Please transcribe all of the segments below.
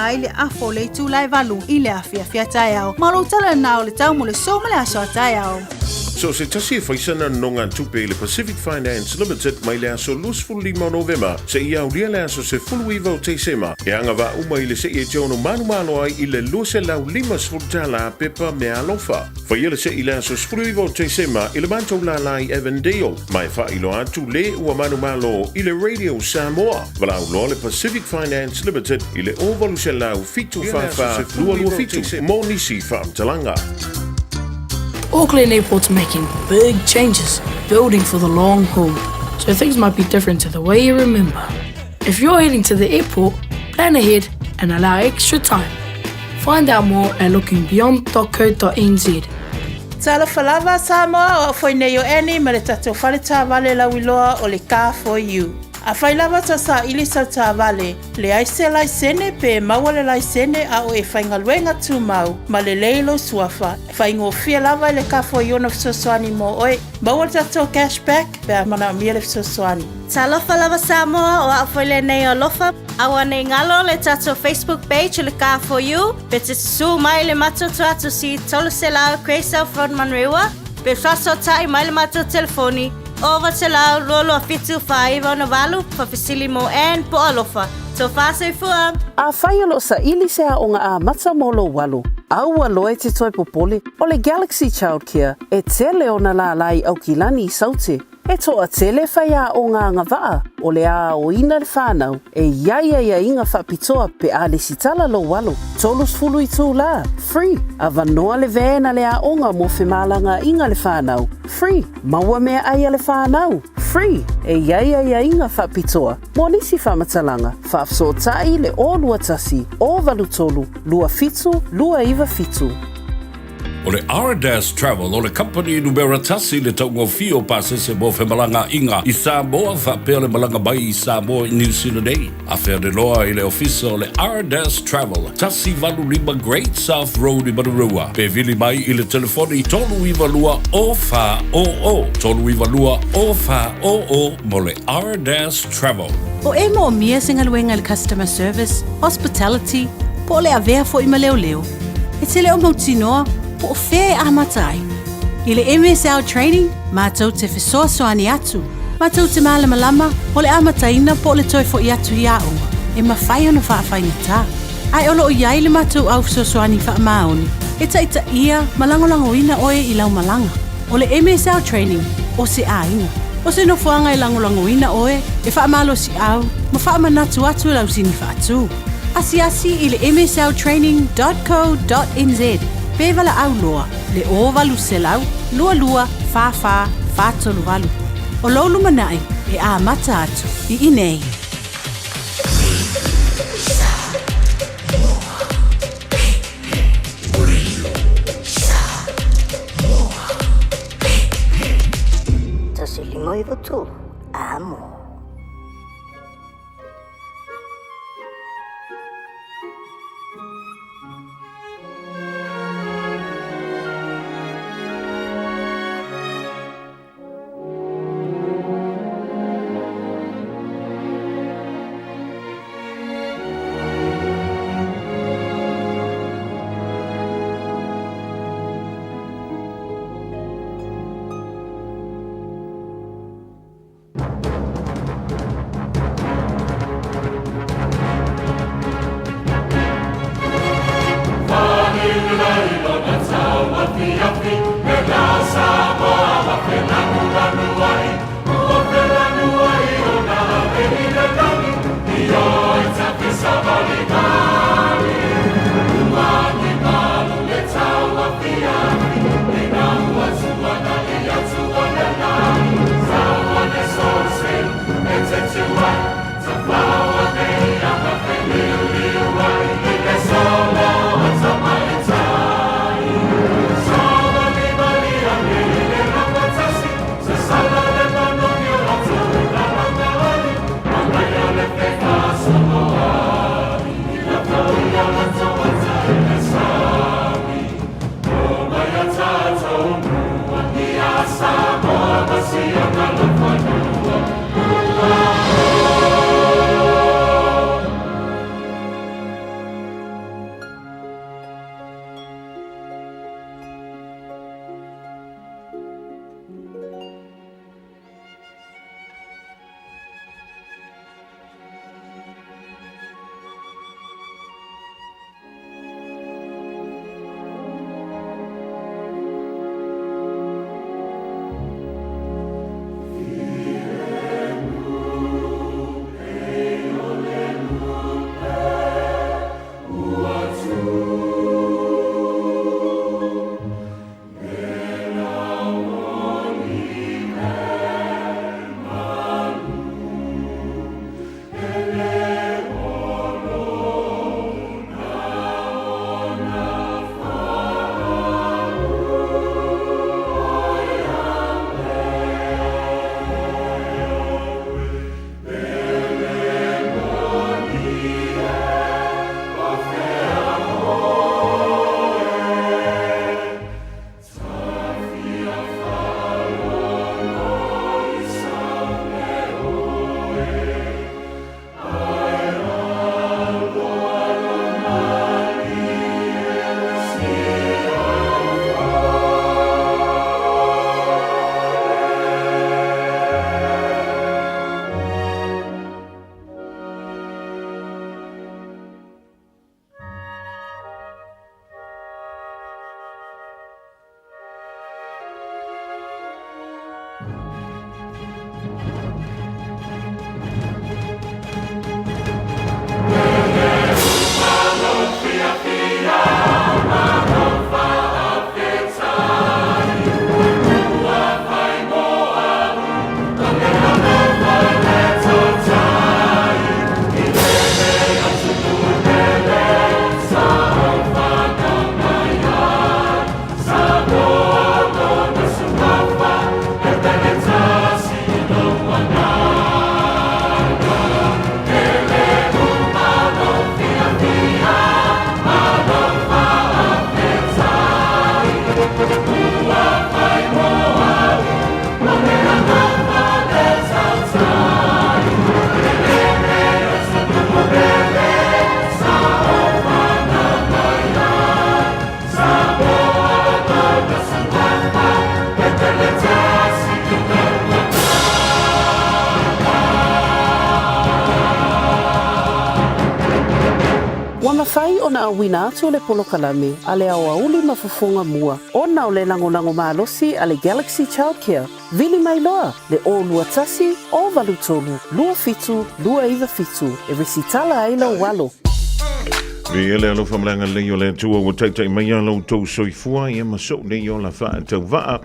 ai le afa o le itula e 8 i le afiafi a taeao. Ma o lou tala lena o le tau mo le so ma le aso a taeao. So o se tasi e fai sana nonogatupe i le Pacific Finance Limited mai le aso 25 o Novema seia aulia le aso 19 o Tesema, e agavaa uma i le se'i e te ono manumalo ai i le $250 pepa meaalofa. Faia le se'i i le aso 19 o Tesema i le matou lālā i Avondale, ma e faailoa atu le ua manumalo i le Radio Samoa. Valaau loa le Pacific Finance Limited i le 0800 744 227 mo nisi faamatalaga. Auckland Airport's making big changes, building for the long haul, so things might be different to the way you remember. If you're heading to the airport, plan ahead and allow extra time. Find out more at lookingbeyond.co.nz. Talofa lava Samoa, o au foi nei o Annie ma le tatou fale taavale lauiloa o le Car for You. Afai lava ta saili sau taavale, leai se laisene pe maua le laisene a o e faigaluega tumau ma lelei lou suafa, e faigofie lava i le Car for You ona fesoasoani mo oe. Maua le tatou cash back pe a manaomia le fesoasoani. Talofa lava Samoa, o au foi lenei o Alofa. Aua nei galo le tatou Facebook page o le Car for You, pe te susū mai le matou tuatusi 300 Grey South Road Manurewa, pe faasoatai mai le matou telefoni 0800 22 7 4968, faafesili mo Ann po o Alofa. Tofa soifua! Afai o lo o saili se aoga amata mo lou alo, aua loa e te toe popole, o le Galaxy Childcare e tele ona lālā i Aukilani i Saute. E toatele faiaoga agavaa o le aoina le whanau e i ai aiaiga faapitoa pe a lesitala lou alo, 30 itulā, free, avanoa le van a le aoga mo femalagaaiga le whanau, free, maua meaai a le whanau, free, e i ai aiaiga faapitoa mo nisi faamatalaga, faafesootai le 021 083 27 297. O le Ardas Travel o le kamupani numera tasi i le taugofie o pasese mo femalagaaiga i Samoa faapea le malaga mai i Samoa i New Zealand nei. Afea loa i le ofisa o le Ardas Travel, 185 Great South Road i Manurewa, pe vili mai i le telefoni 392 0400, 392 0400 mo le Ardas Travel. O e moomia se galuega i le customer service, hospitality, po o le avea foi ma leoleo. E te le o mautinoa po o fea e amata ai. I le MSL Training, matou te fesoasoani atu, matou te malamalama o le amataina po o le toe foi atu i aoga e mafai ona faafaigata. Ae o lo o i ai le matou au fesoasoani faamaoni e taitaia ma lagolagoina oe i lau malaga. O le MSL Training, o se aiga. O se nofoaga e lagolagoina oe, e faamalosiau ma faamanatu atu lau sini faatu. Asiasi i le msltraining.co.nz pe valaau loa le 0800 22 44 438. O lou lumanai e amata atu i inei. 1 5 9 3, amo. mafai ona auina atu le polokalame a le aoauli ma fofoga mua ona o le lagolago malosi a le Galaxy Childcare, vili mai loa le 021 083 27 297 e resitala ai lou alo. Viia le alofa ma le agalelei o le Atua ua taitai mai a lo outou soifua ia ma sou nei ola faatauvaa.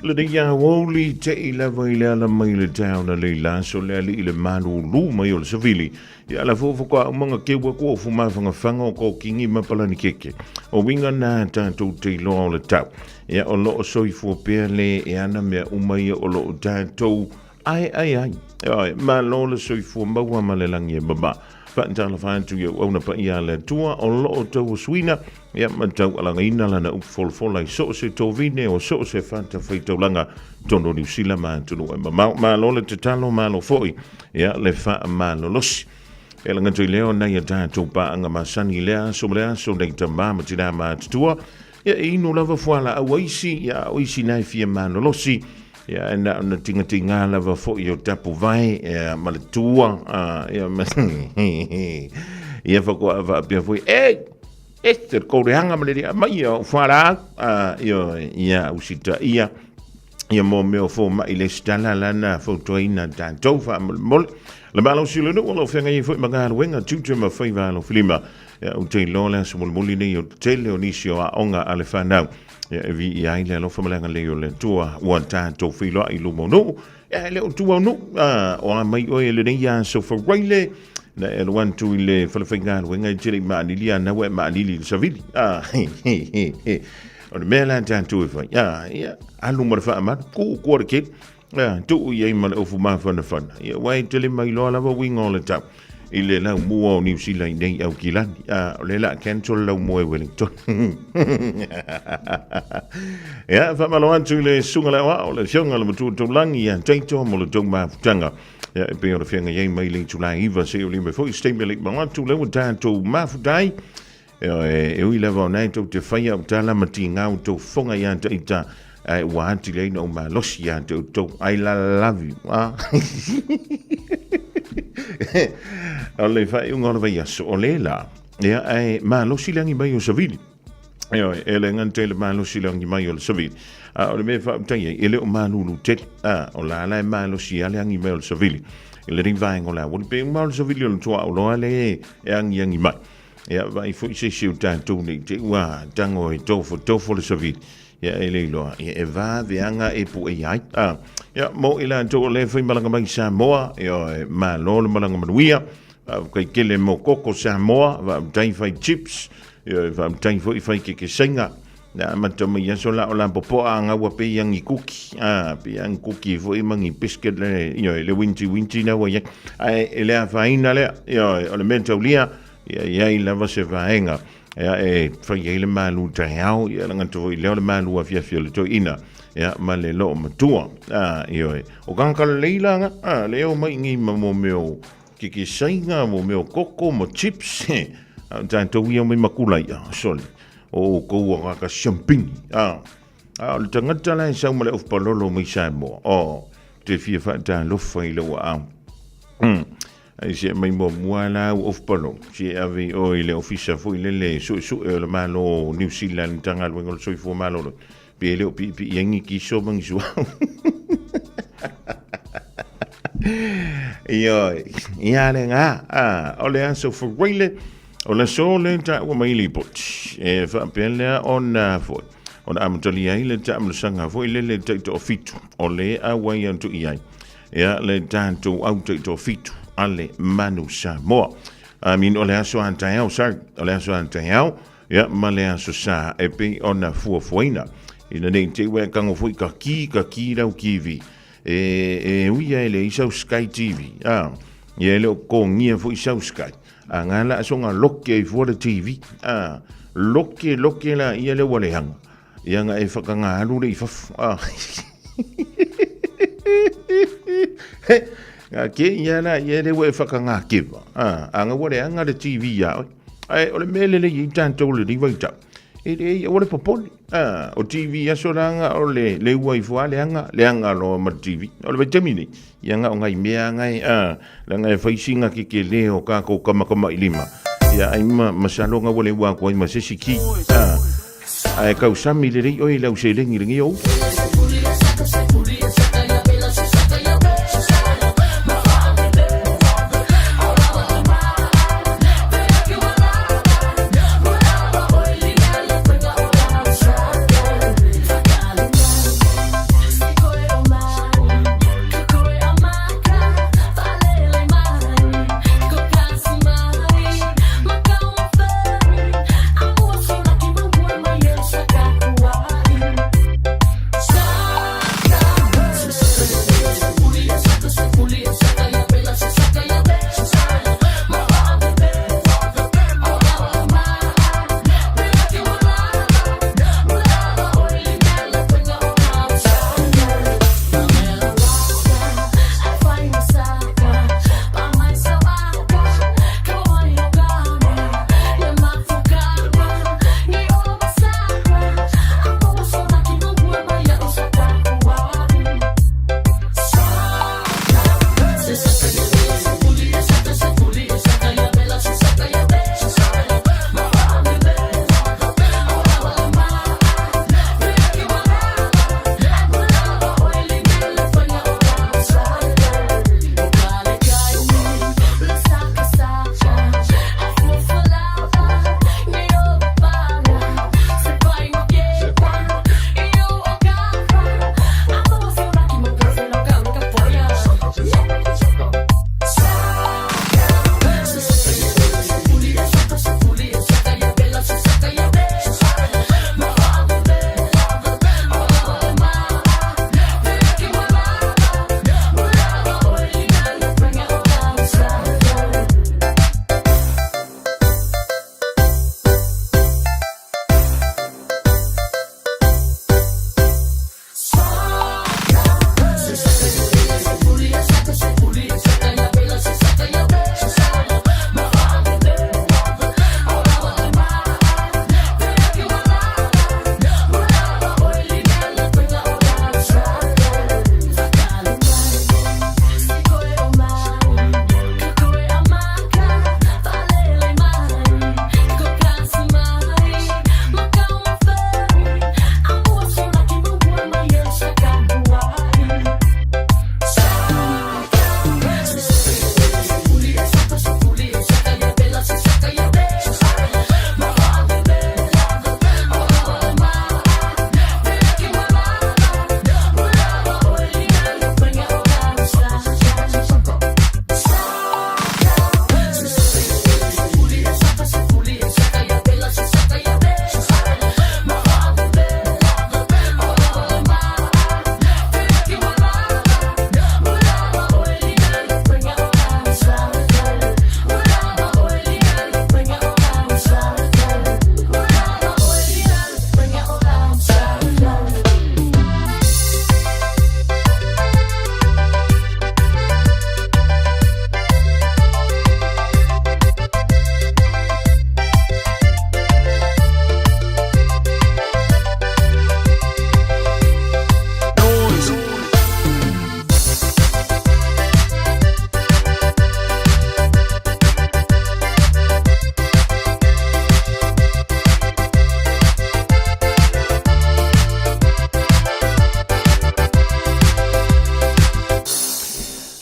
Lenei aoauli te i lava i le ala mai le taeao na lei la aso le alii le malūlū mai o le savili. Ia ala fofo ka umanga keu aku o fumafagafaga o kokingi ma palani keke. O winga nā tātou te iloa o le tau. Ia o loo soifua pea le e ana mea uma ia o loo tātou ai ai ai. Ioe, malo le soifua maua ma le lagi e mama. Faatalofa atu i auauna paia a le Atua o lo o tauasuina ia ma taualagaina lana upu folafola i so o se tovine o so o se fatafaitaulaga tonu o Niu Sila ma atunuu e mamao. Malo le tatalo, malo foi ia le faamalolosi. E laga i lea o nai a tatou paaga masani i lea aso ma lea aso nei tamā ma tinā matutua. Ia e inu lava fualaau a isi, ia o isi nae fia malolosi. Ia e na ona tingatinga lava foi o tapu vae ia, ma le tua. Ia, ma, ia whakoa whaapea foi, e, e te kōrehanga ma le rea mai ia o whāra, ia, ia usita ia, ia mō mea o fō mai le stala lana fautuaina tātou whaamolemole. Le malo si le nuu o lau whenga i foi ma galuega tiute ma whaiva alo filima. Ia ou te iloa le aso mulimuli nei o tele o nisi o aoga a le whanau. Ia e viia ai le alofa ma le agalelei o le Atua ua tatou feiloai i luma o nuu. Ia e le o tua o nuu, o a mai oe lenei aso faraile, na e alu atu i le fale faigaluega e te le i maanili a naua e maanili i le savili. O le mea la tatou e fai, ia, alu ma le faamalu, tuu kua le keli, tuu i ai ma le ofu mafanafana. Ia, ua e tele mai loa lava uiga o le tau i le laumua o Niu Sila i nei Aukilani. O le la cancel laumua e Wellington. Ia, whamalo atu i le sunga le aoao, le fionga le matua taulangi ia teito mo le tou mafutaga. Ia, e pei o le fianga iai mai le itula iwa se o lima foi steime le manatu le ua tātou mafutai. E ui lava o nai tou te whaia o tala ma tingau tou fonga ia te ita ai ua ati lei na o malosi ia te outou. I love you. Ah. O le whaiunga o le vaiaso o le la. Ia, ai malosi le angi mai o Savili. Ioe, e le ngante le malosi le angi mai o le Savili. A o le mea whaautai ai, e le o malulu tele. A, o la la e malosi a le angi mai o le Savili. I le rivaenga o le awali, pe uma o le Savili o le toa o loa le e angi angi mai. Ia, vaai foi se isi o tatou nei te ua tango e tofo tofo le savili. Ia, e le iloa, ia, e vaveaga e puʻe ai. A, ia, mo i latou o lea fai malaga mai Samoa, ia, e malo le malaga manuia. Faafetai tele mo koko Samoa, faafetai fai chips, ia, faafetai foi fai kekesaiga. Na amata mai aso la o la popoa a ngaua pe i angi kuki, a, pe i angi kuki foi ma ngi biscuit le, ia, le winti winti na ua iai. Ae, e le afaina lea, ia, o le mea taulia, ia iai lava se vaega, ia, e fai ai le malu taeao, ia, le gata foi lea o le malu afiafi o le toeaina, ia, ma le loo matua, a, ia, o kākala lelei la nga, a, le o mai ngi ma mo mea o kekesaiga, mo mea o koko ma chips, a, tatou ia mai makula ia, sole. O outou a ka siampini. A, a o le tagata la e sau ma le ofu palolo mai Samoa. O, te fia faatalofa i lou aao. Ai se mai muamua la au ofu palolo. Se ave i oe i le ofisa foi lele suesue o le Malo o Niu Sila le Matagaluega o le Soifua Maloloina. Pe e le o piipii ai ni kiso ma ni suau. Ioe, ia le ngā, a, o le aso faraile, o le aso le taua mai lipoti. E whaapea lea ona foi. Ona amatalia ai le taamalosaga foi le le taitoafitu o le auai atu i ai. Ia le tatou au taitoafitu a le Manu Samoa. I mean, o le aso a taeao, sorry, o le aso a taeao, Ia, ma le aso sa e pei ona fuafuaina. Ina nei te ua e tango foi ka ki, ka ki rau TV. E, e uia e le i sau Sky TV. A, ia e le o kongia foi sau Sky. A ngā la aso ngā loke i fua le TV. A, loke, loke la ia le ua le hanga. Ia ngā e whakangā alu le i fafu. A, he, ngā ke ia la ia le ua e whakangā kewa. A, a ngā ua le hanga le TV ia oi. Ae o le mea lelei i tatou le riva i tau. E le ia o le popoli. Ah, o TV aso langa o le le ua i fua le anga, le anga loa ma le TV. O le vaitaimi nei, ia nga o ngai mea ngai, ah, langa e whai singa ke ke le o kākou kamakama i lima. Ia ai ma masalo nga ua le ua aku ai ma se isi ki. Ah, ae tausami lelei oe i lau seleni i lenei aoauli.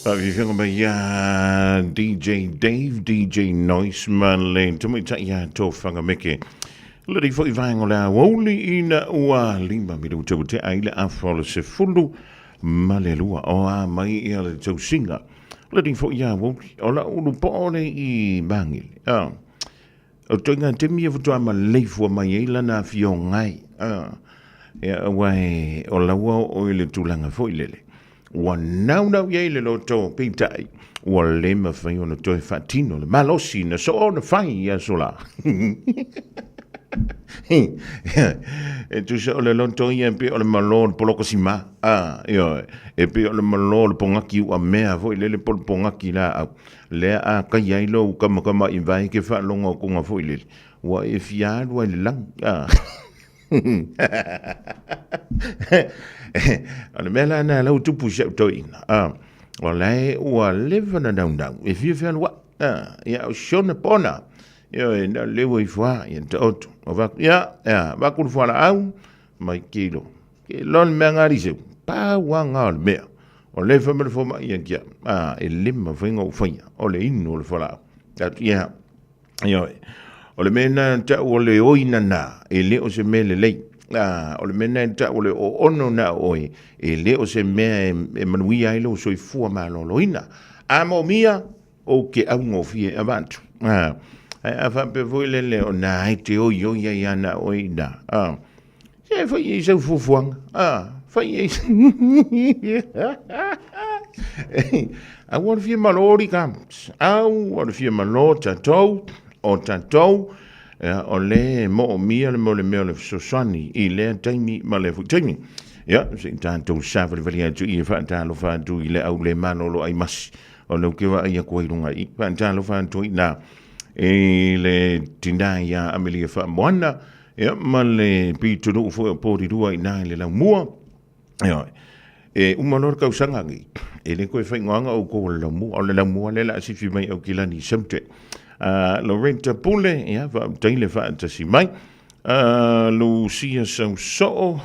Faafiafiaga mai ia DJ Dave, DJ Noise ma le tamaitai ia Tofaga Meke. Lelei foi vaega o le aoauli ina ua 5 minuta ua tea ai le afa o le 12. O a mai ia le tausiga. Lelei foi ia aoauli. O lau ulu poo le i Magele. Ah. O toiga temi e faatoa maleifua mai ai lana afioga ai. Ah. Ia, aua e, o laua o i le tulaga foi lele. Ua naunau i ai le loto, peitai, ua le mafai ona toe faatino le malosi na soo ona fai i aso la. E tusa o le loto ia e pei o le malo o le poloka sima. Ah, ioe, e pei o le malo o le pogaki ua mea foi lele po o le pogaki laau. Lea a kai ai lou kamakama i vai ke faalogo akuga foi lele, ua e fia alu ai i le lagi. Ah. O le mea la lena lau tupu i si au toeaina. Ah, o la e ua leva ona naunau e fia fealuai. Ah, ia o si ona pona. Ioe, na lewa ifo a, ia taoto. O vaku, ia, ia, vaku le fualaau, mai kilo. Ke loa le mea ngā riseu, pau a ngā o le mea. O le fa ma le foma ia kia, a, e lima whainga o whaia, o le inu o le fualaau. Atu, ia, ioe. O le mea nā tau o le oina nā, e le o se mea lelei. A, o le mea nā tau o le o ono nā oe, e le o se mea e manuia ai lou soifua maloloina. A moomia, o ke augofie avatu. A, ae a faapea foi lele o nā e te oi oi ai ana oe i nā. A, se fai i sau fuafuaga. A, fai i Aua le fia malo ri ka. Aua le fia malo tatou, o tatou, o le moomia le mo le mea o le fesoasoani i lea taimi ma lea foi taimi. Ia, se i tatou savalivali atu i e faatalofa atu i le au le malolo ai masi. O lea ou te vaai atu ai i luga i faatalofa atu i nā i le tinā ia Amelia Faamoana, ia, ma le pitonuu foi o Porirua i nā i le laumua. Ia, e uma loa le tausaga nei, e le toe faaigoaina outou o le laumua, o le laumua lea o le a sifi mai Aukilani i Saute. Loretta Pule, ia, faafetai le faatasi mai. Lucia Sausoo,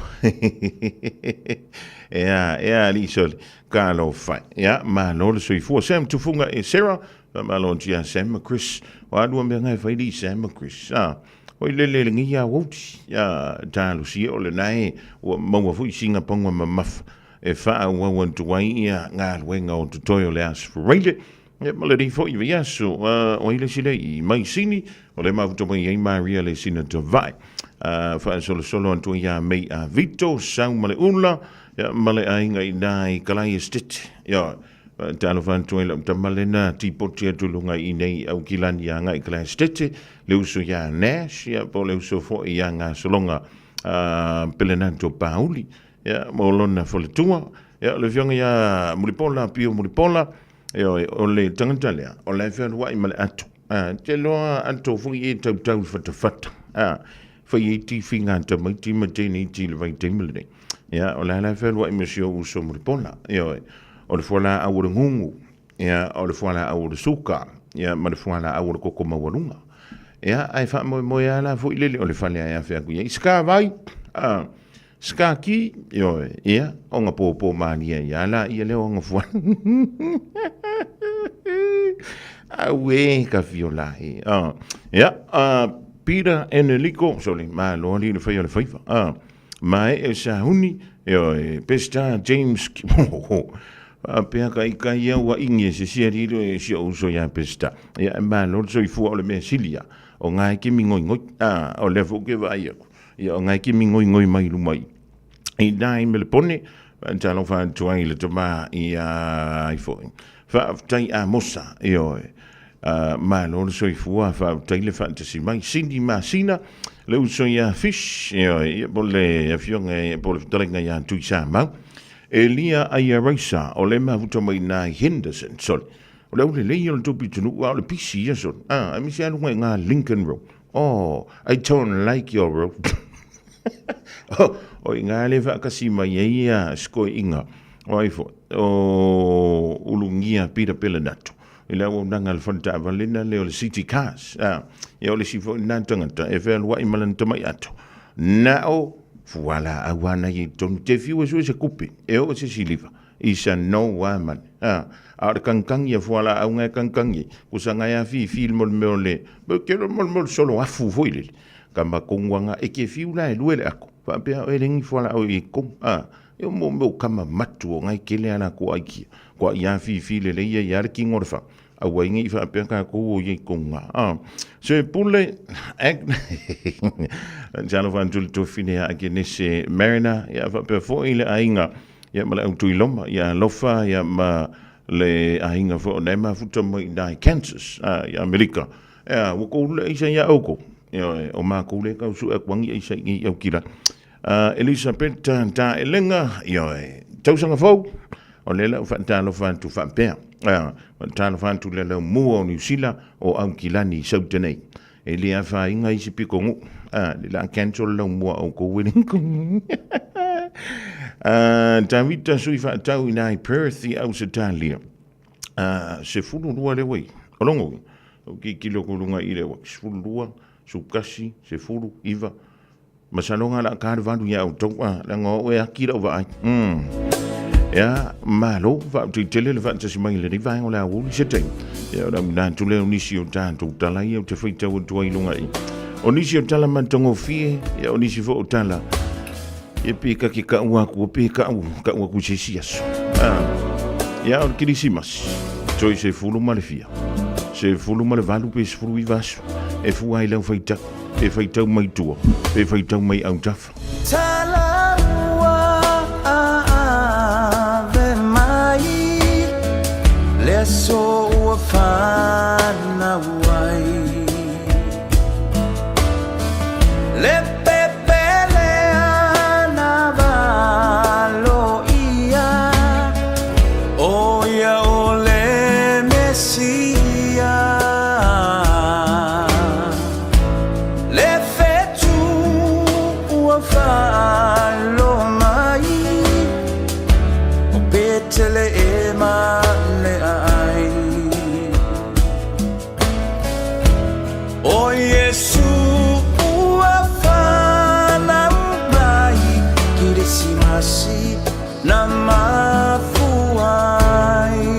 ia, ia, alii sole, talofa e. Ia, malo le soifua. Sam Tufunga e Sarah, faamalo atu ia Sam ma Chris. O a lua mea nga e fai li Sam ma Chris. Ah, oi lele lenei ia wauti. Ia, talosia o lena e, ua maua foi singa paunga mamafa. E faaauau atu ai ia galuega o totoe o le Aso Faraile. Ia, ma lenei foi vaiaso, o ai le isi lea i Maisini, o lea mafuta mai ai Maria le sina tavae. Faasolosolo atu ai ia Mei a Vito, Sau ma le Ula, ia, ma le aiga i nā i Kalai Estate. Ia, talofa atu ai lau tama lena, tipoti atu luga i nei Aukilani ia ngai Kalai Estate, le uso ia Nash, ia, po le uso foi ia Gasologa, Pelenato Pauli, ia, mo lona faletua. Ia, o le afioga ia Mulipola, Pio Mulipola, Ioe, o le tagata lea, o la e fealuai ma le ato. A, te loa ato foi e tautau i fatafata. A, fai ai tifi ngā tamaiti ma tēnei ti le vaitaimi lenei. Ia, o la la e fealuai ma si ou uso Mulipola. Ioe, o le fualaau o le gugu, ia, o le fualaau o le suka, ia, ma le fualaau o le koko maualuga. Ia, ae faamoemoe lava la foi lele o le fale ae afe atu i ai. Ska vai, a, Skaki, ioe, ia, o nga pōpō mālie ia la ia leo nga fua. Auē ka fio la he. Ia, Peter Eneliko, sorry, malo ali le whai o le whaiwa. Mae e Sahuni, ioe, Pesta James, pea ka ika ia ua ingi e se sia riro e sia uso ia Pesta. Ia, e malo le soifua o le mea silia, o ngā e kimi ngoi ngoi, o lea fo ke vai aku. Ia o ngai kimi ngoingoi mai luma i. I nā i Melepone, talofa atu ai le tama i a ai foi. Faafetai a Mosa, ioe. Malo le soifua, faafetai le faatasi mai. Cindy Masina, le uso ia Fish, ioe, ia po le afioga ia po le fetalaiga ia Tui Samau. Elia Aia Raisa, o le mafuta mai nā i Henderson, sorry. O le aulelei o le topi tunu, a o le pisi ia, sorry. Ah, aemaise a luga i ngā Lincoln Road. Oh, I don't like your road. Oh, o i ngā le whaakasi mai e ia skoiinga. O ai fo, o ulungia Peter Pelenato. I le auaunaga le fale taavale na le o le City Cars. Ah, ia o le si fo nā tangata e whea lua i malana tamai ato. Na o, fuala auana i tonu te fiu e sue se kupe. E o se siliva. Isa no wa man. A, a o le kankangi a fualaau ngai kankangi, ko sa ngai a fifi le mo le mea o le, mo ke mo le mo le solo afu foi lele. Ka ma konguanga e ke fiu la e lue le ako. Faapea oe lengi fualaau i kong. A, e o mo mea o kama matu o ngai kele ala ko ai kia. Ko ai a fifi le leia i a le kingo le fa. Aua i ngi faapea ka kou o i konga. A, se pule, ek, talo whantu le tofine a ke nese Marina, ia faapea foi le aiga. Ia ma le au Tuiloma, ia alofa, ia ma le aiga foi o nei mafuta mai i nai Kansas, a, i Amerika. Ia, ua kou le aisa ia oukou. Ia, o mākou le kau sue aku angi aisa i ngi au kila. Elisabeth Ta Elenga, ia, tausaga fou, o le lau whaatalofa atu whaapea. Whaatalofa atu le lau mua o Niu Sila o Aukilani i Saute nei. E le afaina i se piko nuu. A, le la cancel lau mua o kou wedding. Tavita sui whaatau i nai Perth i Ausitalia. 12 le wei. O longo. Ou tilotilo atu i luga i le 12, 11, 10, 9, Masalo ga la ka le valu ia outou a, leaga o au e aki lau vaai. Ia, malo, faautei tele le faatasi mai i lenei vaega o le aoauli se taimi. Ia, o le auina atu lea o nisi o tatou tala ia ou te faitau atu ai i luga i. O nisi o tala matagofie, ia o nisi foi o tala ia pe ka ke kau aku, pe kau, kau aku i se isi aso. Ah. Ia, o le Kerisimasi, toe 14, 18 pe 19 aso, e fua ai lau faitau. Pe faitau mai tua, pe faitau mai autafa. Talaua ave mai le aso ua fanau ai Le pepele ana valo ia O ia o le Mesia Le fetu ua faaloa mai O Peteleema le ai O Iesu ua fanau mai Kirisimasi na mafua ai.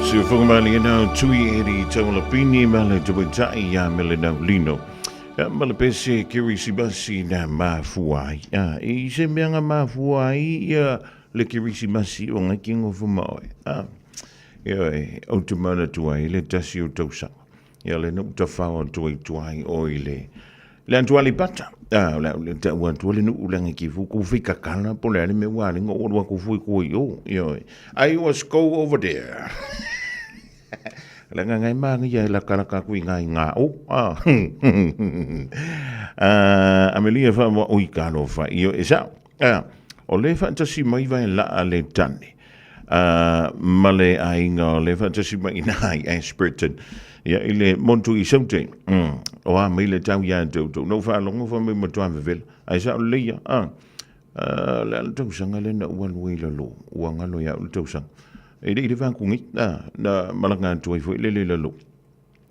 Siufunga mali ina tui eri taulapini ma le tuitai ia mele nau lino. Ia ma le pese kerisimasi na mafua ai. A, i se mea nga mafua ai ia le kerisimasi o ngai ki ngofu maoi. A, ia e, au te mana tuai le tasi o tausaga. Ia le nuu tafao atu ai tuai o i le le antu Alipata. A, le le te ua atu le nuu le ngai ki fu ku fi kakala po le ale me ua ale ngo ua ku fu ku i o. Ia I was go over there. Le nga ngai ma ngai la kala ka kui ngai ngā o. Ah. Ah, Amelia fa mo oi ka lo fa io e sa. Ah, o le fa tasi mai vai la a le tane. Ah, ma le aiga o le fa tasi mai ina ai Ashburton. Ia i le montu i saute. O a mai le tau ia tau tau. No fa longo fa mai matua vevela. Ai sa o le ia. Ah. Ah, le ala tausaga le na ua lua i lalo. Ua ngalo ia o le tausaga. E le i leva atu nei, na malaga atu ai foi lele i lalo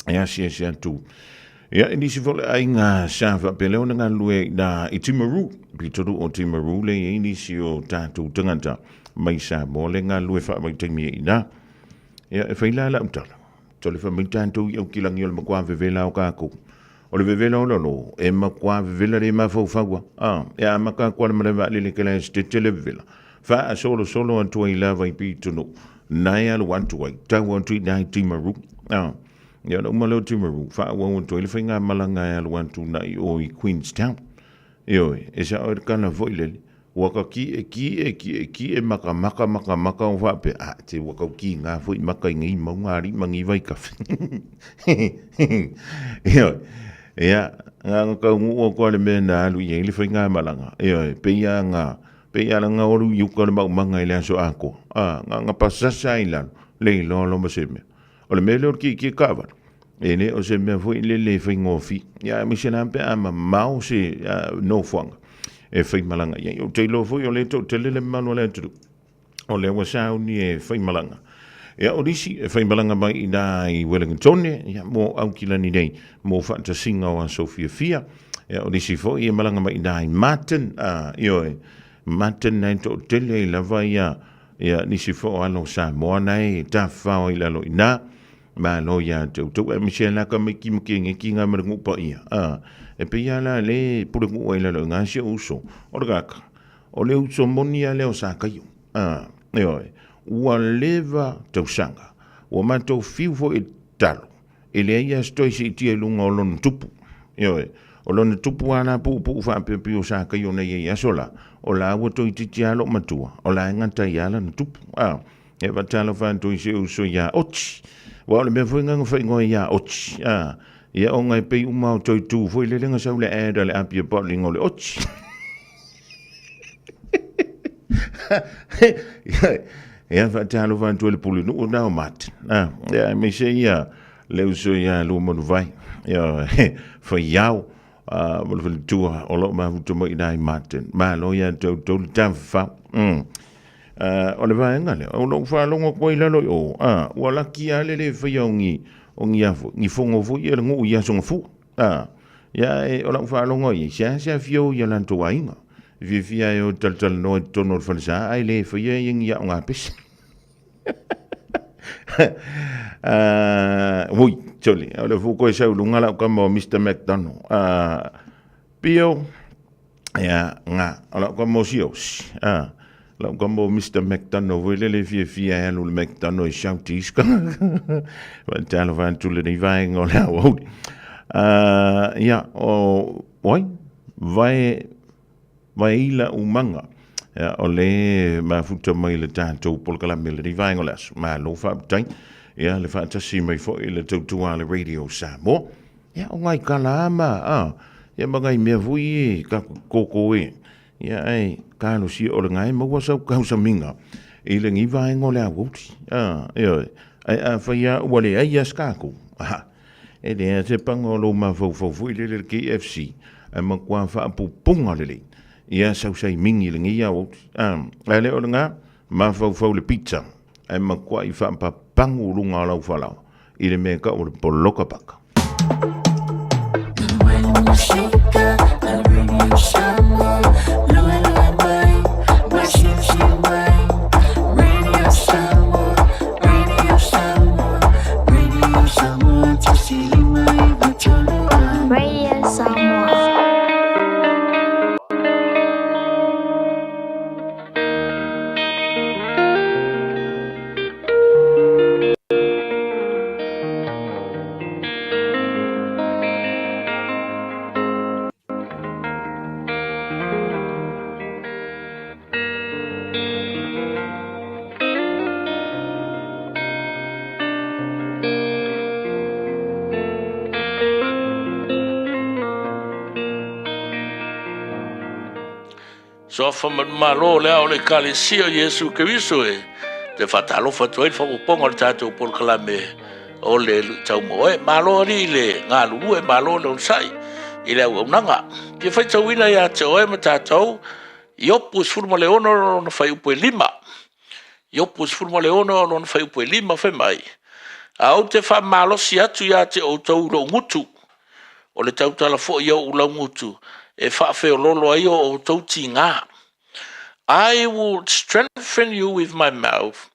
e asiasi atu. Ia, i nisi foi o le aiga sa faapea lea ona galulue i i Timaru, pitoluu o Timaru lea e i ai nisi o tatou tagata mai Samoa lea e galulue faavaitaimi ai i ina. Ia, e fai la lau tala, tole fai mai tatou i Aukilagi o le matua vevela o kakou. O le vevela o lalo, e matua vevela le mafaufaua. A, e amata atu lava i le malae vaalele ke la esetete le vevela. Faasolosolo atu ai lava i pitonuu, nae alu atu ai, tau atu i ina i Timaru. A, ia ona uma lea o Timaru, faaauau atu ai le faigamalaga e alu atu na'i o i Queenstown. Ioe, e sao ai le tala foi lele, ua ta ki'e ki'e ki'e ki'e maka maka maka maka o faapea, a, te ua tau kīgā foi maka i nei mauga alii ma nei vaikafe. Ioe, ia, na ona taunuu atu lava i le mea na alu i ai le faigamalaga, ioe, pei lava na, pei lava na alu i uta o le maumaga i le aso atoa, a, na ona pasasa lava i lalo, le iloa loa ma se mea. O le mea lea o le kiekie taavale, e le o se mea foi lele e faigofie, ia aemaise la pe a mamao se nofoaga e faimalaga i ai. Ou te iloa foi o lea e toatele le mamalu o le atunuu o lea ua sauni e faimalaga. Ia o nisi e faimalaga mai i ina i Wellingtone, ia mo Aukilani nei, mo faatasiga o aso fiafia. Ia o nisi foi e malaga mai i ina i Martin, ioe, Martin na e toatele ai lava ia Ia, nisi foi o alo o Samoa na e tafafao ai i lalo i ina, malo ia te outou, aemaise ai la tamaiti ma keneti na ma le nuu paia, a, e pei lava la le pule nuu ai i lalo i ina si ou uso, o le kaka, o le uso moni lava lea o Sakaio, a, ioe, ua leva tausaga, ua matou fiu foi e tatalo, E leai lava se toe siitia i luga o lona tupu. Ioe, o lona tupu lava la puupuu faapea pei o Sakaio na i ai i aso la, o la ua toeitiiti lava loo matua, o la e gata ai lava lana tupu. A, e faatalofa atu i si ou uso ia Oti. Aua o le mea foi lena na faaigoa ai ia Oti, a, ia ona e pei uma o toe tu foi lele na sau le ad a le Apia Bottling o le Oti. Ia faatalofa atu i le pulenuu lena o Martin. Ah, ia aemaise ia le uso ia Luamanuvai. Ia Faiao ma le faletua o lo o mafuta mai i ina i Martin. Malo ia te outou le tafafao. O le vaega lea, o lou faalogo atu ai i lalo i o, ua laki lava le le faia o ni, o ni a foi, ni fono foi ia a le nuu i Aso Gafua. A, ia e, o lau faalogo i ai, seasea fia o i a latou aiga. E fiafia e o e talatalanoa i totonu o le falesa, ae le faia ia ni aoga pese. Ui, sorry, o le fu koe sau i luga lau kama o Mr. McDonald. Pio, ia, nga, o lau kama o Siosi. Lau kama o Mr. McDonald foi lele e fiafia e alu i le McDonald e shout i isi tagata. Faatalofa atu i lenei vaega o le aoauli. Ia, o, oi, vae, vaeila umaga. Ia, o le mafuta mai le tatou polokalame i lenei vaega o le aso. Malo faafetai. Ia, le faatasi mai foi i le tautua a le Radio Samoa. Ia, o ngai kala ma, ia ma ngai mea foi e ka koko e. Ia ae talosia o lena e maua sau tausamiga i lenei vaega o le aoauli. A, ioe. Ae afai lava ua leai lava se tatou, aha, e leai se paga o lou mafaufau foi lele i le KFC, ae matua faapupuga lelei ia sau saimigi i lenei aoauli. A, ae le o lena, mafaufau i le pizza, ae matuai faapapagu luga o lau falaoa i le mea e tau o le poloka paka. Radio Samoa. Suafa ma le Malo o le Ao o le Ekalesia o Iesu Keriso e te faatalofa atu ai le faaopoopoga o le tatou polokalame o le Luitau Moe. Malo alii le galulue, malo le onosai i le auaunaga. Fia faitauina ia te oe ma tatou Iopu 16 lona fuaiupu e 5. Iopu 16 lona fuaiupu e 5 fai mai, A ou te faamalosi atu ia te outou i lou gutu, o le tautala foi a ou laugutu e faafeoloolo ai o outou tiga. I would strengthen you with my mouth,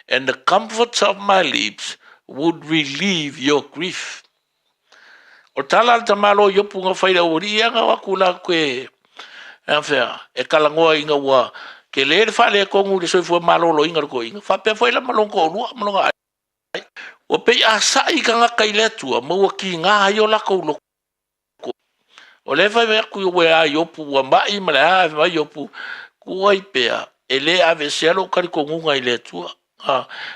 and the comfort of my lips would relieve your grief. O tala a le tamaloa Iopu na fai i le aualii ia na o atu la ke afea e talanoa ina ua tele le faaletonu i le soifua maloloina o le toeaina, faapea foi la ma lona toalua ma lona aiga. Ua pei a sai tagata i le Atua ma ua tiga ai o latou loto. O lea e fai atu ia Iopu ua mai ma le a, fai mai Iopu, tuu ai pea, e le aveesea lou talitonuga i le Atua.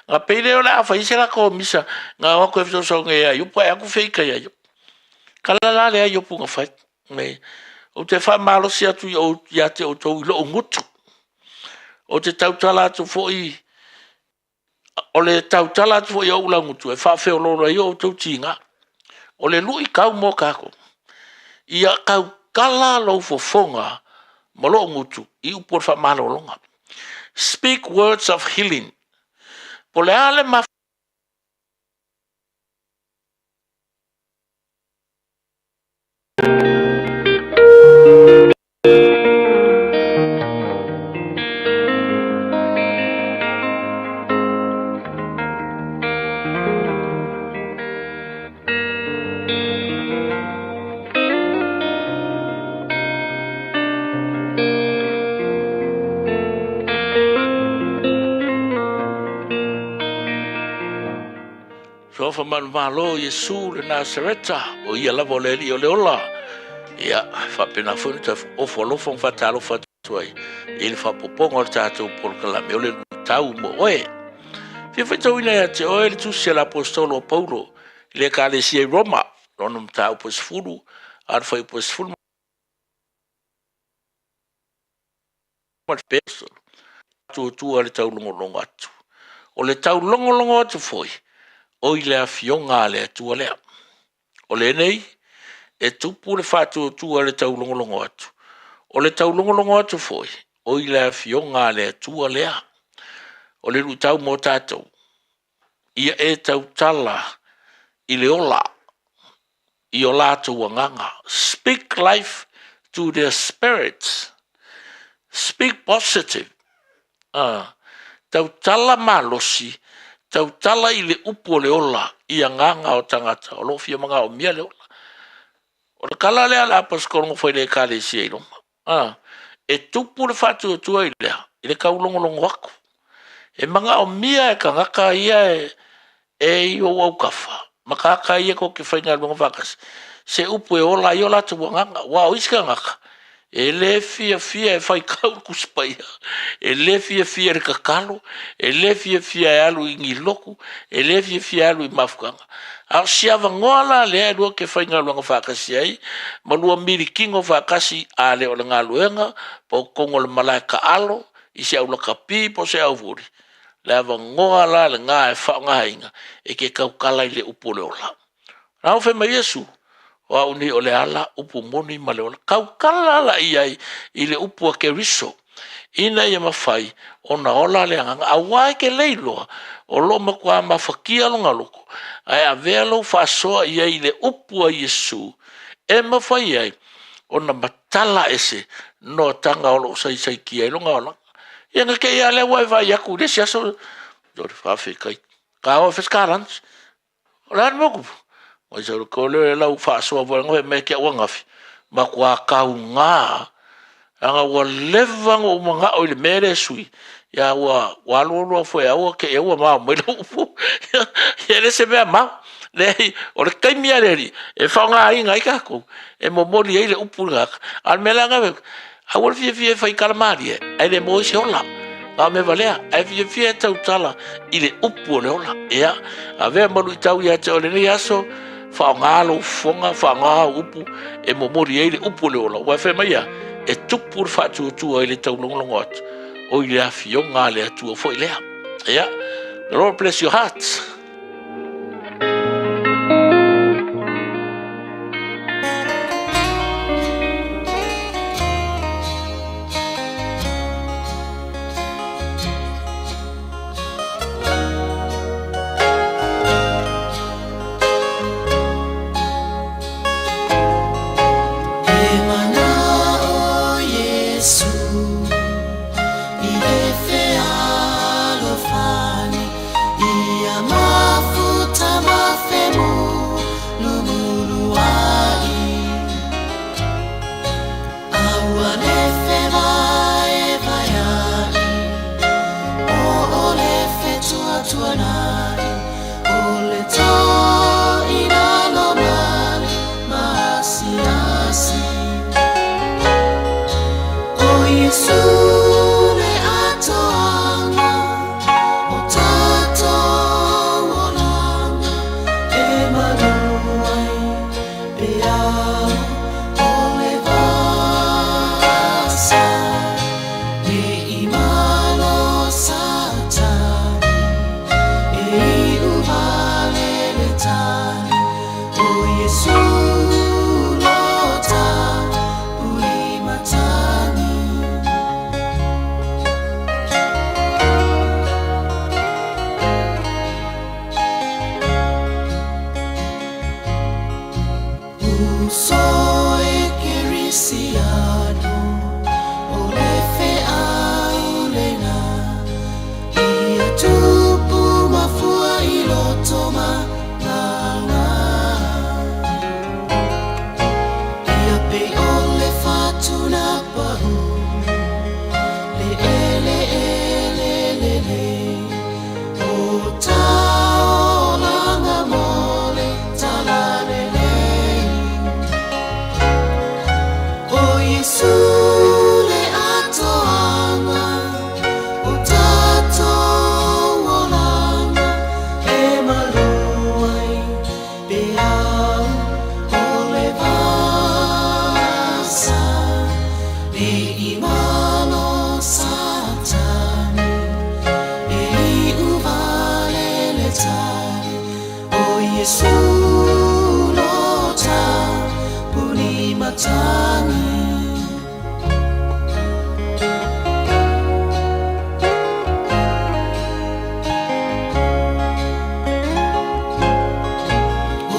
Ona pei lea o le a fai se latou misa na o atu e fesoasoani ai ia Iopu ae atu feita ia Iopu. O le tala la lea a Iopu na fai, ou te faamalosi atu ia te outou i lou gutu, ou te tautala atu foi, o le tautala atu foi a ou laugutu e faafeoloolo ai outou tiga. O le luitau mo tatou, ia tautala lou fofoga ma lou gutu i upu o le faamalologa. Speak words of healing. Po o le a le Suafa manumalo o Iesu le Nasareta, o ia lava o le Alii o le ola. Ia, faapena foi ona toe ofo alofa ma faatalofa atu ai i le faaopoopoga o le tatou polokalame o le luitau mo oe. Fia faitauina ia te oe le tusi a le Aposetolo o Paulo i le Ekalesia i Roma, lona mataupu e 10, a o le fuaiupu e 10 ma le tuatua le taulogologo atu. O le taulogologo atu foi, o i le afioga a le Atua lea. O lenei, e tupu le faatuatua i le taulogologo atu. O le taulogologo atu foi, o i le afioga a le Atua lea. O le luitau mo tatou, ia e tautala i le ola i o latou agaga. Speak life to their spirits. Speak positive. Tautala malosi, tautala i le upu o le ola i agaga o tagata o lo o fia manaomia le ola. O le tala lea a le Aposetolo na fai i le Ekalesia i Roma. E tupu le faatuatua i lea, i le taulogologo atu. E manaomia e tagata ia e i ou autafa ma tagata ia tou te faigaluega faatasi se upu e ola ai o latou agaga. Aua o isi tagata, e le fiafia e faitau le Tusi Paia, e le fiafia i le tatalo, e le fiafia e alu i ni lotu, e le fiafia e alu i mafutaga. A o si avanoa la lea e lua te faigaluega faatasi ai ma lua milikino faatasi, a le o le galuega po o totonu o le malae taalo, i se aulakapi po o se auvuli, le avanoa la lena e faaaogaina e te tautala i le upu o le ola. Na fai mai Iesu, o au nei o le ala, upu moni ma le ola. Tautala la i ai i le upu a Keriso, ina ia mafai ona ola le agaga, aua e te le iloa o lo o matua mafatia lona loto, ae avea lou faasoa i ai i le upu a Iesu, e mafai ai ona matala ese noataga o lo o saisaitia ai lona olaga. Ia na te i lava lea ua e vaai atu i le isi aso, faafetai, ta o e fai se ta lunch. O le a le mea ua tupu? Oi sole lau faasoa foi fai mai ia te au ananafi, matua tauga lava, leaga ua leva ona ou manao i le mea lea e sui, a ua alu alu lava foi a te i lava ua mao mai lau upu. Ia e le o se mea mao. Leai, o le taimi lava le alii e faaaogaina ai tatou e momoli ai le upu i le tagata. A o le mea la lena, aua le fiafia e fai tala malie ae le maua ai se ola. Na o mea valea, ae fiafia e tautala i le upu o le ola. Ia, avea ma luitau ia te oe i lenei aso, faaaoga lou fofoga, faaaoga au upu e momoli ai le upu o le ola. Aua e fai mai e a? E tupu le faatuatua i le taulogologo atu, o i le afioga a le Atua foi lea. Ia, the Lord bless your hearts. Uso e Kerisiano o le feau lena ia tupu mafua i loto malanga ia pe o le fatuna pahu le ele ele le le o taolanga mo le talalelei o Iesu le atoaga o tatou olaga e malu ai peau o le vasa ne i malo Satani e iu vale le tali o Iesu lo taupuni matagi. O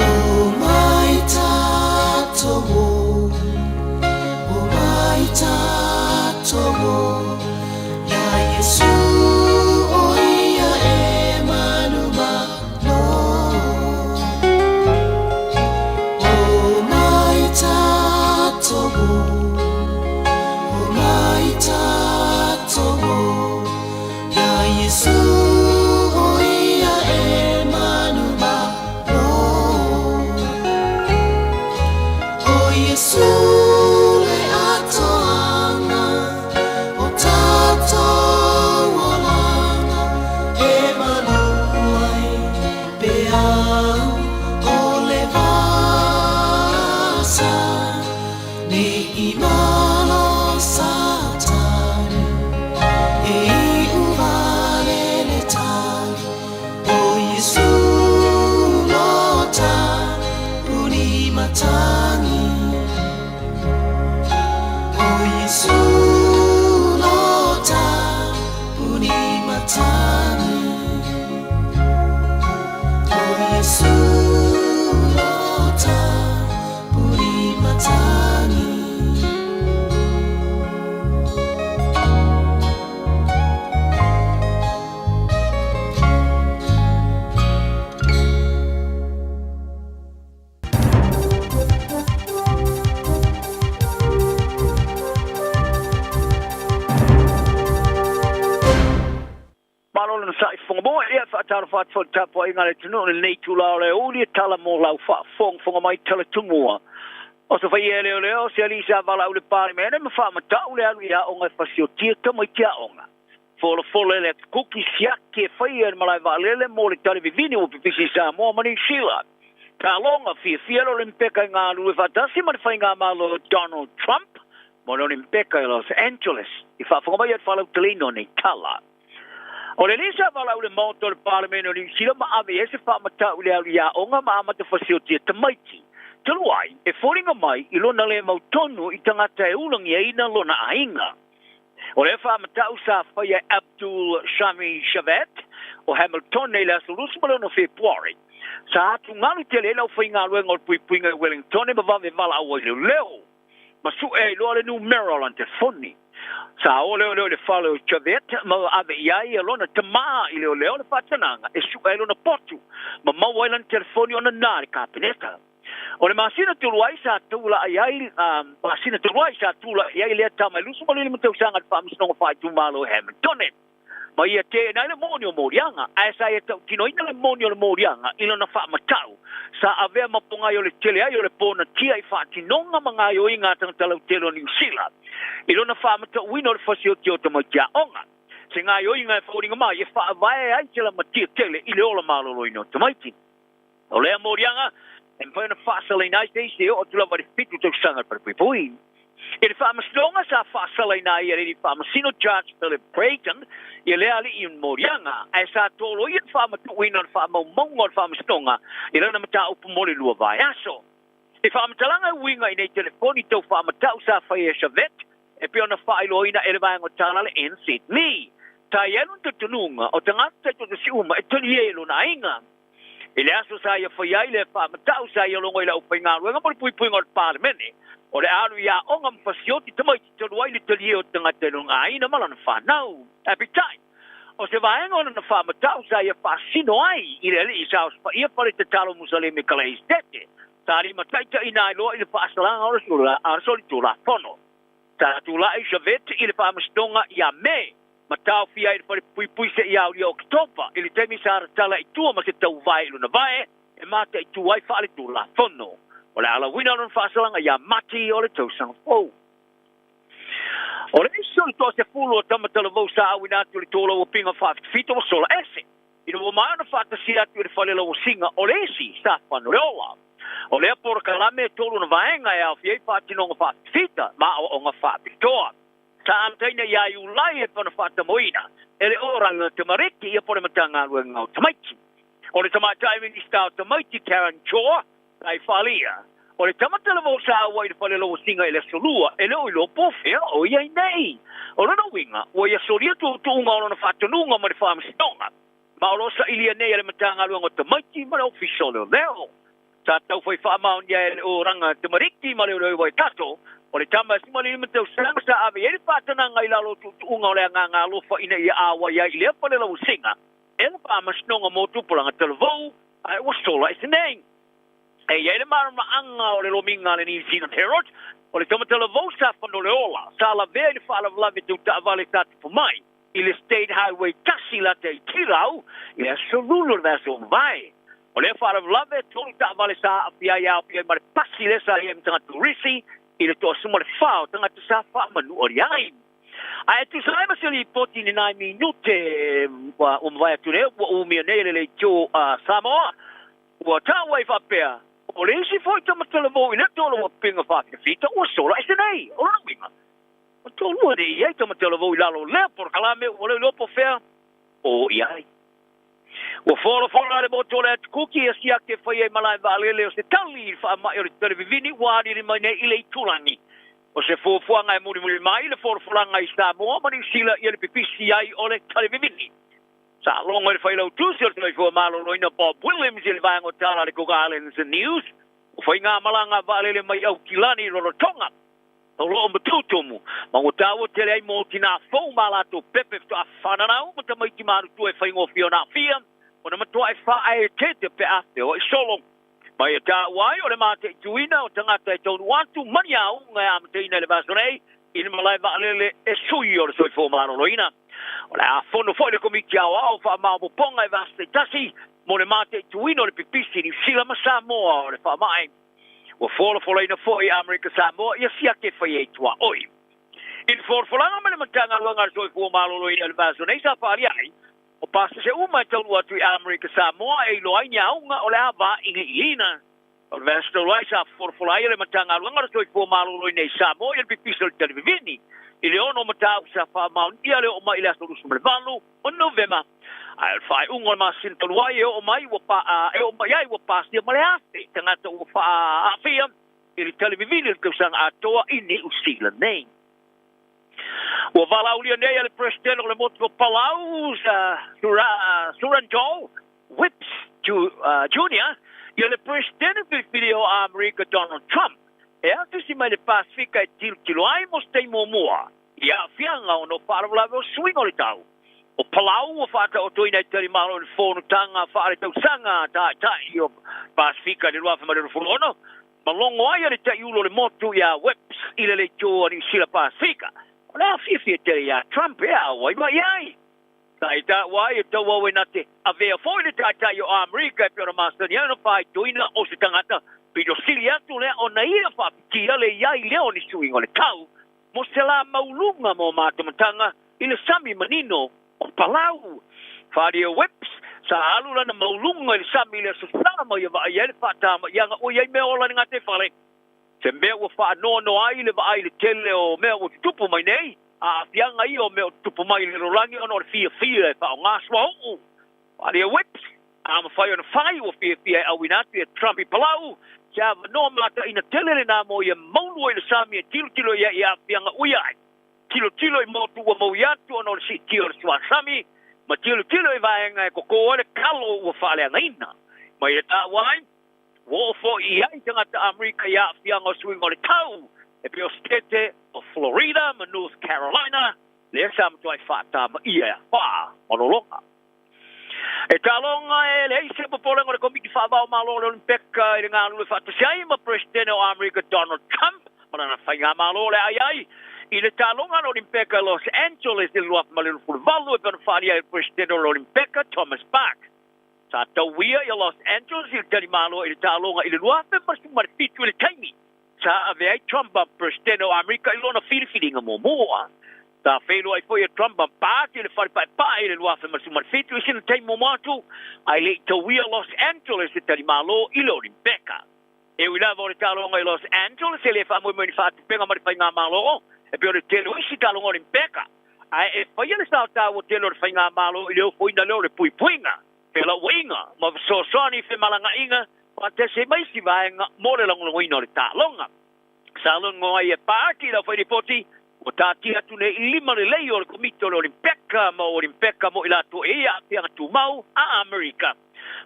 mai tatou, o mai tatou, ia Iesu o ia e manumalo. O mai tatou, o mai tatou, ia Iesu o ia e manumalo. O Iesu le atoaga o tatou olaga e malu ai peau o le vasa ne i malo Satani e iu vale le tali o Iesu lo taupuni matagi. O Iesu lo taupuni matagi. O Iesu lo taupuni matagi. Malo le onosai fofoga moe ia faatalofa atu foi i le tapuaiga a le atunuu i lenei itula o le aoauli e tala mo lau faafogafoga mai Talatumua. O se faia e leoleo se alii sa valaau i le Palemene ma faamatau le alu i aoga e fasiotia tamaiti aoga. Folafola e le Atukuki siaki e faia e le malae vaalele mo le tali vivini ua pipisi i Samoa ma Niu Sila. Taaloga fiafia le Olimpeka e galulue faatasi ma le faigamalo o Donald Trump mo le Olimpeka i Los Angeles. I faafofoga mai ai le faalauteleina o nei tala. O le alii sa valaau i le Maota o le Palemene o Niu Sila ma ave i ai se faamatau i le alu i aoga ma amata fasiotia tamaiti. Talu ai, e foliga mai i lona le mautonu i tagata e ulagiaina lona aiga. O lea faamatau sa faia e Abdul Shami Shavat o Hamiltone i le aso 26 Fepuari. Sa atugalu tele ai le aufaigaluega o le puipuiga i Wellingtone ma vave valaau ai leoleo ma sue ai loa le numera o lana telefoni. Sa o leoleo i le fale o Chavet ma ave i ai lona tamā i leoleo le faatanaga e sue ai lona potu ma maua ai lana telefoni ona na le Kapeneta. O le masina talu ai sa tula'i ai masina talu ai sa tula'i ai lea tama e 25 tausaga i le Faamasinoga Faaitumalo i Hamiltone. Ma ia teena ai le moni o moliaga, ae sa ia tautinoina le moni o le moliaga i lona faamatau, sa avea ma pogai o le tele ai o le ponatia i faatinoga ma gaoioiga a tagata lautele o Niu Sila i lona faamatauina o le fasioti o tamaiti aoga. Se gaoioiga e foliga mai e faavae ai se lamatia tele i le ola maloloina o tamaiti. O lea moliaga e mafai ona faasalaina ai se isi e oo atu lava i le 7 tausaga le falepuipui. I le faamasinoga sa faasalaina ai e le alii faamasino Judge Philip Creighton ia lea alii moliaga, ae sa toloia le faamatuuina o le faamaumauga o le faamasinoga i lana mataupu mo le 2 vaiaso. I faamatalaga e uiga i nei telefoni tau faamatau sa faia e Chavette e pei ona faailoaina e le vaega o tala le NZME. Sa i ai lona talitonuga o tagata taitoatasi uma e talia e lona aiga. I le aso sa ia fai ai le faamatau sa ia logo i le aufaigaluega mo le puipuiga o le Palemene, o le alu i aoga ma fasioti tamaiti talu ai le talie o tagata i lona aiga ma lana fanau. Ae peitai, o se vaega o lana faamatau sa ia faasino ai i le alii sa osofaia fale tatalo Musaleme Kalaisete, sa limataitaiina ai loa i le faasalaga o le solitulafono. Sa tulai Javed i le faamasinoga ia Me ma taofia ai i le fale puipui seia aulia Oketopa i le taimi sa tatala i tua ma se tauvae i lona vae e mataitu ai faaletulafono. O le alauina o lona faasalaga ia Mati o le tausaga fou. O le isi o le toasefulu o tama talavou sa auina atu i le tolauapiga faafitafita ua sola ese, ina ua maea ona faatasia atu i le fale lauasiga o le isi sa Fanoleola. O lea polokalame e tolu ona vaega e aofia ai faatinoga faafitafita ma aoaoga faapitoa. Sa amataina ia Iulai e pei ona faatamoina e le Oranga Tamariki ia po o le Matagaluega o Tamaiti. O le Tamaitai Minista o Tamaiti Karen Chhoa sa i faaalia, o le tama talavou sa auai i le fale lauasiga i le Aso Lua e le o iloa po o fea o i ai nei. O lona uiga, ua ia solia tuutuuga o lona faatonuga ma le faamasinoga, ma o lo o sailia nei e le Matagaluega o Tamaiti ma le Ofisa o Leoleo. Sa taufai faamaonia e le Oranga Tamariki ma Leoleo i Waikato, o le tama e 15 tausaga sa ave i ai le faatanaga i lalo o tuutuuga o le agaga alofa ina ia auai ai i lea fale lauasiga e le Faamasinoga mo Tupulaga Talavou, ae ua sola ese nei. E i ai le malamalamaaga o le lomiga a le New Zealand Herald, o le tama talavou sa Fanoleola, sa lavea i le faalavelave tau taavale sa tupu mai i le State Highway 1 lata i Tirau i le aso Lulu o le vaiaso ua mavae. O lea faalavelave, tolu taavale sa aafia ai aofia ai ma le pasi lea sa i ai ma tagata turisi i le toasuma le fa o tagata sa faamanualia ai. Ae tusa ai ma se lipoti i ni nai minute ua mavae atu nei, ua umia nei e le Leitio a Samoa, ua taua ai faapea, o le isi foi tama talavou i lea toloapiga faafitafita ua sola ese nei. O lona uiga, ua toalua nei i ai tama talavou i lalo o lea polokalame ua le iloa po o fea o i ai. Ua folafola le motu o le Atukuki e siaki e fai ai malae vaalele o se tali i le faamai o le televivini ua aliali mai nei i le itulagi. O se fuafuaga e mulimuli mai le folafolaga i Samoa ma Niu Sila ia le pipisi ai o le talivivini. Sa logo i le failautusi o le Soifua Maloloina Bob Williams i le vaega o tala a le Cook Islands News, ua faigamalaga vaalele mai Aukilani i Rarotonga o lo o matutumu ma ua taua tele ai mo tinā fou ma a latou pepe faatoa fananau ma tamaiti matutua e faigofie ona aafia ona matuai faaeteete pe a feoai solo. Ma ia taua ai o le mataituina o tagata e taunuu atu ma ni auga e amataina i le vaiaso nei i le malae vaalele e sui o le Soifua Maloloina. O le a fono foi le Komiti Aoao Faamaopoopoga i vaiaso taitasi mo le mataituina o le pipisi i Niu Sila ma Samoa o le faamai. Ua folafolaina foi i Amerika Samoa ia siaki e fai ai tuaoi. I le folafolaga mai le Matagaluega a le Soifua Maloloina i le vaiaso nei sa faaalia ai, o pasese uma e taunuu atu i Amerika Samoa e iloa ai ni auga o le a vailiiliina. O le vaiaso talu ai sa folafola ai e le Matagaluega o le Soifua Maloloina i Samoa ia le pipisi o le talivivini i le ono mataupu sa faamaonia le oo mai i le aso 28 o Novema. Ae o le faaiuga o le masina talu ai e oo mai ua pa, e oo mai ai ua pasia ma le afe tagata ua faaafia i le talivivini o le tausaga atoa i Niu Sila nei. Ua valaaulia nei e le Peresetene o le Motu o Palau, Surangel Whipps Junior, ia le Peresetene filifili o Amerika Donald Trump e atusi mai le Pasefika e tilotilo ai mo se taimi muamua i aafiaga ona o faalavelave o suiga o le tau. O Palau ua faataotoina e talimalo i le fonotaga faaletausaga taitai o Pasefika i le 2026, ma logo ai a le taiulu o le motu iā Whipps i le leitio a Niu Sila Pasefika. O le a fiafia tele iā Trump e auai mai ai. Sa i taua ai e tauau e na te avea foi le taitai o Amerika e pei ona masani ai ona faitoina o se tagata pito sili atu lea ona ia faapitia le i ai lea o ni suiga o le tau mo se la mauluga mo matamataga i le sami manino o Palau. Falia Whipps, sa alu lana mauluga i le sami i le aso Sa ma ia vaai ai le faatamaiaga ua i ai mea ola i le gataifale. Se mea ua faanoanoa ai le vaai i le tele o mea ua tutupu mai nei, aafiaga ia o mea o tutupu mai i le lalolagi ona o le fiafia e faaaoga suauu. Falia Whipps, a mafai ona fai, ua fiafia e auina atu ia Trump i Palau, se avanoa mataina tele lena mo ia maulu ai le sami e tilotilo i ai i aafiaga ua i ai. Tilotilo i motu ua maui atu ona o le siitia o le suasami, ma tilotilo i vaega e koko ai le kalo ua faaleagaina. Mai le taua ai, ua oo foi i ai tagata Amerika i aafiaga o suiga o le tau e pei o Setete o Florida ma North Carolina, lea sa matuai faatamaia e afā ma lologa. E taaloga e leai se popolega o le Komiti Faavao o Malo o le Olimpeka i le galulue faatasi ai ma Peresetene o Amerika Donald Trump ma lana faigamalo o le a i ai i le taaloga a le Olimpeka i Los Angeles i le 2028 e pei ona faaalia ai e le Peresetene o le Olimpeka Thomas Bach. Sa tauia ia Los Angeles i le talimalo i le taaloga i le 2017 i le taimi sa avea ai Trump ma Peresetene o Amerika i lona filifiliga muamua. Sa feiloai foi e Trump ma Bach i le fale paepae i le 2017 i sina taimi muamua atu ae le i tauia Los Angeles e talimalo i le Olimpeka. E ui lava o le taaloga i Los Angeles e le faamoemoe i ni faatupega ma le faigamalo e pei o le tele o isi taaloga Olimpeka, ae e faia le sao taua tele o le faigamalo i le ofoina lea o le puipuiga, felauaiga ma fesoasoani i femalagaaiga faatasi ai ma isi vaega mo le lagolagoina o le taaloga. Sa logo ai e Park i lau fai lipoti, ua taatia atu nei i lima lelei o le Komiti o le Olimpeka ma Olimpeka mo i latou e i ai aafiaga tumau a Amerika.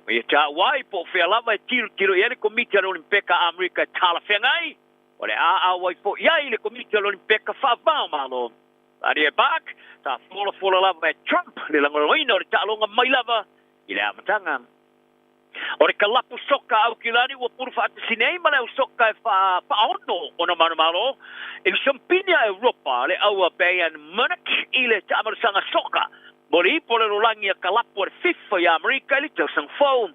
Ma ia taua ai po o fea lava e tilotilo i ai le Komiti a le Olimpeka a Amerika e talafeagai, o le a auai foi i ai le Komiti a le Olimpeka Faava-o-Malo. Aria Park, sa folafola lava e Trump le lagolagoina o le taaloga mai lava i le amataga. O le kalapu soka a Aukilani ua pulu faatasi nei ma le au soka e faaono ona manumalo i le Siampini a Europa le au a Bayern Munich i le taamalosaga soka mo le ipu o le lalolagi a kalapu a le FIFA i Amerika i le tausaga fou.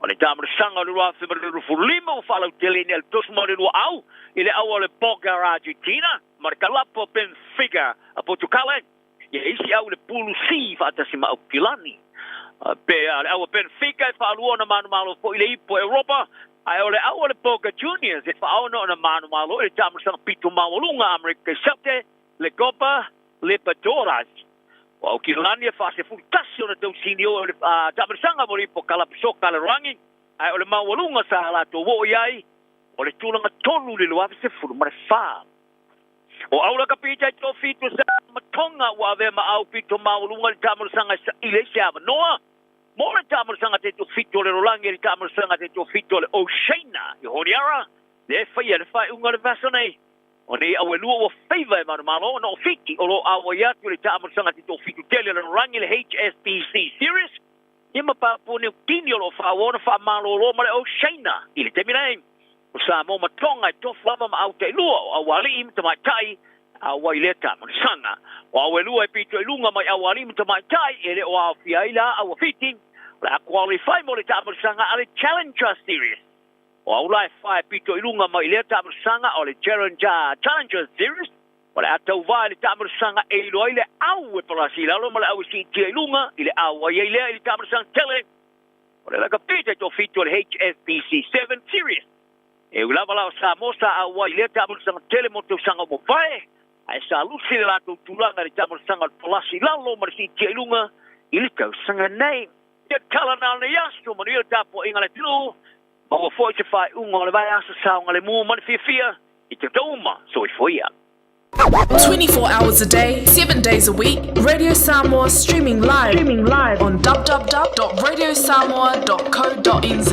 O le taamalosaga o le 2025 ua faalauteleina e le 32 au i le au a le Boca Argentina ma le kalapu a Benfica a Potukale. Ia isi au i le pulu C faatasi ma Aukilani. Pe a le au a Benfica e faalua ona manumalo foi i le ipu o Europa, ae o le au a le Boca Juniors e faaono ona manumalo i le taamalosaga pito maualuga Amerika i Saute, le Copa Libertadores. O Aukilani e faa-11 ona tausini o le taamalosaga mo le ipu o kalapu soka a le lalolagi, ae o le maualuga sa latou oo i ai o le tulaga tolu i le 2014. O Aula ka pita i tō whitu sa ma Tonga ua avea ma au pito maualuga i le taamalosaga e saili ai se avanoa mo le taamalosaga te toafitu o le lalolagi e le taamalosaga te toafitu o le Oceania i Honiara lea e faia i le faaiuga o le vasa nei. O nei au e lua ua faiva e manumalo ona o Fiti o lo o auai atu i le taamalosaga te toafitu tele o le lalolagi le HSBC Series ia ma Papua Niu Kini o lo o faaauau ona faamalolo ma le Oceania i le taimi nei. O Samoa ma Tonga e tofu lava ma au tailua o aualii ma tamaitai a ua i lea taamalosaga. O au e lua e pito i luga mai aualii ma tamaitai e le o aofia ai la au a Fiti, o le a qualify mo le taamalosaga a le Challenger Series. O au la e fa e pito i luga mai lea taamalosaga o le Challenger Series, o le a tauvā i le taamalosaga e iloa ai le au e palasi i lalo ma le au e siitia i luga i le auai ai lea i le taamalosaga tele. O le lakapi te toafitu o le HSBC 7 Series. E ui lava la o Samoa sa auai i lea taamalosaga tele mo tausaga ua mavae, ae sa lusi le latou tulaga i le taamalosaga o le palasi i lalo ma le siitia i luga i le tausaga nei. Ia tala na o lenei aso, manuia le tapuaiga a le atunuu, maua foi se faaiuga o le vaiaso saogalemu ma le fiafia i te tauma. Soifua ia. 24 hours a day, 7 days a week, Radio Samoa streaming live, streaming live on www.radiosamoa.co.nz.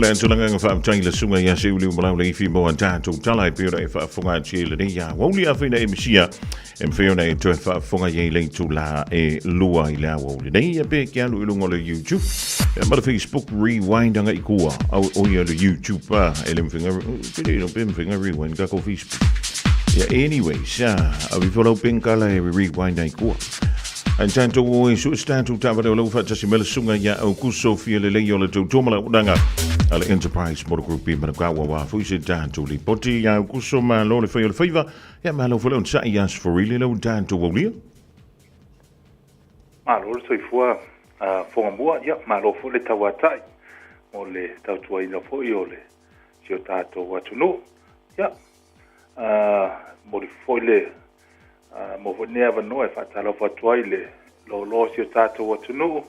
Momoli atu le agaga faafetai i le Susuga ia Seuliu Malau Leifi mo a tatou tala e pei ona e faafofoga atu i lenei aoauli afai na e misia e mafai ona e toe faafofoga i ai le itulā e 2 i le aoauli nei ia pe ke alu i luga o le YouTube ia ma le Facebook rewind anga i kua au o ia le YouTube a e le mawhenga pe le pe mawhenga rewind ka ko Facebook yeah, anyways a vi folau penkala e rewind ai kua Ai tātou o e su tātou tāware o lau whaatasi mele sunga ia au kuso fia le lei o le tau tōmala unanga a le Enterprise Motor Group i Manukau wā fui se tātou li poti ia au kuso ma lo le whai o le whaiva ia ma lau whale on sa i as forile lau tātou aulia. Malo le soifua fogamua, ia malo foi le tauatai mo le tautuaina foi o le si o tatou atunuu. Ia, momoli foi le mo foi lenei avanoa e faatalofa atu ai i le loaloa o si o tatou atunuu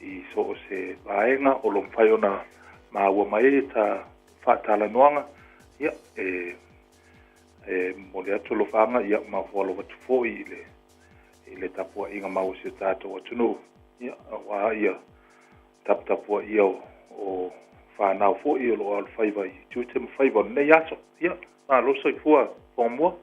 i so o se vaega o lo o mafai ona maua mai ai ta faatalanoaga. Ia, e e momoli atu alofaaga, ia, ma ofo atu foi i le i le tapuaiga mau a si o tatou atunuu, ia, aua ia taputapuaia o, o fanau foi o lo o alofaiva i tiute ma faiva o lenei aso. Ia, malo soifua Fogamua.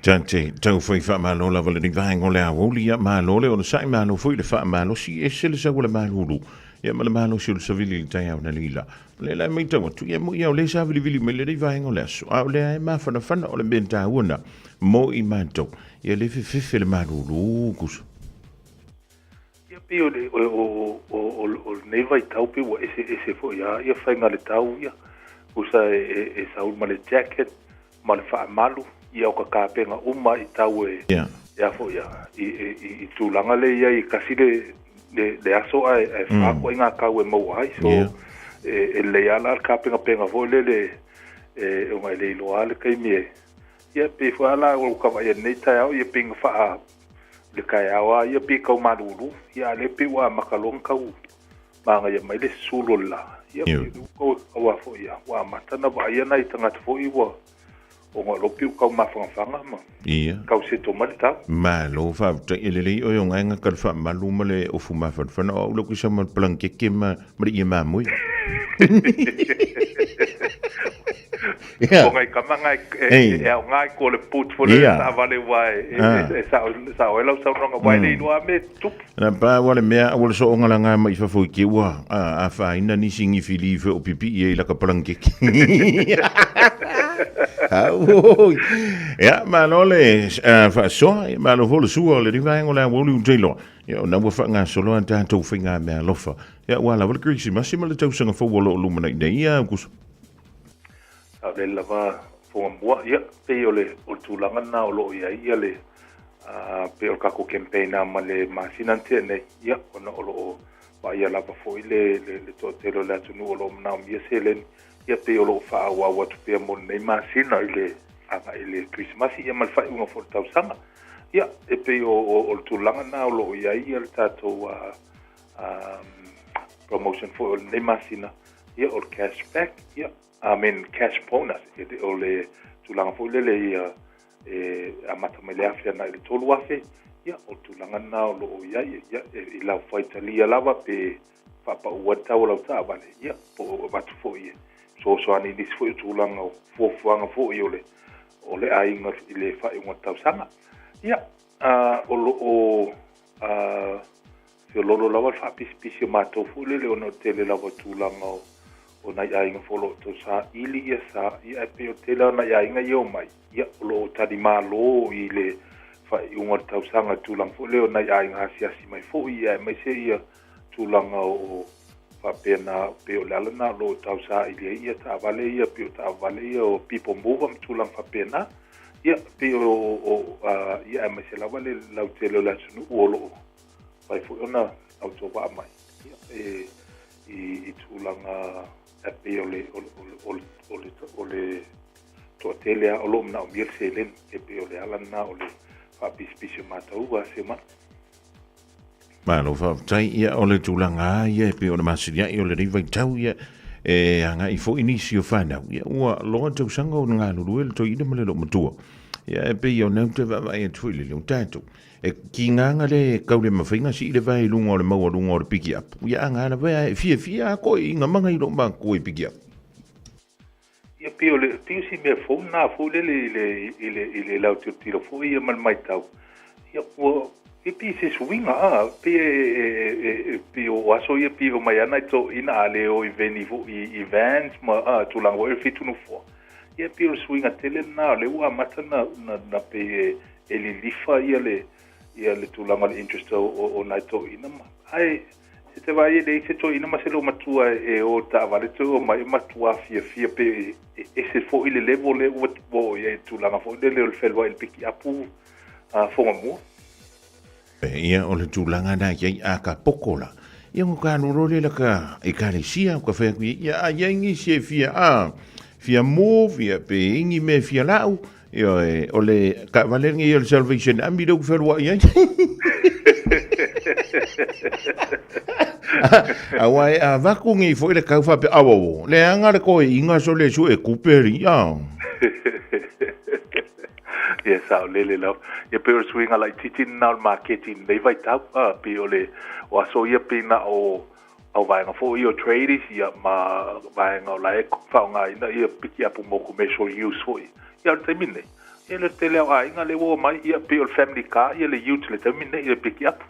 Tate tau whai whaamalo lava le vaenga o le aoauli ia malo le onosai malo foi le faamalosi ese le sau o le malulu ia ma le malosi o le savili i le taeao na leila le la mai tau atu ia mo ia o le savilivili mai lenei vaenga o le aso a o lea e mafanafana o le mea taua na mo i matou ia le fefefe le malulu kusa. Ia pei o le, o, o, o, o, o lenei vaitau pei ua eseese foi a ia faiga le tau ia. Usa e, e, e sau ma le jacket ma le faamalu ia o ka kapega uma i tau e Yeah. e a foi ia i, i, i, i tulaga le ia i kasi le le, le aso ae ae whākoa i ngā kau e maua ai. So Yeah. e, e lei ala le kapengapenga foi lele e ona e le iloa le taimi e ia pei foi ala o ka vaai nei taeao ia pei nga whaa le taeao a ia pei kau malulu ia a le pei ua amata loa ona tau magaia mai le sulu o le la ia pei ua kau a foi ia ua amata ona vaaia nai tagata foi ua ona o lo pei ua tau mafanafana ma Ia. tau seto mai le tau. Malo faafetai e lelei oe o gaega ka le faamalu ma le ofu mafanafana o au le kuisa ma le palankeke ma ma le ie mamoe. Ia. O ngai kama ngai e, e ao ngai ko le put fo le sa vale wa e e sa sa o lau saunoaga wa le iloa me tupu. Na pa wa le mea ua le soonga la nga mai fafo i ke ua a a whaina nisi ngi fili fe o pipi i e la ka palankeke. Auoi. Ia, malo le faasoa, ia malo foi le sua o le rivaenga o le aoauli o Taylor. Ia, ona ua faagasolo a tatou faigameaalofa. Ia, ua lava le Kerisimasi ma le tausaga fou o lo o lumanai nei, ia, Aukuso. A o le lava fogamua, ia, pei o le, o le tulaga lena o lo o i ai ia le, pei o le tatou campaign lava ma le masina na tea nei, ia, ona o lo o vaaia lava foi le, le, le toatele o le atunuu o lo o manaomia seleni, ia pei o lo o faaauau atu pea mo lenei masina i le agai i le Kerisimasi ia ma le faaiuga foi o le tausaga. Ia, e pei o, o, o le tulaga lena o lo o i ai ia le tatou promotion foi o lenei masina, ia o le cash back, ia, I mean cash bonus, e, o le tulaga foi lele ia e amata mai le 1000 agai i le 3000, ia o le tulaga lena o lo o i ai, ia, e, i lau faitalia lava pe faapau ai le tau o lau taavale, ia, po o avatu foi e fesoasoani i nisi foi o tulaga o fuafuaga foi o le, o le aiga i le faaiuga o le tausaga. Ia, o lo o feoloolo lava le faapisipisi o matou foi lele ona o le tele lava o tulaga o, o nai aiga foi o lo o tau saili ia sa, ia ae pei o le tele o nai aiga ia omai, ia, o lo o talimalo i le faaiuga o le tausaga i le tulaga foi lea o nai aiga asiasi mai foi, ia aemaise ia tulaga o faapena pei o le ala lena o lo o tausaili ai ia taavale ia pei o taavale ia o people mover ma tulaga faapena. Ia pei o, o a, ia aemaise lava le lautele o le atunuu o lo o mafai foi ona autovaa mai ia, e, i, i tulaga e pei o le, o le, o le, o le, o le toatele lava o lo o manaomia le seleni e pei o le ala lena o le faapisipisi o matou a Seumanu. Malo faafetai, ia o le tulaga lava ia e pei ona masiliai o lenei vaitau ia e agai foi nisi o fanau ia ua loa tausaga o galulue le toeaina ma le loomatua. Ia, e pei o nau te vaavaai atu foi i le leo tatou. E kigaga le kau le mafaiga sii le vae i luga o le maualuga o le pikiapu. Ia a ga lava e fiafia a koe i ga maga i loo matua i pikiapu. Ia pei o le pei o si mea fou lena foi lele i le i le i le lautilotilo foi ia ma le maitau, ia ua e pei se suiga a pei e e e e pei o aso ia pei e omai lava nai toeaiina a le o i veni foi i vans ma a tulaga foi o le 7 nofoa. Ia pei o le suiga tele lena o lea ua amata na na na pei e e lilifa ia le ia le tulaga o le interest o o nai toeaiina ma ae E te vaai e leai se toeaina ma se loomatua e o i le taavale toe omai e matuā fiafia pe e ese foi le level lea ua oo i ai i le tulaga foi lele o le feluai i le pikiapu fogamua. Ia o le tulaga na iai a ka poko la. Ia ngo ka lolo le la ka ekalesia ka whai aku ia a iai nisi e fia a fia move ia pe ingi me fia lau ia e o le ka vale ngi o le Salvation Army le whelua ia. Aua e a vaku ngi fo le kau whape awawo. Le anga le koe inga so le su e kupe ri ia. Ia saolele lava. Ia pei o le suiga laitiiti lena o le maketi i lenei vaitau, a, pei o le, o aso ia pei na o au vaega foi ia o tradies ia ma vaega o la e faaaogaina ia pikiapu mo commercial use foi. Ia o le taimi lenei, ia le tele lava o aiga lea ua omai, ia pei o le family car ia le ute i le taimi lenei, le pikiapu.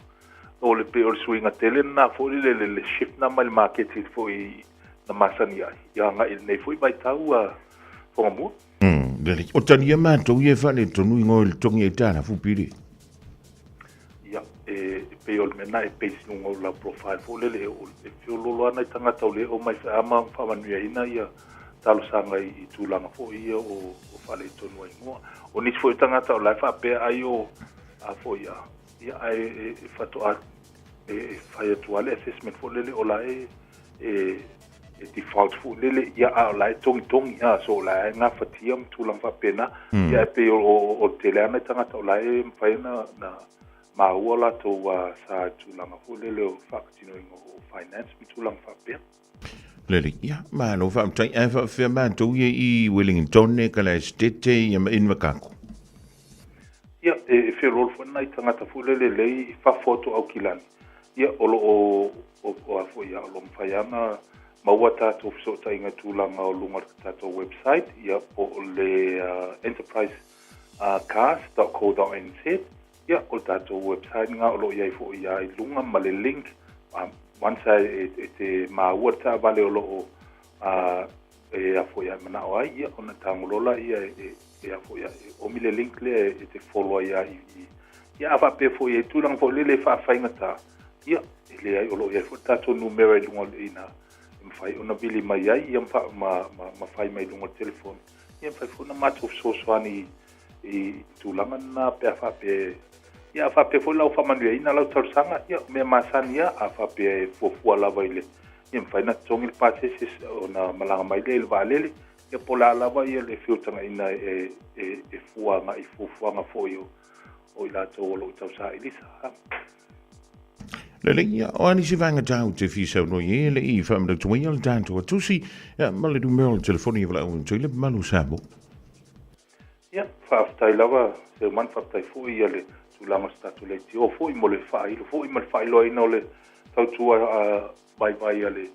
O le pei o le suiga tele lena foi le, le, le shift lena mai le maketi foi na masani ai, ia agai i lenei foi vaitau a Fogamua. Lelei. O talia matou ia e faaletonu i ngoe le togi ai tālafu pili. Ia, e, e pei o le mea na e base i luga o lau profile foi lele, e, e feoloolo lava nai tagata o lea e omai ma faamanuiaina ia talosaga i, i tulaga foi ia o, o faaletonu ai igoa. O nisi foi o tagata o la e faapea ai o, a foi a, ia, ae e, e faatoa e, e fai atu lava le assessment foi lele o la e, e, e default foi lele, ia, a o la e togitogi, a, so o la e gafatia ma tulaga faapena. Ia, e pei o, o, o le tele lava nai tagata o la e mafai ona na maua latou sa i tulaga foi lele o faatinoina o finance ma tulaga faapea. Lelei, ia, malo faafetai. Ae faafefea matou ia i Wellington, e Kalaestete, ia ma Invercargill? Ia, e feoloolo foi nai tagata foi lele lei i fafo atu o Aukilani. Ia, o lo o, o, o a foi ia, o lo o mafai lava ona maua tatou fesootaiga i tulaga o luga o le tatou website, ia, po o le enterprise cars dot co dot nz, ia, o le tatou website lena o lo o i ai foi ia i luga ma le link, once e, e te maua le taavale o lo o e a foi a manao ai, ia, ona tago loa lea e, e a foi a, e omi le link lea e te follow ai a i, i. Ia, a faapea foi e tulaga foi lele e faafaigata, ia, e leai o lo o i ai foi le tatou numera i luga o le ina e mafai ona vili mai ai, ia, ma, ma, ma, ma fai mai i luga o le telefoni. Ia, e mafai foi ona matou fesoasoani i, i tulaga lena pe a faapea ia, a faapea foi la ua faamanuiaina lau talosaga, ia, o mea masani lava, a faapea e fuafua lava i le, ia mafai ona totogi le pasese ona malaga mai lea i le vaalele, ia po o le a lava ia le feutagaina e, e, e fua agai i fuafuaga foi o, o i latou o lo o tausaili sa. Lelei, ia, o a nisi vaega tau te fia saunoa i ai e le i faamanatu mai le tatou atusi, ia, ma le numera o le telefoni e valaau atu ai le mamalu o Samoa. Ia, faafetai lava Seumanu, faafetai foi ia le tulaga o se tatou leitio foi mo le faailo foi ma le faailoaina o le tautua vaivai a le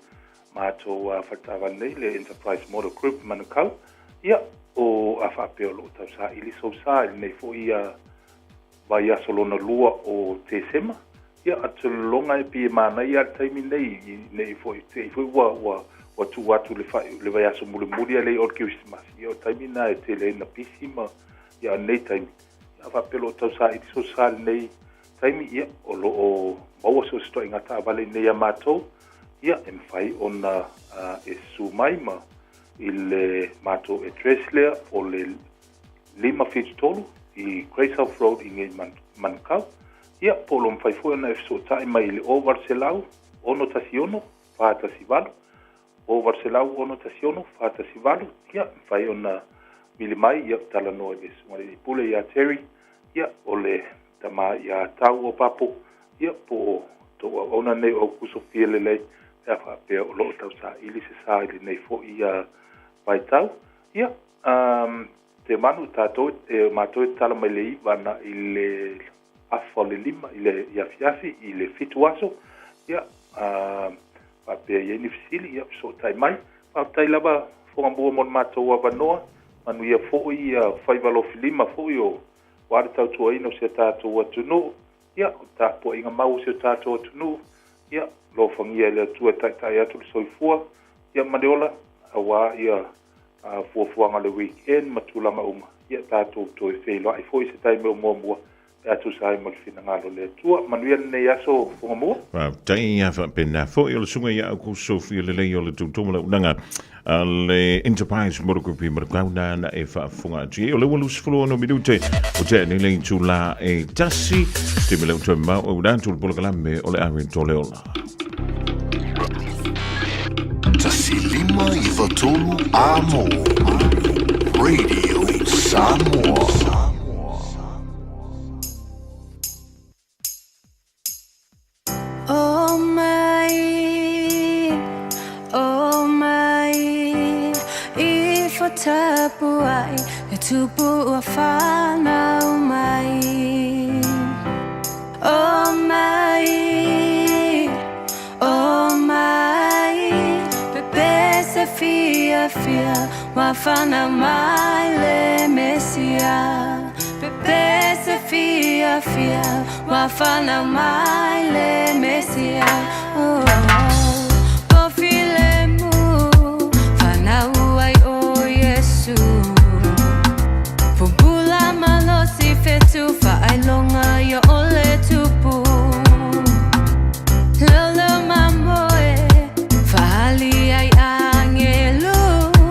matou faletaavale nei, le Enterprise Motor Group Manukau. Ia, o a faapea o lo o tausaili sou sa i lenei foi vaiaso lona lua o Tesema, ia, a te lologa e pei e manaia lava le taimi lenei, ne i foi, te i foi ua, ua, ua tuu atu le, le vaiaso mulimuli a le i o le Kerisimasi. Ia, o le taimi lena e tele ai na pisi ma, ia, a lenei taimi, ia, a faapea o lo o tausaili sou sa i lenei taimi, ia, o lo o maua so o se ituaiga taavale i inei ia matou, ia, e mafai ona e susu mai ma i le matou address lea o le 573 i Grey South Road i inei i Manukau. Ia, po o lo o mafai foi ona e fesootai mai i le 0800 616 418, 0800 616 418, ia, mafai ona vili mai, ia, talanoa i le Susuga i le Pule ia Terry, ia, o le tama ia Tau o Papo, ia, po o tou auauna nei o Aukuso Fia Lelei, pe a faapea o lo o tausaili se sa i lenei foi vaitau. Ia, um, Temanu, tatou e, matou e tatala mai le 9 agai i le afa o le 5 i le i afiafi i le 7 aso. Ia, a faapea e i ai ni fesili, ia fesootai mai. Faafetai lava Fogamua mo le matou avanoa. Manuia foi ia faiva lofilima foi o aua le tautuaina o si o tatou atunuu. Ia, o le tapuaiga mau a si o tatou atunuu, ia, alofagia e le Atua e taitai atu le soifua, ia ma le ola, aua ia fuafuaga o le weekend ma tulaga uma, ia tatou toe feiloai foi i se taimi o muamua pe a tusa ai ma le finagalo o le Atua. Manuia lenei aso Fogamua. Faafetai, ia faapena foi o le susuga ia Aukuso Fialelei o le Tautoga Launaga a le Enterprise Motor Group i Marukau nāna e faafofoga atu i ai. O le ua 26 minute o tea nei le itulā e tasi. Te mea leo toe mau au rātou le polokalame o le Ave Tole Ola. 1593 Amo Radio Samoa. Oh mai, oh mai, i whatapuai, e tupu ua whanau mai. Oh mai, oh mai, pepe se fia fia, ua whanau mai le Mesia. Pepe se fia fia, ua whanau mai le Mesia. Oh, oh. Po filemu, whanau ai o Yesu. Pupula malosi fetu, whaailonga ia o le tupu. Lolo mamoe, whahali ai angelu,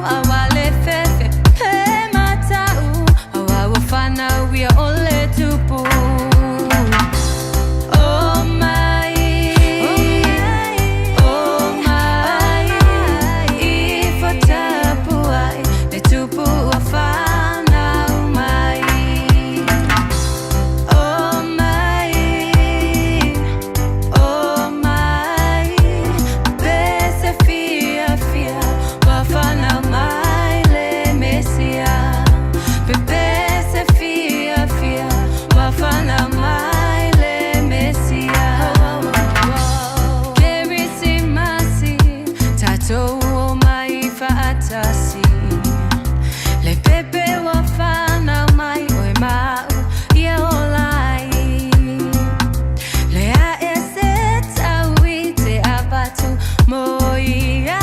awale fefe, pe matau, awa ua whanau ia o le tupu. Oh mai, oh mai, i whatapuai, le tupu ua whanau mai. Oh mai, oh mai, pe se fia fia, ua whanau mai le Mesia. Pe se fia fia, ua whanau mai le Mesia. Kerisimasi, tatou o mai whaatasi. Le pepe ua whanau mai oe mau ia ola ai. Le a e se tau i te apatu mo ia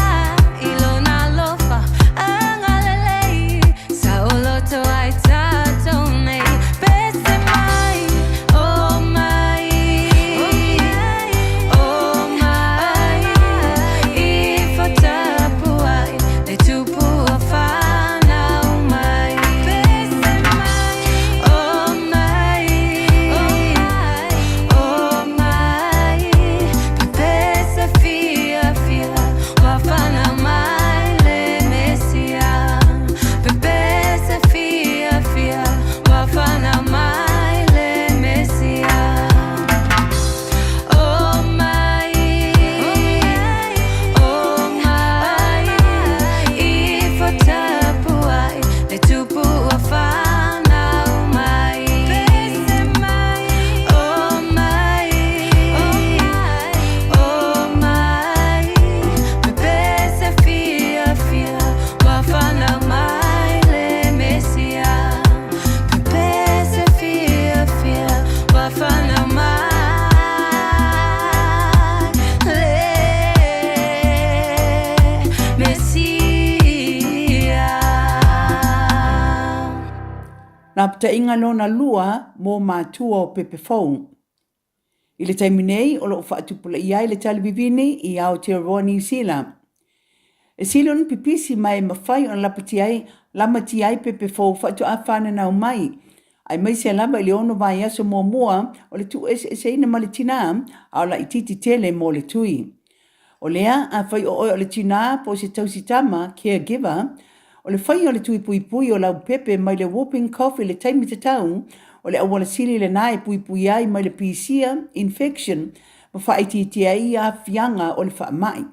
i lona alofa agalelei sa oloto ai tatou nei pese mai oh mai oh mai i whatapuai le tupu ua whanau mai pese mai oh mai oh mai pese fia fia ua whanau mai le Mesia pese fia fia ua whanau mai le Mesia. Oh mai, oh mai, i whatapuai le tupu ua whanau mai. Oh mai, oh mai, pese fia fia ua whanau mai le Mesia. Pese fia fia ua whanau mai le Mesia. Lapataiga lona lua mo matua o pepe fou. I le taimi nei, o lo o faatupulaia ai le talivivini i Aotearoa Niu Sila. E sili ona pipisi ma e mafai ona lapatia ai, lamatia ai pepe fou faatoa fananau mai, aemaise lava i le ono vaiaso muamua o le tuueseeseina ma le tinā, a o laitiiti tele mo le tui. O lea, afai o oe o le tinā po o se tausi tama, caregiver, o le faia o le tui puipui o lau pepe mai le whooping cough i le taimi tatau, o le auala sili lenā e puipui ai mai le pisia, infection, ma faaitiitia ai aafiaga o le faamai.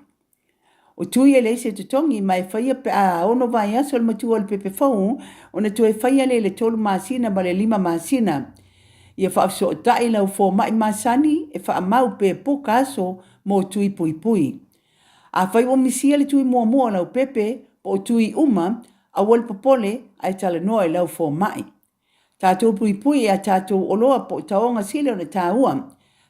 O tui e leai se totogi ma e faia pe a ono vaiaso le matua o le pepe fou ona toe faia lea i le tolu masina ma le lima masina. Ia faafesootai lau fomai masani e faamau pe puka aso mo tui puipui. Afai ua misia le tui muamua o lau pepe po o tui uma, aua le popole ae talanoa i lau fomai. Tatou puipui i a tatou oloa po o taoga sili ona taua.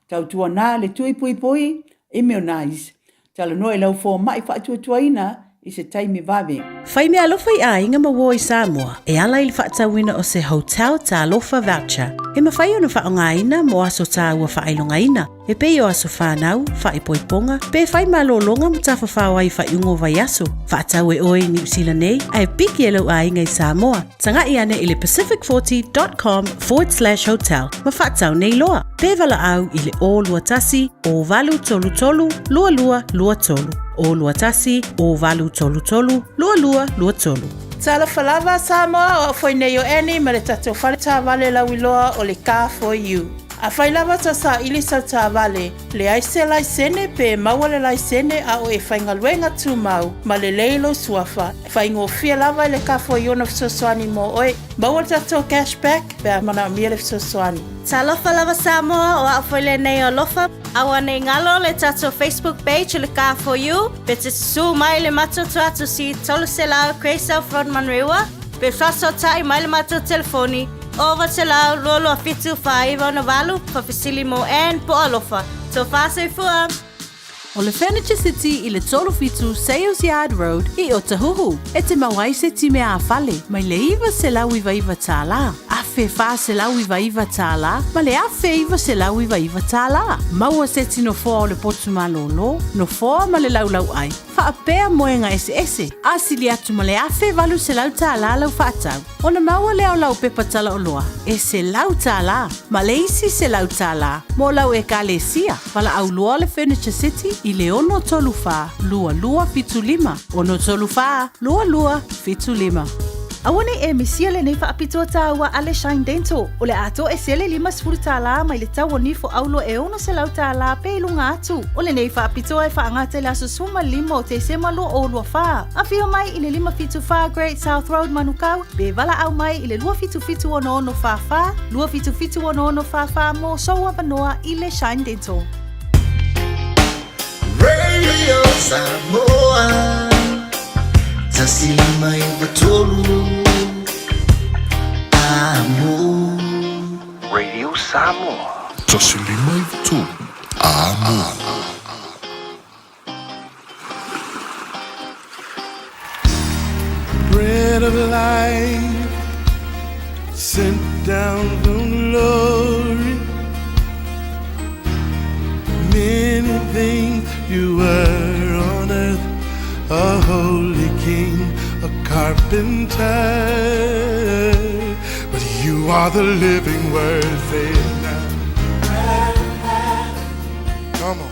Tautuana le tui puipui, immunize. Talanoa i lau fomai faatuatuaina i se taimi vave. Fai meaalofa i aiga ma uo i Samoa e ala i le faatauina o se Hotel Talofa Voucher e mafai ona faaaogaina mo aso taua faailogaina e pei o aso fanau, faaipoipoga, pe fai malologa ma tafafao ai i faaiuga o vaiaso. Faatau e oe i Niu Sila nei ae piki e lou aiga i Samoa. Taga'i ane i le pacific40.com/hotel ma faatau nei loa. Pe valaau i le 021 0833 2223. 021 0833 2223. Talofa lava Samoa, o au foi nei o Annie ma le tatou fale taavale lauiloa o le Car for You. Afai lava tau saili sau taavale, leai se laisene pe maua le laisene a o e faigaluega tumau ma lelei lou suafa, Faigofie lava i le kafo i ona fesoasoani mo oe. Maua le tatou cash back pe a manaomia le fesoasoani. Talofa lava Samoa, o au foi lenei o Alofa. Aua nei galo le tatou Facebook page o le Car for You, pe te susu mai le matou tuatusi 300 Grey South Road Manurewa, pe faasootai mai le matou telefoni 0900 227 498 faafesili mo Ann po o Alofa. Tofa soifua! O le Furniture City i le 37 Sales Yard Road i Otahuhu, e te mau ai se time ā-fale mai le $999, $1,499 ma le $1,999. Maua se ti nofoa o le potu malōlō, nofoa ma le laulauʻai, faapea moega eseese, a sili atu ma le $1,800 lau faatau. Ona maua lea o lau pepa talaoloa e $100 ma le isi $100 mo lau Ekalesia. Valaau loa le Furniture City i le 634 2275, 634 2275. Aua nei e misia lenei faapitoa taua a le Shine Dental, o le atoa e sele $50 mai le tau o nifo aulo e $600 pe i luga atu. O lenei faapitoa e faagata i le aso 15 o Tesema 2024. Afio mai i le 574 Great South Road Manukau, pe valaau mai i le 277 6644, 277 6644 mō sou avanoa i le Shine Dental. Radio Samoa 153 Amo. Radio Samoa. 153 Amo. Bread of life sent down from glory. Many things you were on earth, a holy king, a carpenter. But you are the living word, say it now. Come on.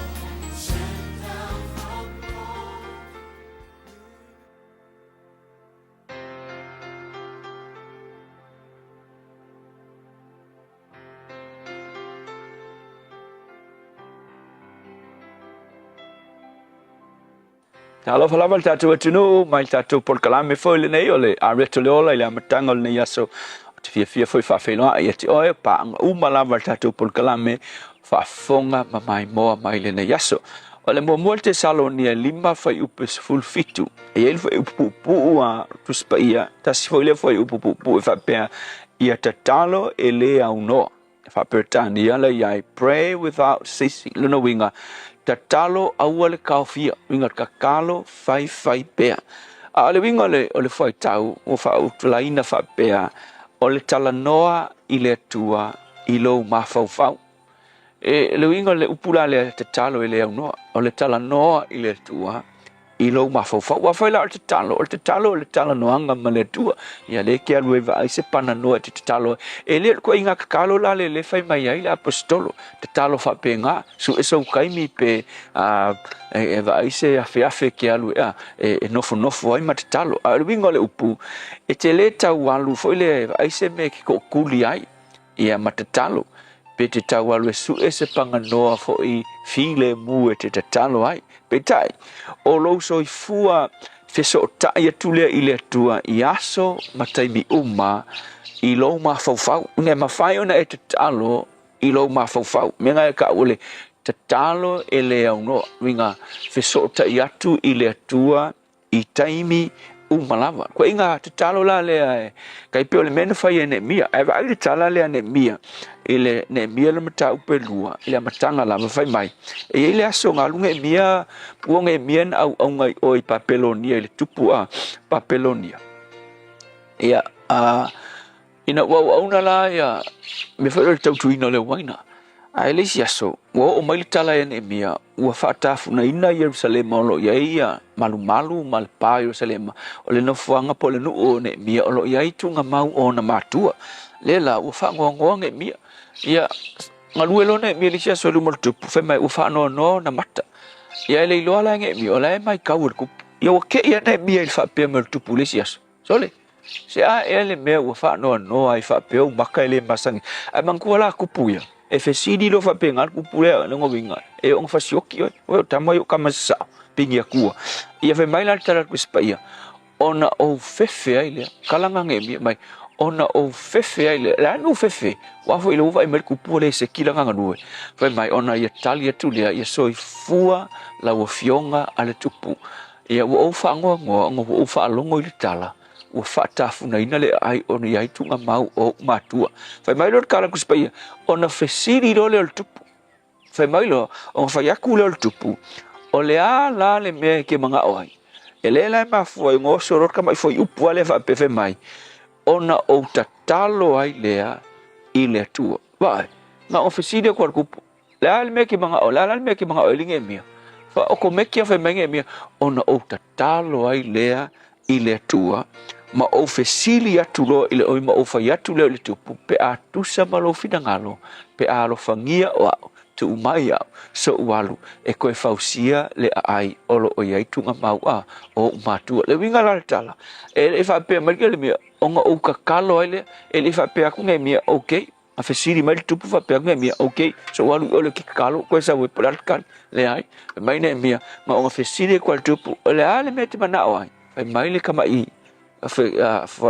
Talofa lava le tatou atunuu mai le tatou polokalame foi lenei o le Areto le Ola i le amataga o lenei aso. Ou te fiafia foi faafeiloai ia te oe, paaga uma lava le tatou polokalame faafofoga ma maimoa mai lenei aso. O le muamua le Tesalonia 5 fuaiupu 17. E i ai le fuaiupu puupuu a Tusi Paia, tasi foi lea fuaiupu puupuu e faapea, ia tatalo e le aunoa. E faa-Peretania la i ai, pray without ceasing. Lona uiga, tatalo aua le taofia, uiga tatalo faifai pea. A o le uiga o le, o le fuaitau ua faautulaina faapea, o le talanoa i le Atua i lou mafaufau. E, le uiga o le upu la lea tatalo e le aunoa, o le talanoa i le Atua i lou mafaufau. Ua fai la o le tatalo, o le tatalo o le talanoaga ma le Atua. Ia le ke alu e vaai se pananoa e te tatalo ai. E le o le koiga tatalo la le le fai mai ai le aposetolo. Tatalo faapena, sue sou taimi pe e vaai se afeafe ke alu e, e nofonofo ai ma tatalo. A o le uiga o le upu, e te le tau alu foi le vaai se mea e ke tookuli ai. Ia ma tatalo. Pe te tau alu e suʻe se paganoa foʻi filemu e te tatalo ai. Peitai, o lou soifua fesootaʻi atu lea i le Atua i aso ma taimi uma i lou mafaufau. Ina e mafai ona e tatalo i lou mafaufau. Mea nga e kau o le tatalo e le aunoa. Uiga, fesootaʻi atu i le Atua i taimi uma lava. Koe inga tatalo la lea e kai pei o le mea na fai e Neemia. Ae vaai le tala lea a Neemia i le Neemia le mataupu e lua i le amataga lava fai mai. E i ai le aso galu Neemia, pua Neemia na auaunga i o i Papelonia i le tupu a Papelonia. Ia, a Ina ua auauna la ia mea foi o le tautuina o le uaina. Ae le isi aso, ua oo mai le tala ia Neemia, ua faatafunaina Ierusalema o lo o i ai ia malumalu ma le pa o Ierusalema, o le nofoaga po o le nuu o Neemia o lo o i ai tuugamau o ona matua. Lea la, ua faanoanoa Neemia. Ia, galue loa Neemia i le isi aso i luma o le tupu, fai mai ua faanoanoa ona mata. Ia e le iloa la e Neemia, o la e maitau e le tupu. Ia ua kei lava Neemia i le faapea mai o le tupu i le isi aso. Sole, se a ea le mea ua faanoanoa ai faapea ou maka e le masani. Ae manatua la kupu ia, e fesili loa faapena le kupu lea, lona uiga, e oo ina fasioki oe, oe o tama ia o kama sasao, pigi atua. Ia fai mai la le tala a le Tusi Paia, ona ou fefe ai lea, kala nga Neemia mai, ona ou fefe ai lea. O le a le mea ua fefe? Aua foi o lea ua vaai mai le kupu ua le seki lana galue. Fai mai, ona ia tali atu lea, ia soifua lau afioga a le tupu. Ia, ua ou faanoanoa ona ua ou faalogo i le tala ua faatafunaina le aai ona i ai tuugamau o ou matua. Fai mai loa le tala Tusi Paia, ona fesili loa lea o le tupu. Fai mai loa, ona fai atu lea o le tupu, o le a la le mea e te manao ai? E lē la e mafua ai ona oso loa le tamaʻi fuaiupu a lea faapea fai mai, ona ou tatalo ai lea i le Atua. Vaai, na ona fesili atu a le tupu, Le a le mea ke manao, le a la le mea ke manao e linge mia. Fa o ko mekia fai mai nge mia, ona ou tatalo ai lea i le Atua, ma ou fesili atu loa i le oi ma ou fai atu lea i le tupu, pe a tusa ma lou finagalo, pe a alofagia o a'u, tuu mai a'u, soʻu alu, e toe fausia le aai o lo o i ai tuugamau a o ou matua. Le uiga la le tala, e le i faapea mai le mea, ona ou tatalo ai lea, e le i faapea atu Nehemia, okay, A fesili mai le tupu faapea atu Neemia, Ok, so ua alu i o le tatalo, koe sau e po o le a le tali. Leai. Fai mai Neemia, ma ona fesili atu a le tupu, O le a le mea e te manao ai? Fai mai le tamaʻi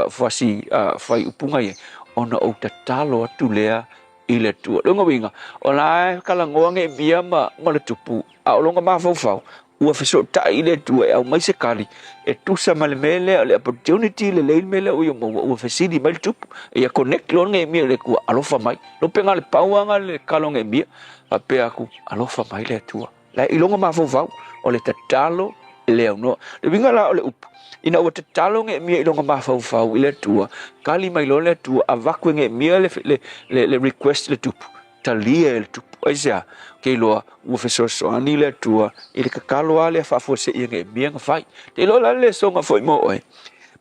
fuasi faiupuga ia, Ona ou tatalo atu lea i le Atua. Lona uiga, o la e talanoa Neemia ma le tupu, a o lona mafaufau, ua fesootai i le Atua e aumai se kali e tusa ma le mea lea, o le opportunity lelei le mea lea ua ia maua, ua fesili mai le tupu, ia connect loa Neemia i le Atua, alofa mai. Lopega le pau lava le kalo Neemia, faapea atu, alofa mai le Atua. La i lona mafaufau, o le tatalo e le aunoa. Le uiga la o le upu, ina ua tatalo Neemia i lona mafaufau i le Atua, kali mai loa le Atua, avatu e Neemia le, le, le, le request i le tupu, talia e le tupu. Aisea? Ke iloa ua fesoasoani le Atua i le tatalo lava lea faafuasei e Neemia na fai. Te iloa la le lesoga foi mo oe,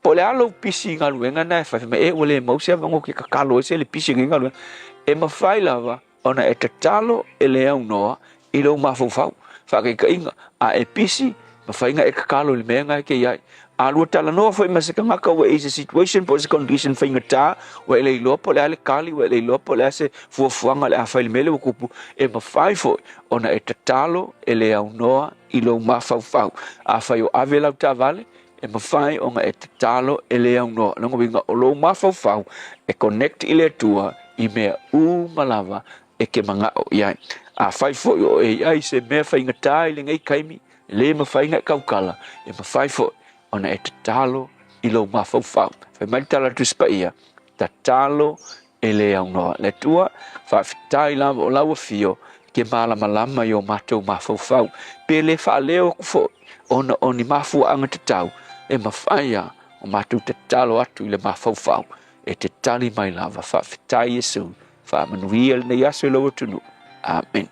po o le a lou pisi i galuega na e fai, fai mai, e ua le mau se avanoa ou te tatalo ai se le pisi i lenei galuega. E mafai lava ona e tatalo e le aunoa i lou mafaufau. Faataitaiga, a e pisi, mafai ona e tatalo i le mea lena e te i ai. A lua talanoa foi ma se tagata ua i se situation po o se condition faigata, ua e le iloa po o le a le tali, ua e le iloa po o le a se fuafuaga o le a fai i le mea lea ua tupu, e mafai foi ona e tatalo e le aunoa i lou mafaufau. Afai o ave lau taavale, e mafai ona e tatalo e le aunoa. Lona uiga, o lou mafaufau e connect i le Atua i mea uma lava e te manao i ai. Afai foi o e i ai se mea faigata i lenei taimi, e le mafai ona e tautala, e mafai foi ona e tatalo i lou mafaufau. Fai mai le tala a le Tusi Paia, tatalo e le aunoa. Le Atua, faafetai lava o lau afio ke malamalama i o matou mafaufau. Pe le faaleo atu foi ona o ni mafuaaga tatau, e mafai lava o matou tatalo atu i le mafaufau e te tali mai lava. Faafetai Iesu. Faamanuia lenei aso i lou atunuu. Amen.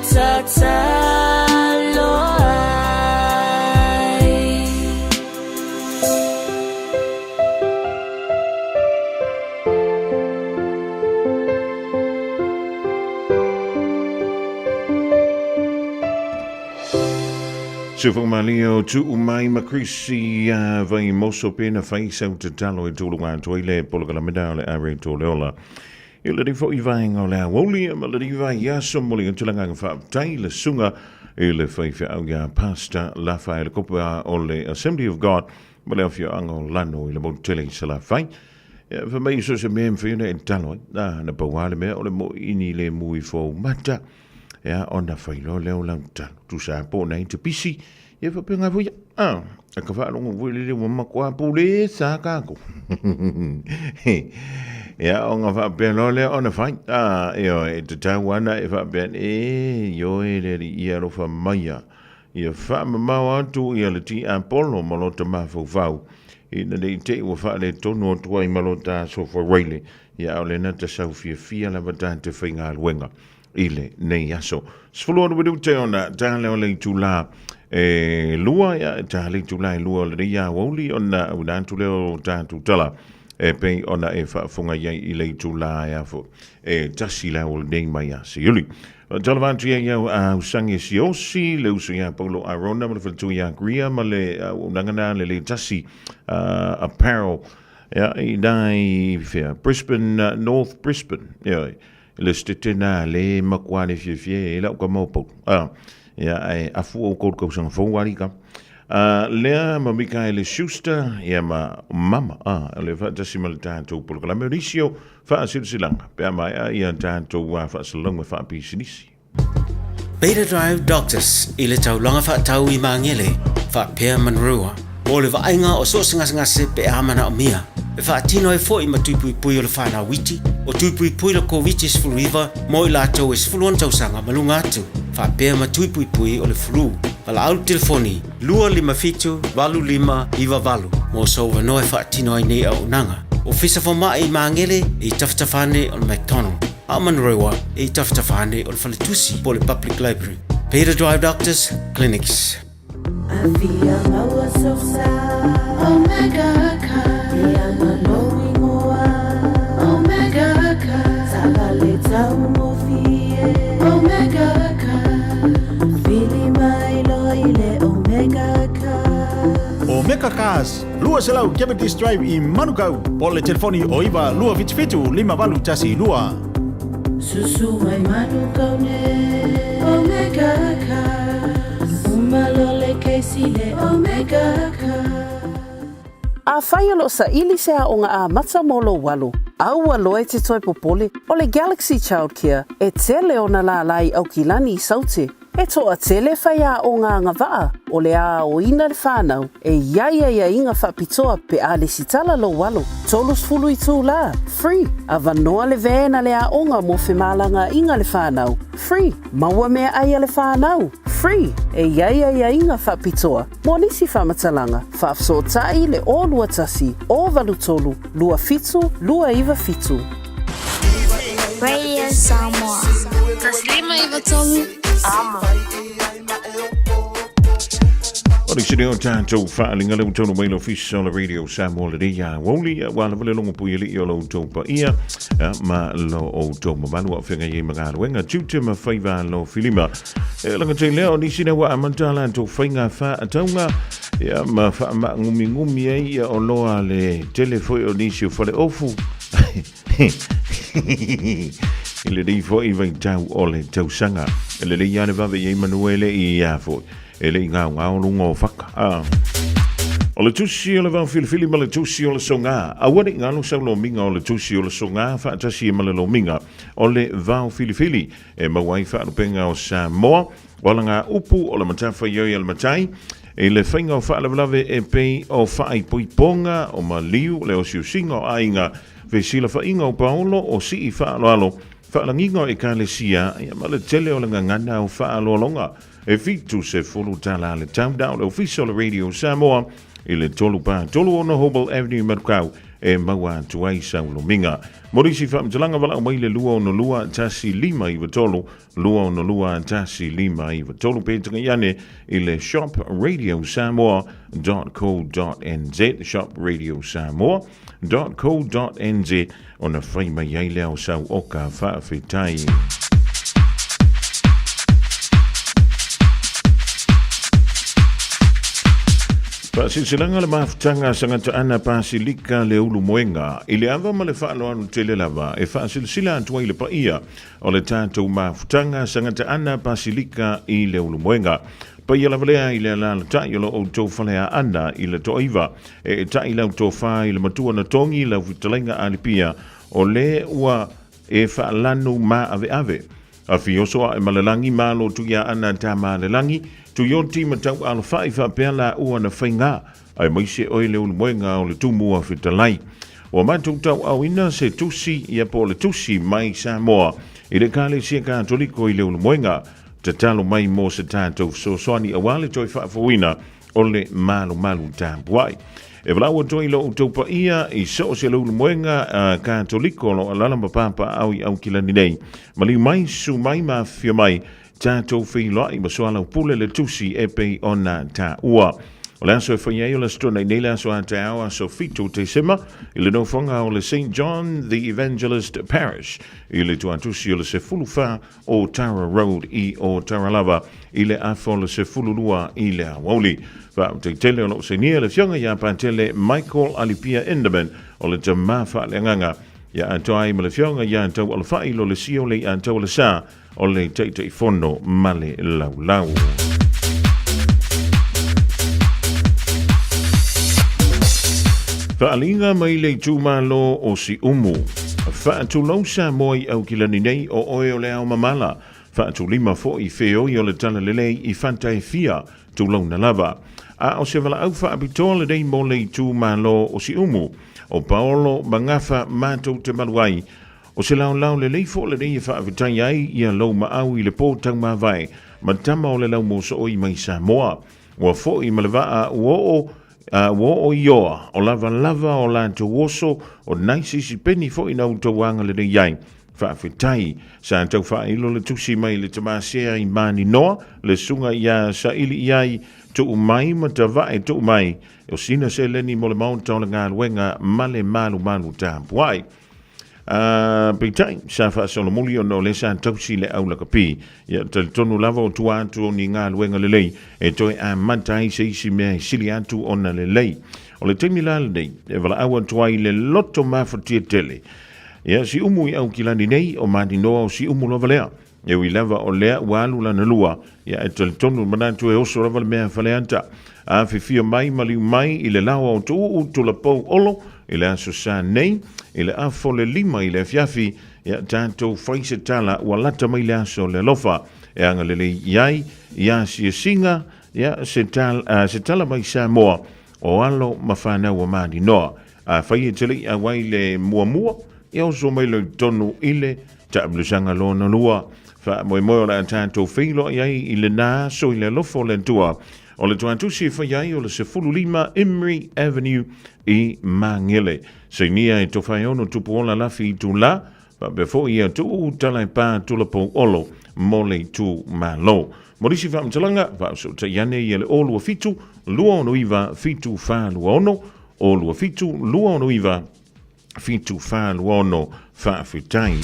tatalo ai. Sufumali o tuu mai ma Chrissy vai moso pena fai sau tatalo e tulu ngā toi le polokalamena o le are tō leola. I le rifo i vaenga o le aoli ma le riva i aso mo le tulanga nga whaaptai le sunga i le whai whiau ia Pastor Lafa e le kopa o le Assembly of God ma le awhio anga o lano i le motele i Salafai. Ia, fa mai so se mea mwhiuna e talo ai. Na, na pau le mea o le mo ini le mui fo mata. Ia, ona whailoa leo lau talo. Tusa po nei te pisi. Ia fa penga foi. Ah, a ka whaalongo foi le leo makoa pule sa kako. Ia, o ngā whaapea loa lea ona whai. Ah, io, e te tau ana e whaapea, e, io e le ri ia rofa maia. Ia whaamamao atu ia le ti Apollo ma lota mafaufau. Ina nei te ua whaale tonu o tuai ma lota aso whareile. Ia au le nata sau fia fia lava tā te whainga aluenga i le nei aso. 16 minute ona tā leo le itula e lua, ia tā le itula e lua o le nei aoauli ona una atu leo tātou tala e pei ona e faafofoga i ai i le itula e afo e tasi le ao o lenei mai a Siuli. Tala atu ia iau a usangi e siosi, le uso ia Paulo Arona ma le faletua ia Gria ma le auaunaga na le le tasi apparel ia i nai whea Brisbane, North Brisbane. Ia, le stete nā le makua le fiafia e lau ka maupau. Ia, e afu o kou kausanga fou ari ka. Lea ma Mikaele Schuster, ia ma mama, le whaatasi ma le tātou polokalame o nisi o whaasilsilanga. Pea mai a ia tātou whaasalonga whaapisinisi. Beta Drive Doctors i le taulaga faatau i Magele, faapea Manurewa, mo le vaaiga o so o se gasegase pe a manaomia. E faatino ai foi ma tui puipui o le fanau iti, o tui puipui le Koviti-19 mo i latou e 16 tausaga ma luga atu, faapea ma tui puipui o le flu. Valaau le telefoni 257 8598 mo sou avanoa e faatino ai nei auaunaga. Ofisa Fomai i Magele i tafatafa ane o le McDonald. A o Manurewa i tafatafa ane o le faletusi po o le Public Library. Beta Drive Doctors Clinics. Afia maua sosa Omega ka Ianga lou ingoa Omega ka Taavale taugofie Omega ka Vili mai loa i le Omega ka Omega Cars, 200 Cavendish Drive i Manukau, po o le telefoni o 9 277 5812. Susu mai Manukau nei Omega Cars Uma loa le kesi le Omega Cars. Afai o lo o saili se aoga amata mo lou alo, a ua loa e te toe popole, o le Galaxy Childcare e tele ona lālā i Aukilani i Saute. E toatele faiaoga agavaa o le aoina le fanau e i ai aiaiga faapitoa pe a lesitala lou alo. 30 itulā, free, avanoa le van a le aoga mo femalagaaiga le fanau, free, maua meaai a le fanau, free, e i ai aiaiga faapitoa mo nisi faamatalaga, faafesootai le 021 083 27 297. Radio Samoa. 153 Amo. O le sini o tātou whaalinga le utonu mai le ofisa o le Radio Samoa le rea woli wa lava le longo pui ali o lo outou paia ma lo outou mamalu a o feagai ai ma galuega tiute ma faiva lo filima. E langa te lea o nisi na ua amata latou faiga faataunga ia ma faamaagumigumi ai ia o loa le tele foi o nisi o faleofu i lenei foi vaitau o le tausaga. E lelei lava le vave i ai manu e le i ia foi e le i gaogao luga o faka. A. O le tusi o le vaofilifili ma le tusi o le sogā. Aua ne i galo sau lomiga o le tusi o le sogā faatasi ai ma le lomiga o le vaofilifili e maua ai faalupega o Samoa. O ala ngā upu o le matafaioi a le matai i le faiga o faalavelave e pei o faaipoipoga, o maliu, le osiosiga o aiga, fesilafaiga o paolo, o sii faaaloalo, faalagiga o ekalesia, ia ma le tele o le gagana o faaaloaloga. E $70 le tau na o le Ofisa o le Radio Samoa i le 3 pa 36 Hobel Avenue, Manukau. e maua atu ai sau lomiga. Mo nisi faamatalaga valaau mai le 262 1593 262 1593 pe tagai ane i le shopradiosamoa.co.nz shopradiosamoa.co.nz ona fai mai ai lea o sau oka faafetai. Faasilasilaga le mafutaga a Sagataana Pasilika le Ulumoega i le ava ma le faaaloalo tele lava e faasilasila atu ai le paia o le tatou mafutaga Sagataana Pasilika i le Ulumoega. Paia lava lea i le alaalatai o lo outou faleaana i le Toaiva e eetai lau tofa i le matua na togi lau fetalaiga Alipia o le ua e faalanu maaveave. Afioso ae ma le lagi malo Tuiaana tama le lagi, Tuioti ma Taualofai faapea laua na faiga, aemaise oe le ulumoega o le Tumua fetalai. Ua matou tauaaoina se tusi ia po o le tusi mai Samoa i le Ekalesia Katoliko i le Ulumoega. Tatalo mai mo se tatou fesoasoani aua le toe faafouina o le malumalu tapuai. E valaau atu ai lo outou paia i so o se leulumoega Katoliko o lo o alaala ma papaaao i Aukilani nei. Maliu mai, susu mai ma afifio mai, tatou feiloai ma soalaupule le tusi e pei ona taua. O le aso e fai ai o le Aso Toonai nei le aso a taeao aso 7 Tesema i le nofoaga o le St John the Evangelist Parish i le tuatusi o le 14 o Tara Road i Ōtara lava i le afa o le 12 i le aoauli. Faautaitele o lo o sainia le Afioga ia Patele Michael Alipia Enderman o le tama faaleagaga ia atoa ai ma le Afioga ia Taualofai Lolesio Leiataualesa o le Taitaifono ma le Laulau. Faaaliga mai le itumalo o Siumu. Faatulou Samoa i Aukilani nei o oe o le ao mamala. Faatulima foi feoi o le talalelei i fata e fia, tulouna lava. A o se valaau faapitoa lenei mo le itumalo o Siumu. O Paolo Magafa matou te malu ai. O se laolao lelei foi lenei e faafetai ai ia lou maau i le po taumavae ma tama o le laumosooi mai Samoa. Ua foi ma le vaa ua oo a ua oo i oa, o lavalava o latou oso, o nai sisipeni foi na outou agalelei ai. Faafetai. Sa tau faailo le tusi mai le tamasea i Maninoa, le susuga ia saili i ai, tuu mai ma tavae tuu mai, o sina seleni mo le maota o le galuega ma le malumalu tapuai. Uh, peitai, sa faasolomuli ona o lea sa tausi le au lakapi. Ia, talitonu lava o tua atu o ni galuega lelei e toe amata ai se isi mea e sili atu ona lelei. O le taimi la lenei, e valaau atu ai le loto mafatia tele. Ia, Siumu i Aukilani nei, o Maninoa o Siumu lava lea. E ui lava o lea ua alu lana lua, ia e talitonu manatu e oso lava le mea Faleata. Afifio mai maliu mai i le laoa o Tuuu Tulapou Olo i le aso sa nei, i le afo le 5 i le afiafi, ia tatou fai se tala ua lata mai le aso le alofa e agalelei i ai, ia asiasiga, ia se tala, se tala mai Samoa o alo ma fanau a Maninoa. Afai e te le i auai le muamua, ia oso mai loa i totonu i le taamilosaga lona lua. Faamoemoe o le a tatou feiloai ai i lena aso i le alofa o le Atua. O le tuatusi e fai ai o le 15 Imri Avenue i Magele. Sainia e Tofaeono Tupuola Lafi Itula, faapea foi ia Tuuu Talaepā Tulapou Olo mo le itumalo. Mo nisi faamatalaga, faafesootai ane ia le 027 269 7426, 027 269 7426. Faafetai.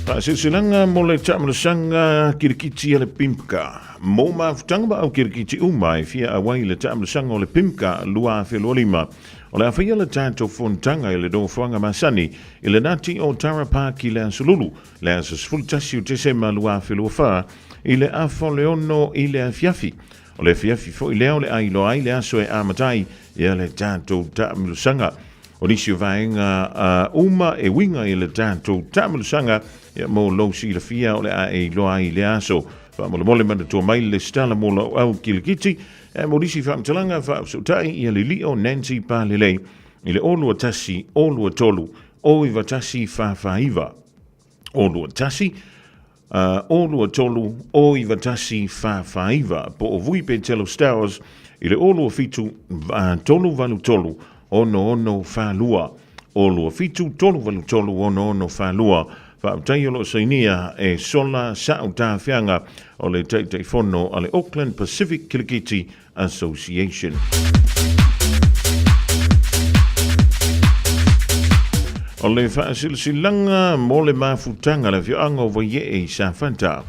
Faasilasilaga mo le taamilosaga kirikiti a le PIMCA. Mo mafutaga ma au kirikiti uma e fia auai i le taamilosaga o le PIMCA 2025, o le a faia le tatou fonotaga i le nofoaga masani i le nati o Tara Park i le Aso Lulu, le aso 11 o Tesema 2024, i le afa o le 6 i le afiafi. O le afiafi foi lea o le a iloa ai le aso e amata ai ia le tatou taamilosaga. O nisi o vaega uma e uiga i le tatou taamilosaga ia mo lou silafia o le a e iloa ai i lea aso. Faamolemole manatua mai le lesitala mo lau au kilikiti e mo nisi faamatalaga faafesootai ia Lilio Nancy Palelei i le 021 023 091 449. 021 023 091 449 po o Vui Petelo Stowers i le 027 383 6642 027 383 6642. Faafetai o lo o sainia e Sola Sa'u Tafeaga o le Taitaifono a le Auckland Pacific Kilikiti Association. O le faasilasilaga mo le mafutaga le afioaga o Vaiee i Safata.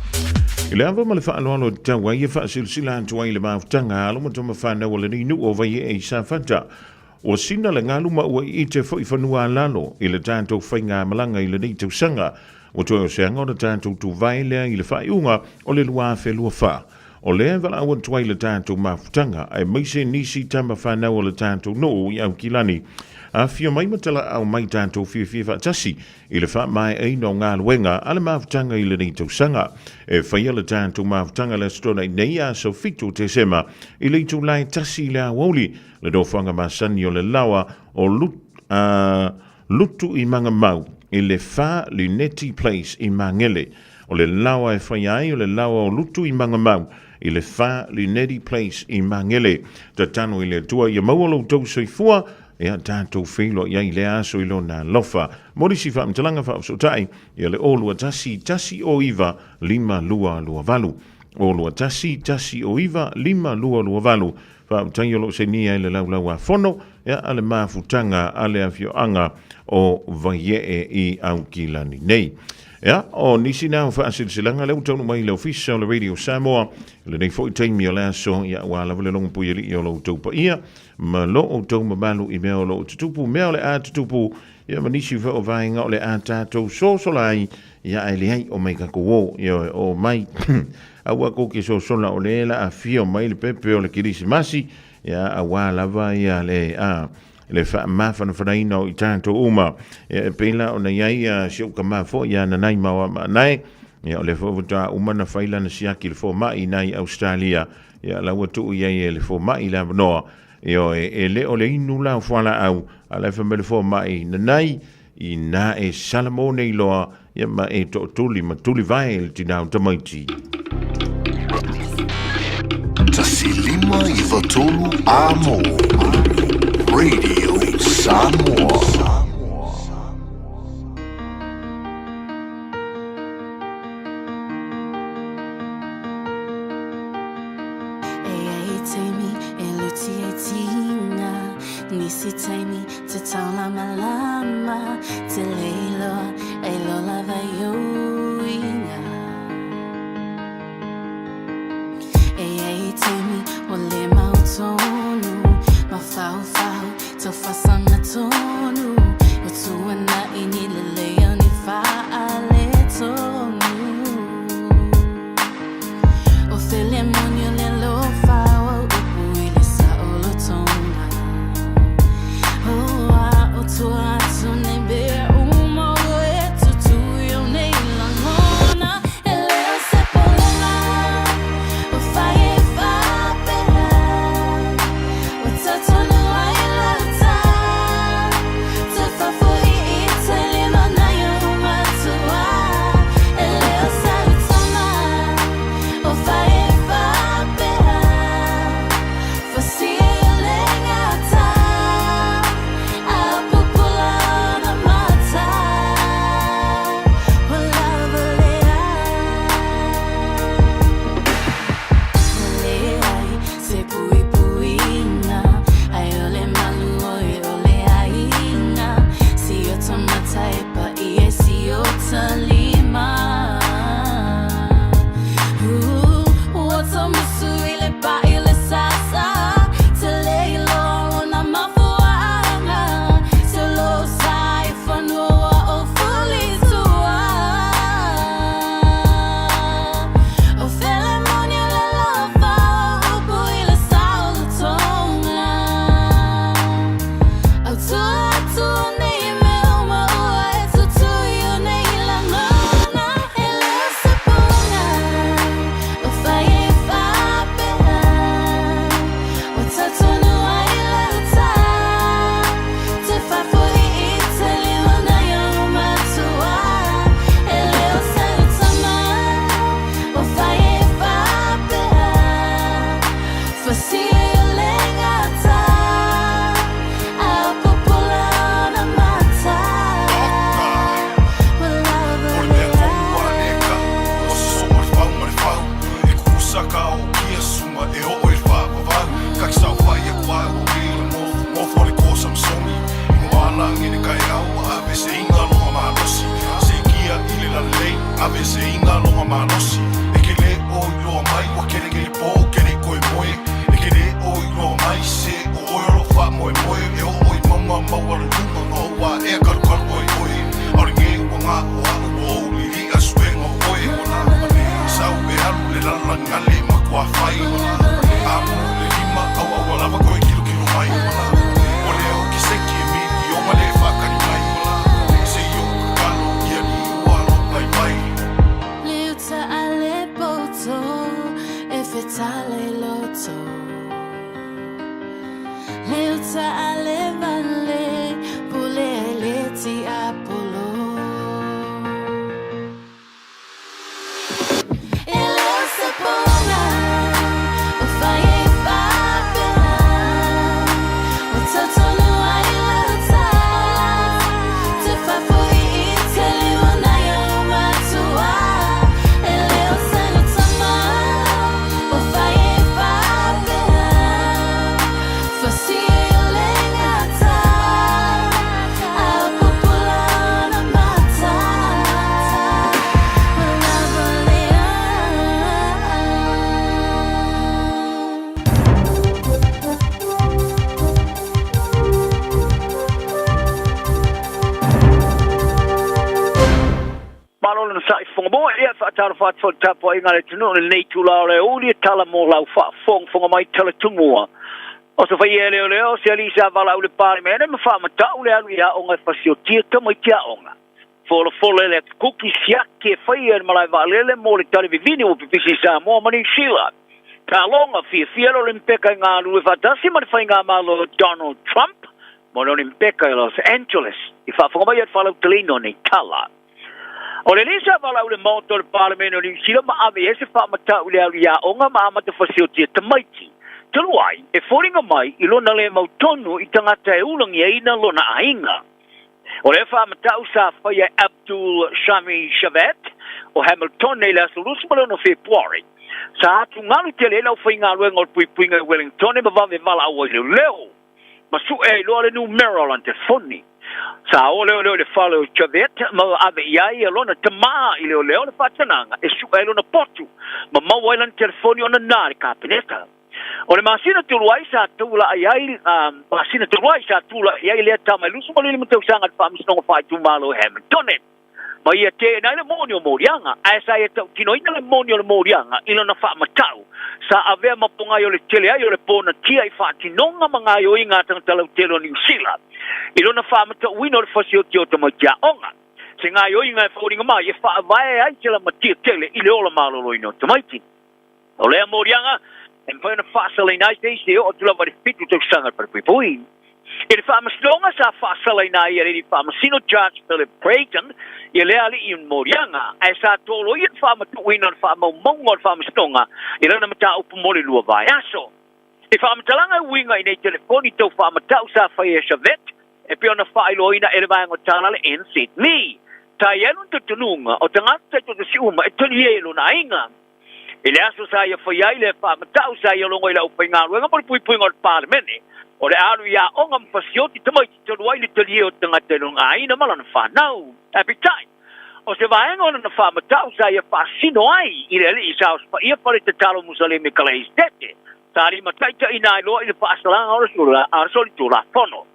I le ava ma le faaaloalo e tatau ai e faasilasila atu ai le mafutaga a alo ma tama fanau a lenei nuu o Vaiee i Safata. Ua sina le galu ma ua iite foi fanua a lalo i le tatou faigamalaga i lenei tausaga. Ua toe o se aga ona tatou tuvae lea i le faaiuga o le 2024. O lea e valaau atu ai le tatou mafutaga, aemaise nisi tama fanau o le tatou nuu i Aukilani. Afifio mai ma talaau mai tatou fiafia faatasi i le faamaeaina o galuega a le mafutaga i lenei tausaga. E faia le tatou mafutaga le Aso Toonai nei aso 7 o Tesema i le itula e 1 i le aoauli, le nofoaga masani o le laoa o Lutu i Magamau i le 4 Lineti Place i Magele. O le laoa e faia ai o le laoa o Lutu i Magamau i le 4 Lineti Place i Magele. Tatalo i le Atua ia maua lo outou soifua, ia tatou feiloai ai i lea aso i Lona alofa. Mo nisi faamatalaga faafesootai, ia le 021 109 5228. 021 109 5228. Faafetai o lo o sainia i le Laulau-a-Fono ia a le mafutaga a le afioaga o Vaiee i Aukilani nei. Ia, o nisi na o faasilasilaga lea ua taunuu mai i le Ofisa o le Radio Samoa i lenei foi taimi o le aso, ia aua lava le logopuialii o lo outou paia ma lo outou mamalu i mea o lo o tutupu, mea o le a tutupu, ia ma nisi foi o vaega o le a tatou sosola ai, ia ae leai, omai tatou o, ioe, omai. Aua kou te sosola o lea la afio mai le pepe o le Kerisimasi, ia auā lava ia le a le faamafanafanaina o i tatou uma. Ia e pei la ona i ai ia si ou tama foi ia Nanai Maoamaanae, ia o lea foi faatoa uma ona fai lana siaki i le fomai i na i Ausetalia, ia la ua tuu i ai e le fomai le avanoa. Ioe, e le o le inu la o fualaau, a o la e fai mai le fomai, Nanai, Inā e salamo nei loa, ia ma e tootuli ma tulivae le tinā o tamaiti. 1 5 9 3 Amo Radio Samoa. E ai taimi e luti ai tinga, Nisi taimi te taulamalama, Te leiloa e lo lava i uiga. E ai taimi o le mau tonu, Mafaufau tau fasanga tonu, O tuana i ni lelei o ni faaletonu. O Filemoni o le alofa o upu i le saolotoga. O a o tua atu nei mea uma o e tutui o nei lagona. E le o se polela, o whai e whapea, o tatonu ai lau tā. maualuluga na ou aʻea kalukalu ai oe ʻAʻole nei ua gā o aʻu ua ou liliʻa suega o oe Sau e alu le lalolagi ale ma kuāwai A pulu le lima ʻauʻau lava koe kilokilo mai Ua lea o kiseki e miliona le whakari mai Se i o kakalo ia ni ua alo pai mai Le uta a le poto e fetale loto Le uta a le vale pule ai le tiapolo E le o se pona o whai e whapea O tautonu ai lauta Te whafoi i te lima nei o matua E le o se tama o whai e whapea Whasi e o le ngata A pupula ona mata Ua lava lea. Malo lona saʻi fofoga moe, ia faatalofa atu foi i le tapuaiga a le atunuu i lenei itula o le aoauli e tala mo lau faafogafoga mai Talatumua. O se faia e leoleo, se alii sa valaau i le Palemene ma faamatau le alu i aoga e fasiotia tamaiti aoga. Folafola e le atukuki siaki e faia e le malae vaalele mo le tali vivini ua pipisi i Samoa ma Niu Sila. Taloga fiafia le Olimpeka i galulue faatasi ma le faigamalo Donald Trump mo le Olimpeka i Los Angeles. I faafofoga mai ai le faalauteleina o nei tala. O le alii sa valaau i le Maota o le Palemene o Niu Sila ma ave i ai se faamatau i le alu i aoga ma amata fasiotia tamaiti. Talu ai, e foliga mai i lona le mautonu i tagata e ulagiaina lona aiga. O lea faamatau sa faia e Abdul Shami Shavat o Hamiltone i le aso 26 Fepuari. Sa atugalu tele ai le aufaigaluega o le puipuiga i Wellingtone ma vave valaau ai leoleo ma sue ai loa le numera o lana telefoni. Sa o leoleo i le fale o Javed ma ave i ai lona tama i leoleo le faatanaga e sue ai lona potu ma maua ai lana telefoni ona na le Kapeneta. O le masina talu ai sa tula'i ai masina talu ai sa tula'i ai lea tama i 25 tausaga i le Faamasinoga Faaitumalo i Hamiltone. Ma ia teena ai le moni o moliaga, ae sa ia tautinoina le moni o le moliaga i lona faamatau, sa avea ma pogai o le tele ai o le ponatia i faatinoga ma gaoioiga a tagata lautele o Niu Sila i lona faamatauina o le fasioti o tamaiti aoga. Se gaoioiga e foliga mai e faavae ai se lamatia tele i le ola maloloina o tamaiti. O lea moliaga e mafai ona faasalaina ai se isi e oo atu lava i le 7 tausaga le falepuipui. I le faamasinoga sa faasalaina ai e le alii faamasino Judge Philip Creighton ia lea alii moliaga, ae sa toloia le faamatuuina o le faamaumauga o le faamasinoga i lana mataupu mo le lua vaiaso. I faamatalaga e uiga i nei telefoni tau faamatau sa faia e Chavette e pei ona faailoaina e le vaega o tala le NZME. Sa i ai lona talitonuga o tagata taitoatasi uma e talie i lona aiga. I le aso sa ia fai ai le faamatau sa ia logo i le aufaigaluega mo le puipuiga o le Palemene, o le alu i aoga ma fasioti tamaiti talu ai le talie o tagata i lona aiga ma lana fanau. Ae peitai, o se vaega o lana faamatau sa ia faasino ai i le alii sa osofaiia fale tatalo Musaleme Kalaeisete, sa limataitaiina ai loa i le faasalaga o le solitulafono.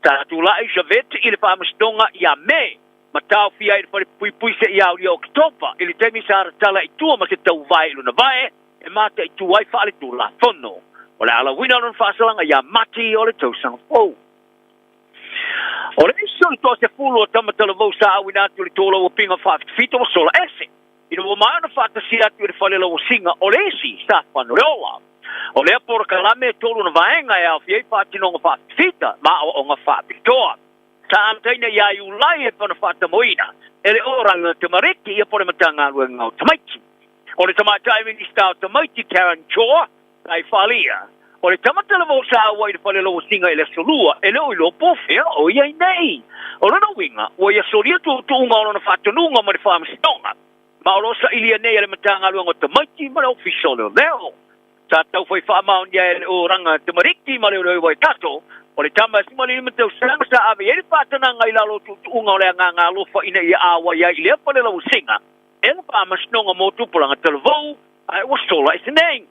Sa tulai Javed i le faamasinoga ia Me ma taofia ai le fale puipui seia aulia Oketopa i le taimi sa tatala i tua ma se tauvae i lona vae e mataitu ai faaletulafono. O le alauina o lona faasalaga ia Mati o le tausaga fou. O le isi o le toasefulu o tama talavou sa auina atu i le tolauapiga faafitafita ua sola ese ina ua maea ona faatasia atu i le fale lauasiga o le isi sa fano le ola. O lea polokalame e tolu ona vaega e aofia ai faatinoga faafitafita ma aoaoga faapitoa. Sa amataina ia Iulai e ona faatamoina e le Oranga Tamariki ia po le Matagaluega o Tamaiti. O le Tamaitai Minista o Tamaiti Karen Chhoa sa i Whalia. O le tama talavou sa auai i le fale lauasiga i le aso Lua e le o iloa po fea o i ai nei. O lona uiga, ua ia solia tuutuuga o lona faatonuga ma le faamasinoga, ma o lo o sailia nei e le Matagaluega o Tamaiti ma le Ofisa o Leoleo. Sa taufai faamaonia e le Oranga Tamariki ma Leoleo i Waikato, o le tama e 15 tausaga sa ave i ai le faatanaga i lalo o tuutuuga o le agaga alofa ina ia auai ai i lea fale lauasiga e le Faamasinoga mo Tupulaga Talavou, ae ua sola ese nei.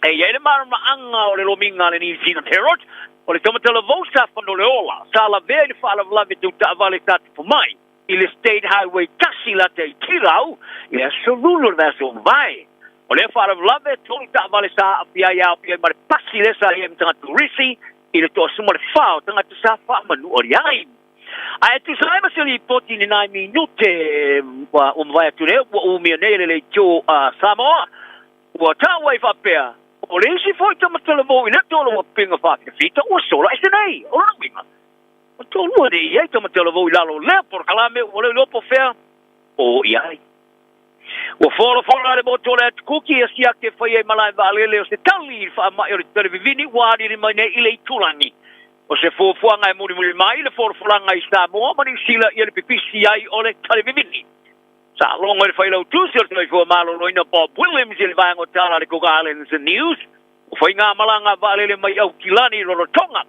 E i ai le malamalamaaga o le lomiga a le New Zealand Herald, O le Tamatalavou sa Fanoleola sa lavea i le faalavelave tau taavale sa tupu mai i le State Highway 1 lata i Tirau i le aso Lulu o le vaiaso ua mavae. O lea faalavelave, 3 taavale sa aafia ai aofia ai ma le pasi lea sa i ai ma tagata turisi i le toasuma le 4 o tagata sa faamanualia ai. Ae e tusa ai ma se lipoti i ni nai minute ua mavae atu nei ua umia nei e le Leitio a Samoa, ua taua ai faapea, o le isi foi tamatalavou i le tolo ua pinga faafitafita ua sola ese nei. O lona uiga, ua toalua nei i ai tamatalavou i lalo o lea polokalame ua le iloa po o fea o i ai. Ua folafola le motu o le Atukuki ia siaki e fai ai malae vaalele o se tali i le faamai o le televivini ua aliali mai nei i le itulagi. O se fuafuaga e mulimuli mai le folafolaga i Samoa ma Niu Sila ia le pipisi ai o le televivini. Sa logo i le Failautusi o le Soifua Maloloina Bob Williams i le vaega o tala a le Cook Islands News, ua faigamalaga vaalele mai Aukilani i Rarotonga.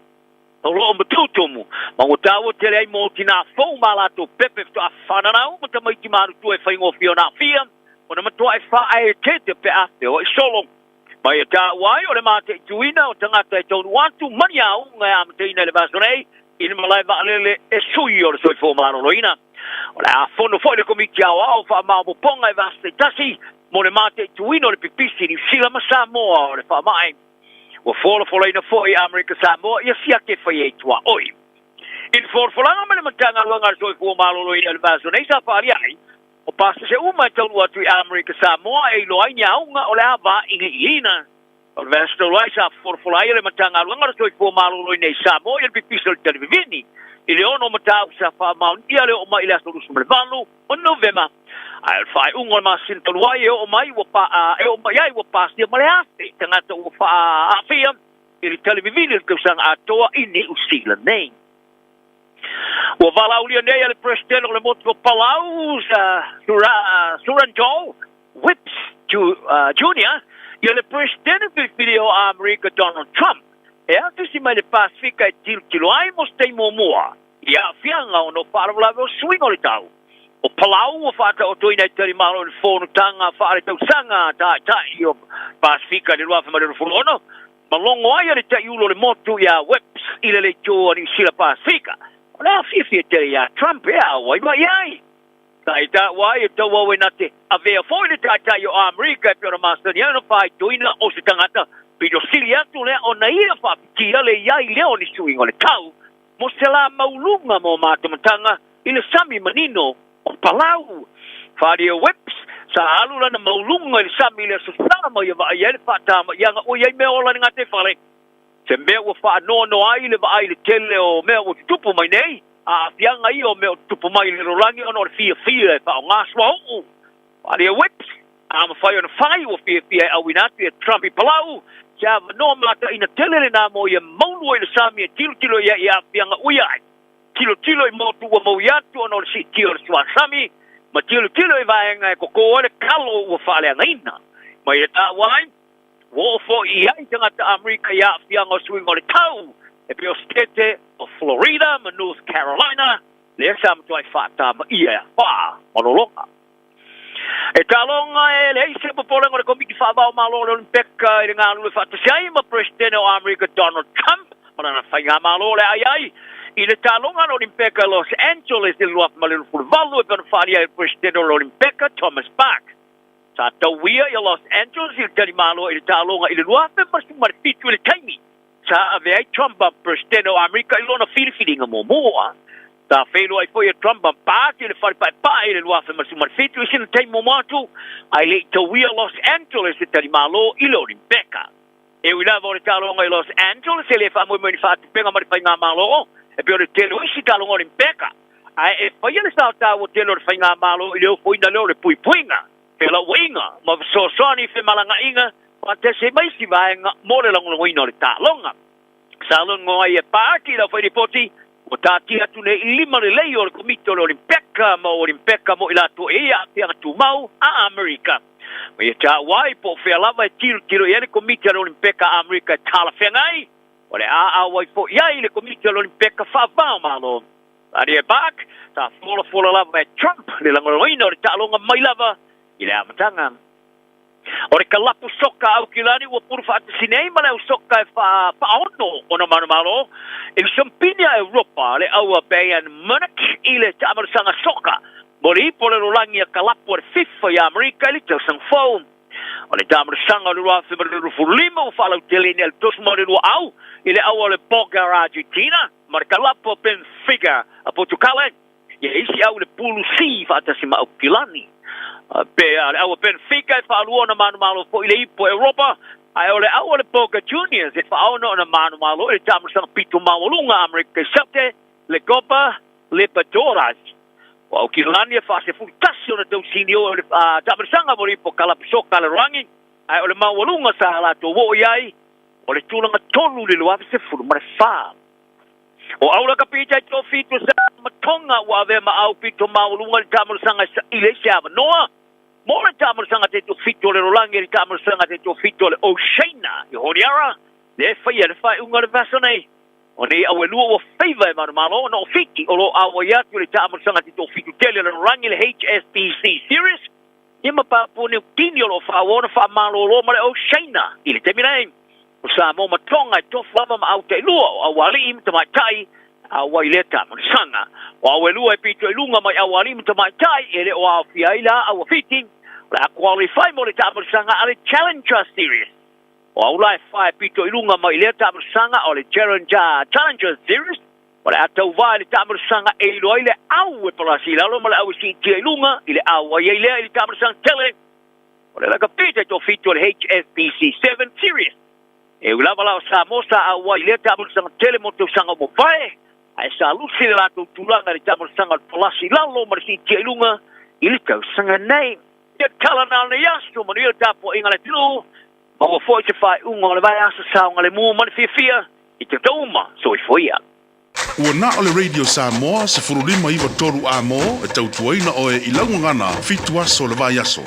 O lo o matutumu ma ua taua tele ai mo tinā fou ma a latou pepe faatoa fananau ma tamaiti matutua e faigofie ona aafia ona matuai faaeteete pe a feoai solo. Mai e taua ai o le mataituina o tagata e taunuu atu ma ni auga e amataina i le vaiaso nei i le malae vaalele e sui o le Soifua Maloloina. O le a fono foi le Komiti Aoao Faamaopoopoga i vaiaso taitasi mo le mataituina o le pipisi i Niu Sila ma Samoa o le faamai. Ua folafolaina foi e Amerika Samoa ia siaki e fai ai tuaoi. I le folafolaga mai le Matagaluega a le Soifua Maloloina i le vaiaso nei sa faaalia ai, o pasese uma e taunuu atu i Amerika Samoa e iloa ai ni auga o le a vailiiliina. O le vaiaso talu ai sa folafola ai e le Matagaluega o le Soifua Maloloina i Samoa ia le pipisi o le talivivini i le 6 mataupu sa faamaonia le oo mai i le aso 28 o Novema. Ae o le faaiuga o le masina talu ai e oo mai ua pa, e oo mai ai ua pasia ma le 1,000 tagata ua faaafia i le talivivili o le tausaga atoa i Niu Sila nei. Ua valaaulia nei e le Peresetene o le Motu o Palau, Surangel Whipps Junior, ia le Peresetene filifili o Amerika Donald Trump e atusi mai le Pasefika e tilotilo ai mo se taimi muamua i aafiaga ona o faalavelave o suiga o le tau. O Palau ua faataotoina e talimalo i le fonotaga faaletausaga a Taitai o Pasefika i le 2026, ma logo ai a le taiulu o le motu iā Whipps i le leitio a Niu Sila Pasefika. O le a fiafia tele iā Trump e auai mai ai. Sa i taua ai e tauau e na te avea foi le Taitai o Amerika e pei ona masani ai ona faitoina o se tagata pito sili atu lea ona ia faapitia le iai lea o ni suiga o le tau mo se la mauluga mo matamataga i le sami manino o Palau. Wharia Whips, sa alu lana mauluga i le sami i le aso sa ma ia vaai ai le faatamaiaga ua i ai mea ola i le gataifale. Se mea ua faanoanoa ai le vaai i le tele o mea ua tutupu mai nei, aafiaga ia o mea o tutupu mai i le lalolagi ona o le fiafia e faaaoga suauu. Wharia Whips, A mafai ona fai, ua fiafia e auina atu ia Trump i Palau, se avanoa mataina tele lena mo ia maulu ai le sami e tilotilo i ai i aafiaga ua ai. Tilotilo i motu ua maui atu ona o le siitia o le suasami, ma tilotilo i vaega e koko ai le kalo ua faaleagaina. Mai e taua ai, ua oo foi i ai tagata Amerika i aafiaga o suiga o le tau, e pei o Setete o Florida ma North Carolina, lea sa matuai faatamaia e afa ma lologa. E taloga e leai se popolega o le Komiti Faavaomalo o le Olimpeka i le galulue faatasi ai ma Peresetene o Amerika Donald Trump ma lana faigamalo o le a i ai i le taloga a le Olimpeka i Los Angeles i le 2028 e pei ona faaalia ai e le Peresetene o le Olimpeka Thomas Bach. Sa tauia ia Los Angeles i le talimalo i le taloga i le 2017 i le taimi sa ave ai Trump ma Peresetene o Amerika i lona filifiliga muamua. Sa feiloai foi e Trump ma Bach i le fale paepae i le 2017 i sina taimi muamua atu, ae le i tauia Los Angeles e talimalo i le Olimpeka. E ui lava o le taaloga i Los Angeles e le faamoemoe i ni faatupega ma le faigamalo, e pei o le tele o isi taaloga Olimpeka, ae e faia le sao taua tele o le faigamalo i le ofoina lea o le puipuiga, felauaiga ma fesoasoani i femalagaaiga faatasi ai ma isi vaega mo le lagolagoina o le taaloga. Sa logo ai e Park i lau fai lipoti, ua taatia atu nei i lima lelei o le Komiti o le Olimpeka ma Olimpeka mo i latou e i ai aafiaga tumau a Amerika. Ma ia taua ai po o fea lava e tilotilo i ai le Komiti a le Olimpeka a Amerika e talafeagai, o le a auai foi i ai le Komiti a le Olimpeka Faava-o-Malo. Malie Park, sa folafola lava e Trump le lagolagoina o le taaloga mai lava i le amataga. O le kalapu soka a Aukilani ua pulu faatasi nei ma le au soka e faaono ona manumalo i le Siamapini a Europa le au a Bayern Munich i le taamalosaga soka mo le ipu o le lalolagi a kalapu a le FIFA i Amerika i le tausaga fou. O le taamalosaga o le 2025 ua faalauteleina e le 32 au i le au a le Boca a Argentina ma le kalapu a Benfica a Potukale. Ia isi au i le pulu C faatasi ma Aukilani. Pe a le au a Benfica e faalua ona manumalo foi i le ipu o Europa, ae o le au a le Boca Juniors e faaono ona manumalo i le taamalosaga pito maualuga a Amerika i Saute, le Copa Libertadores. O Aukilani e faa-11 ona tausini o le taamalosaga mo le ipu o kalapu soka a le lalolagi, ae o le maualuga sa latou oo i ai, o le tulaga tolu i le 2014. O Aula ka pita i tō whitu sa ma Tonga ua avea ma au pito maualuga i le taamalosaga e saili ai se avanoa mo le taamalosaga te toafitu o le lalolagi e le taamalosaga te toafitu o le Oceania i Honiara lea e faia le faaiuga o le vaiaso nei. O nei au e lua ua faiva e manumalo ona o Fiti o lo o auai atu i le taamalosaga te toafitu tele o le lalolagi le HSBC Series ia ma Papua Niu Kini o lo o faaauau ona faamalolo ma le Oceania i le taimi nei. O Samoa ma Tonga e tofu lava ma au tailua o aualii ma tamaitai a ua i lea taamalosaga. O au e lua e pito i luga mai aualii ma tamaitai e le o aofia ai la au a Fiti, o le a qualify mo le taamalosaga a le Challenger Series. O au la e fa e pito i luga mai lea taamalosaga o le Challenger Series, o le a tauvā i le taamalosaga e iloa ai le au e palasi i lalo ma le au e siitia i luga i le auai ai lea i le taamalosaga tele. O le lakapi te toafitu o le HSBC 7 Series. E ui lava la o Samoa sa auai i lea taamalosaga tele mo tausaga ua mavae, ae sa lusi le latou tulaga i le taamalosaga o le palasi i lalo ma le siitia i luga i le tausaga nei. Ia tala na o lenei aso, manuia le tapuaiga a le atunuu, maua foi se faaiuga o le vaiaso saogalemu ma le fiafia i te tauma. Soifua ia. Ua na o le Radio Samoa 15 93 A-mo e tautuaina oe i lau gagana fitu aso o le vaiaso.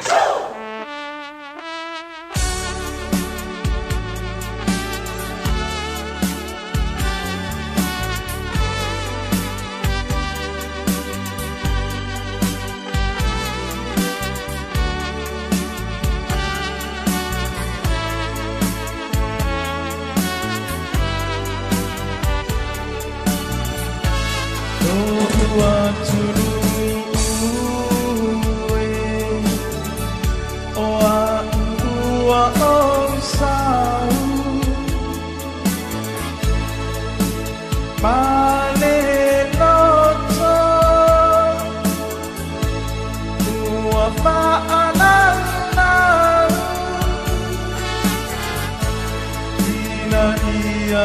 Ina ia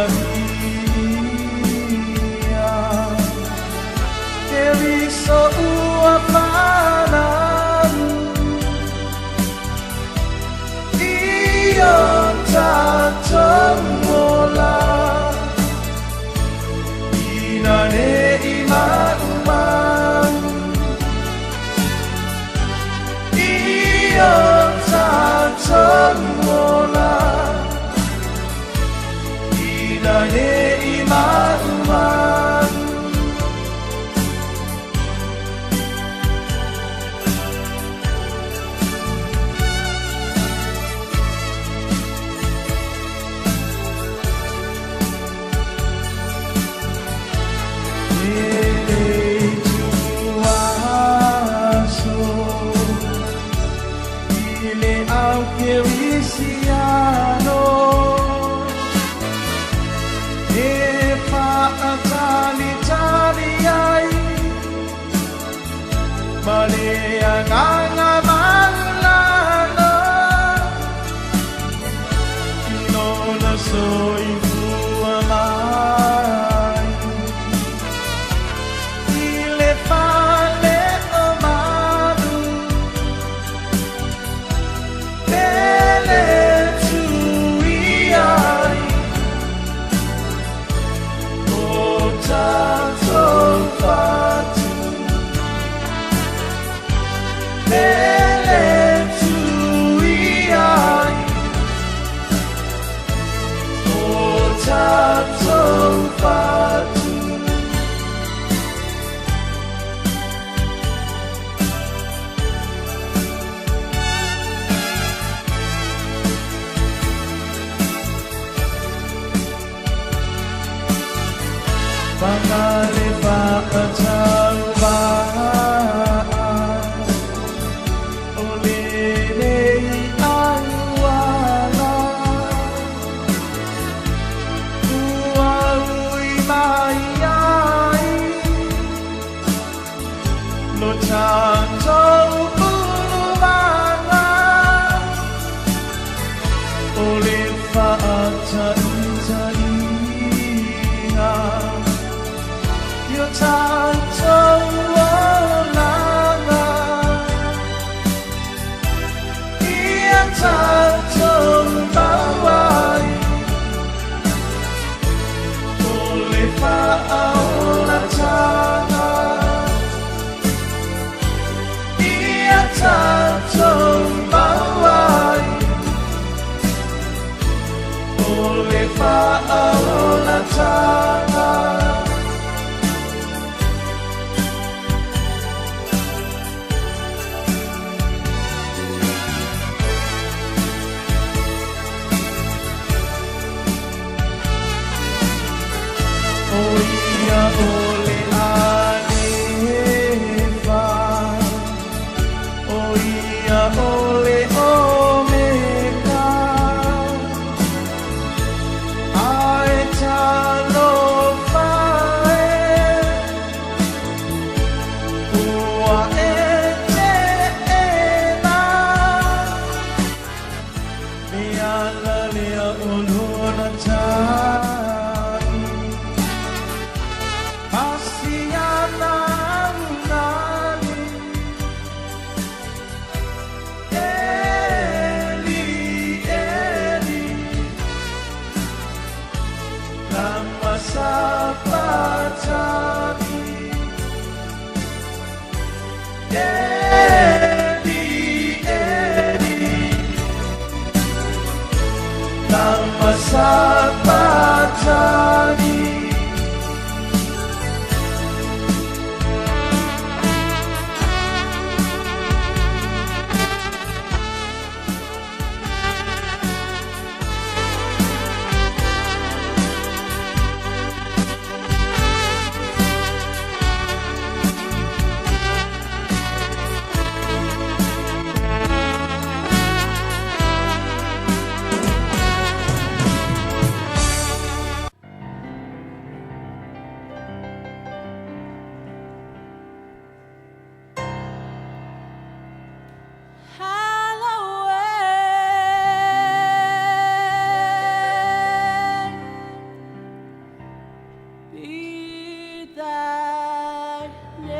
tatou ulumaga o le faataitaiga i o tatou olaga ia tatou maua ai o le faaolataga ia tatou maua ai o le faaolataga. O ia o le Alefa, o ia o le Omega, ae talofa e, ua e teena. Le ala lea o lona tai, Pasiana unali, Eli, Eli, lama sabachthani. Eli, Eli, lama sabachthani. Hallowed be thy name.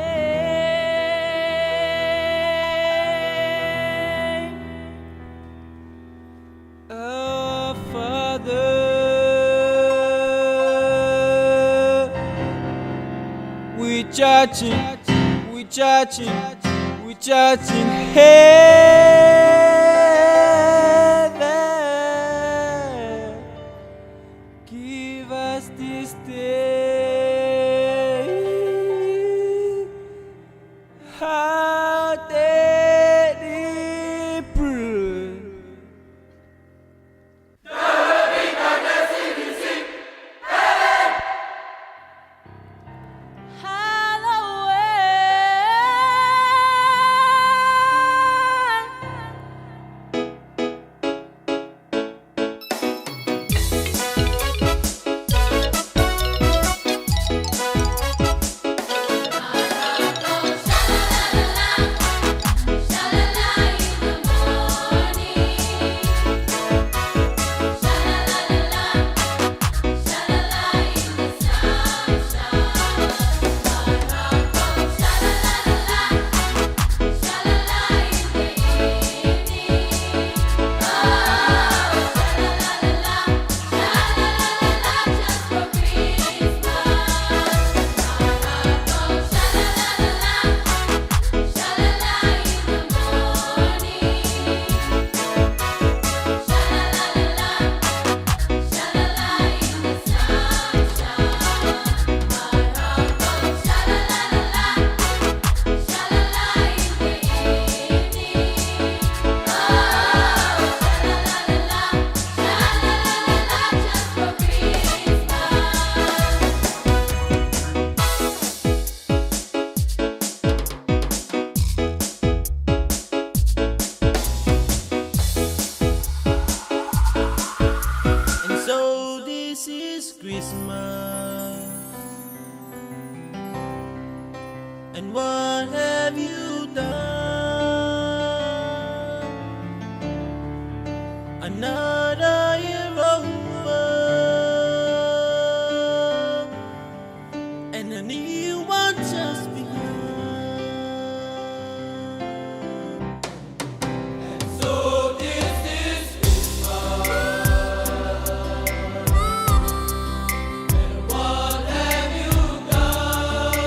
Our Father, which art in, which art in, which art in heaven, give us this day our daily bread. And so this is Christmas. And what have have you done? Another year over, and a new one just begun. And so this is Christmas. And what have you done?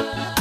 Today.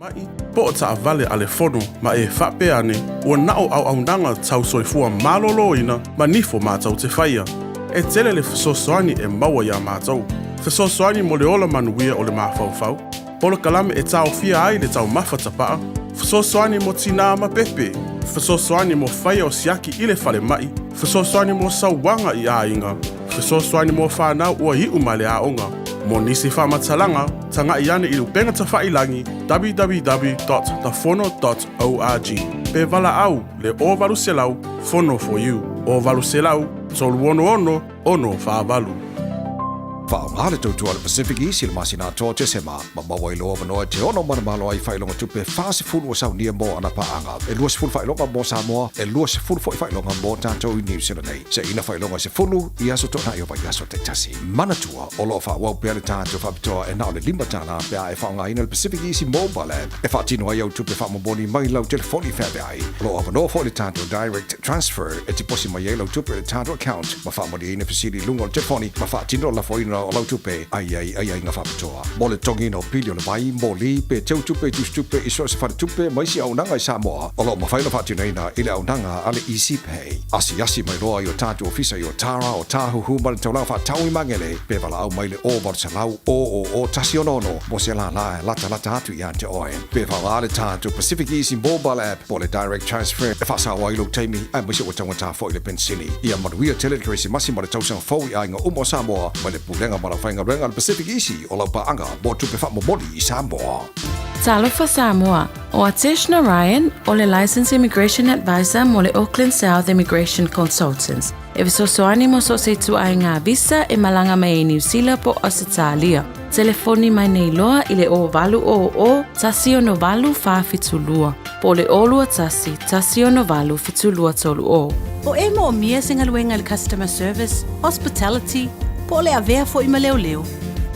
Ma'i po o taavale a le fono ma e faapea ane ua na o auaunaga tau soifua malōlōina ma nifo matou te faia. E tele le fesoasoani e maua iā matou. Fesoasoani mo le ola manuia o le mafaufau, polokalame e taofia ai le taumafa tapa'a, fesoasoani mo tinā ma pepe, fesoasoani mo faia o siaki i le falema'i, fesoasoani mo sauaga i aiga, fesoasoani mo fanau ua i'u mai le aoga. Mo nisi faamatalaga, taga'i ane i le upega tafa'ilagi www.thefono.org pe valaau le 0800 Fono for you 0800 366 648. Faaaoga le tautua a le Pacific Easy i le masina atoa o Tesema ma maua ai lou avanoa e te ono manumalo ai i faailoga tupe 40 ua saunia mo ana paaga. E 20 faailoga mo Samoa, e 20 foi faailoga mo tatou i Niu Sila nei. Seiina faailoga se 10 i aso toonai o vaiaso taitasi. Manatua, o lo o faaauau pea le tatou faapitoa e na o le $5 pe a e faaaogaina le Pacific Easy Mobile App e faatino ai au tupe faamomoli mai lau telefoni feaveai. O lo o avanoa foi le tatou Direct Transfer e tiposi mai ai lau tupe i le tatou account ma faamalieina fesili i luga o le telefoni ma faatino le lafoina o lau tupe ai ai aiaiga faapitoa. Mo le totogiina o pili o le vai, moli, pe teu tupe i tusitupe i so o se faletupe ma isi auaunaga i Samoa, o lo o mafai ona faatinoina i le auaunaga a le Easy Pay. Asiasi mai loa i o tatou ofisa i Otara, Otāhuhu ma le taulaga faatau i Magele, pe valaau mai i le 0800 000 166 mo se lālā e latalata atu ia te oe. Pe faaaoga le tatou Pacific Easy Mobile App po o le Direct Transfer e faasao ai lou taimi aemaise ua taugata foi le penisini. Ia manuia tele le Kerisimasi ma le tausaga fou i aiga uma o Samoa mai le Pulega ma le Aufaigaluega a le Pacific Easy o lau paaga mo tupe faamomoli i Samoa. Talofa Samoa, O Atesh Narayan, o le Licensed Immigration Advisor mo le Auckland South Immigration Consultants, e fesoasoani mo so o se ituaiga visa e malaga mai ai Niu Sila po o Ausetalia. Telefoni mai nei loa i le 0800 168 472 po o le 021 168 7230. O e moomia se galuega i le customer service, hospitality, po o le avea foi ma leoleo,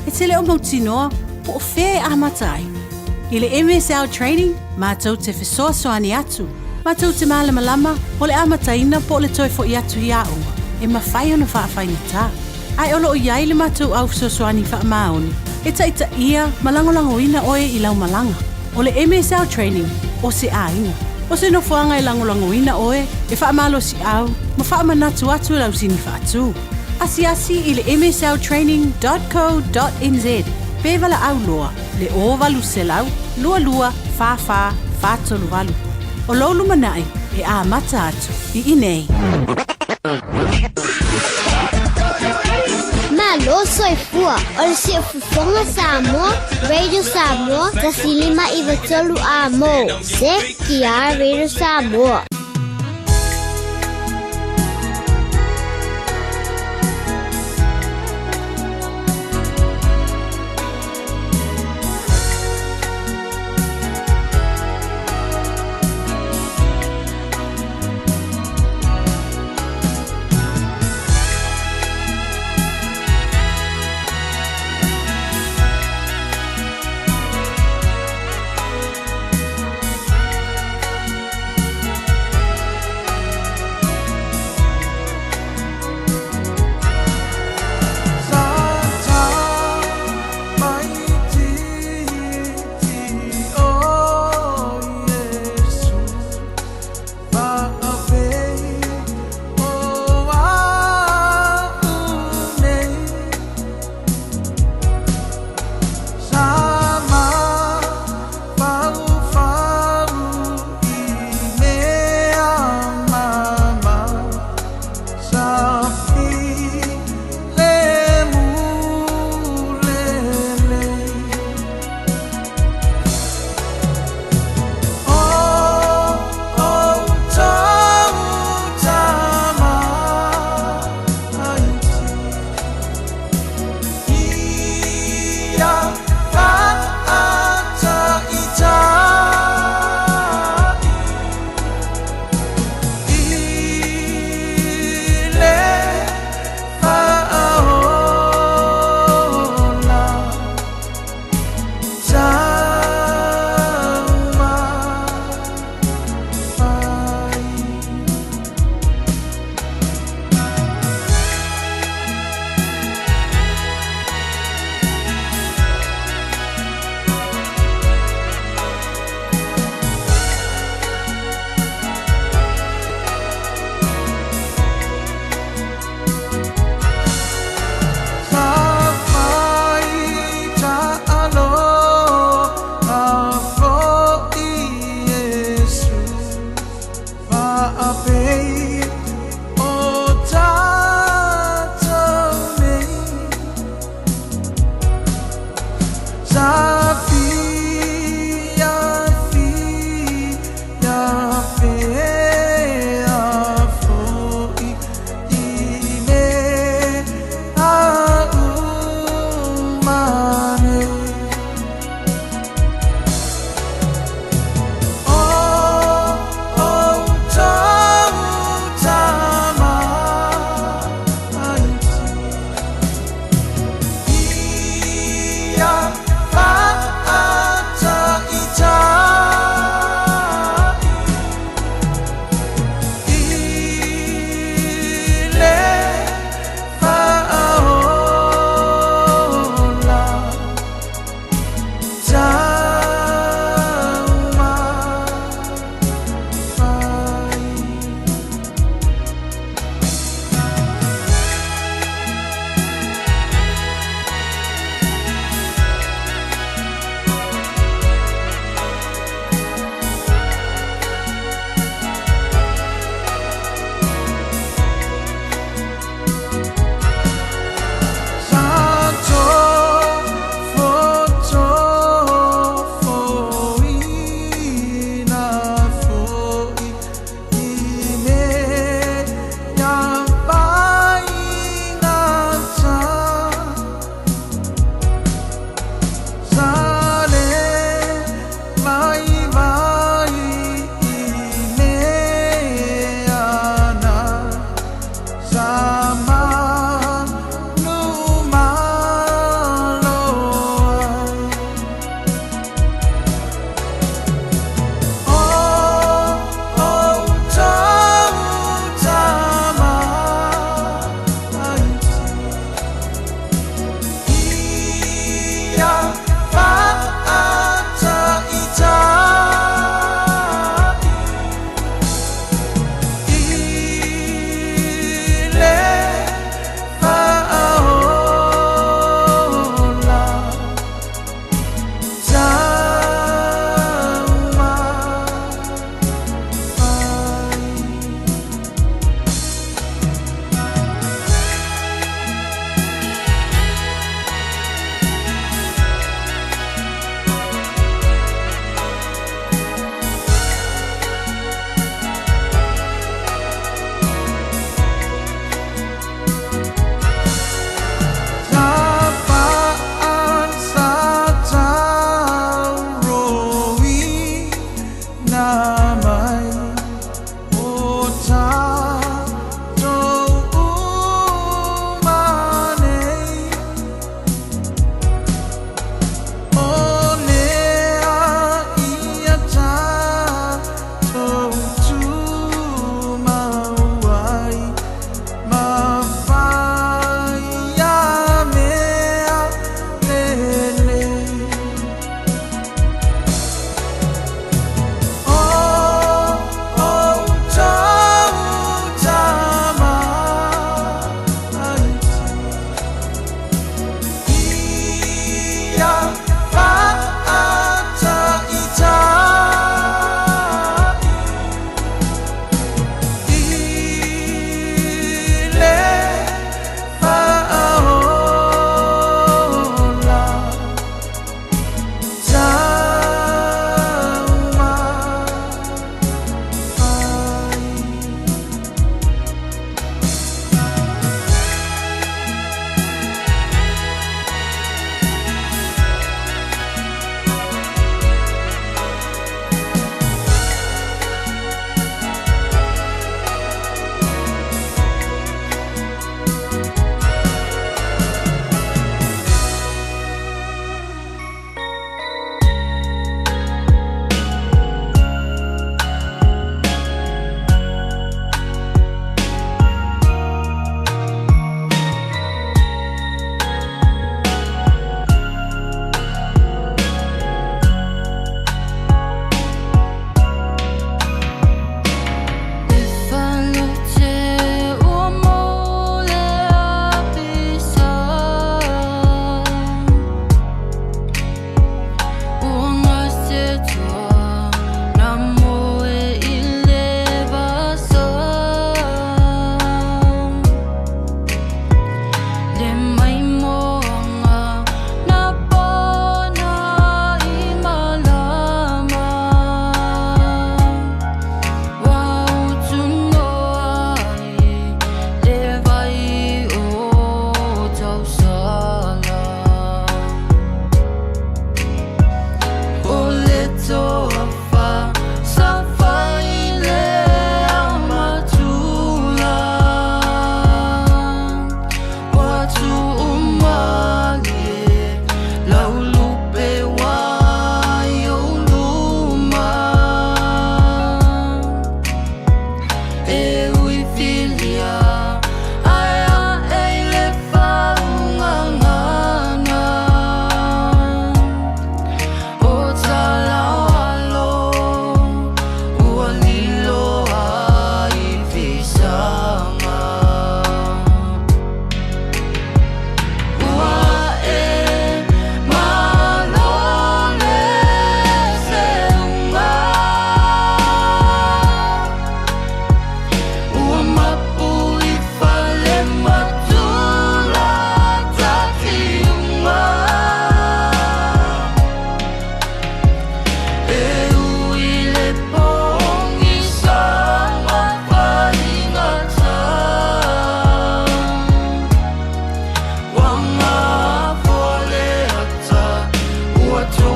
e te le o mautinoa po o fea e amata ai. I le MSL Training, matou te fesoasoani atu, matou te malamalama o le amataina po o le toe foi atu i aoga e mafai ona faafaigata. Ae o lo o i ai le matou au fesoasoani faamaoni e taitaia ma lagolagoina oe i lau malaga. O le MSL Training, o se aiga. O se nofoaga e lagolagoina oe, e faamalosiau ma faamanatu atu lau sini faatu. Asiasi i le msltraining dot co dot nz pe valaau loa le 0800 22 44 438. O lou lumanai e amata atu i inei. Malo soifua, o le Siufofoga Samoa, Radio Samoa, 1593 A mo, CKR Radio Samoa.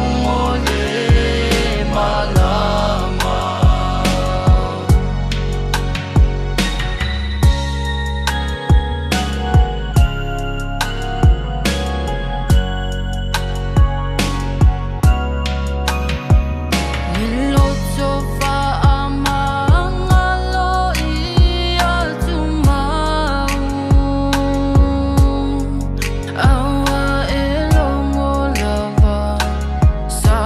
logo le malama. Loto faamagalo ia tumau, aua e logo lava sa.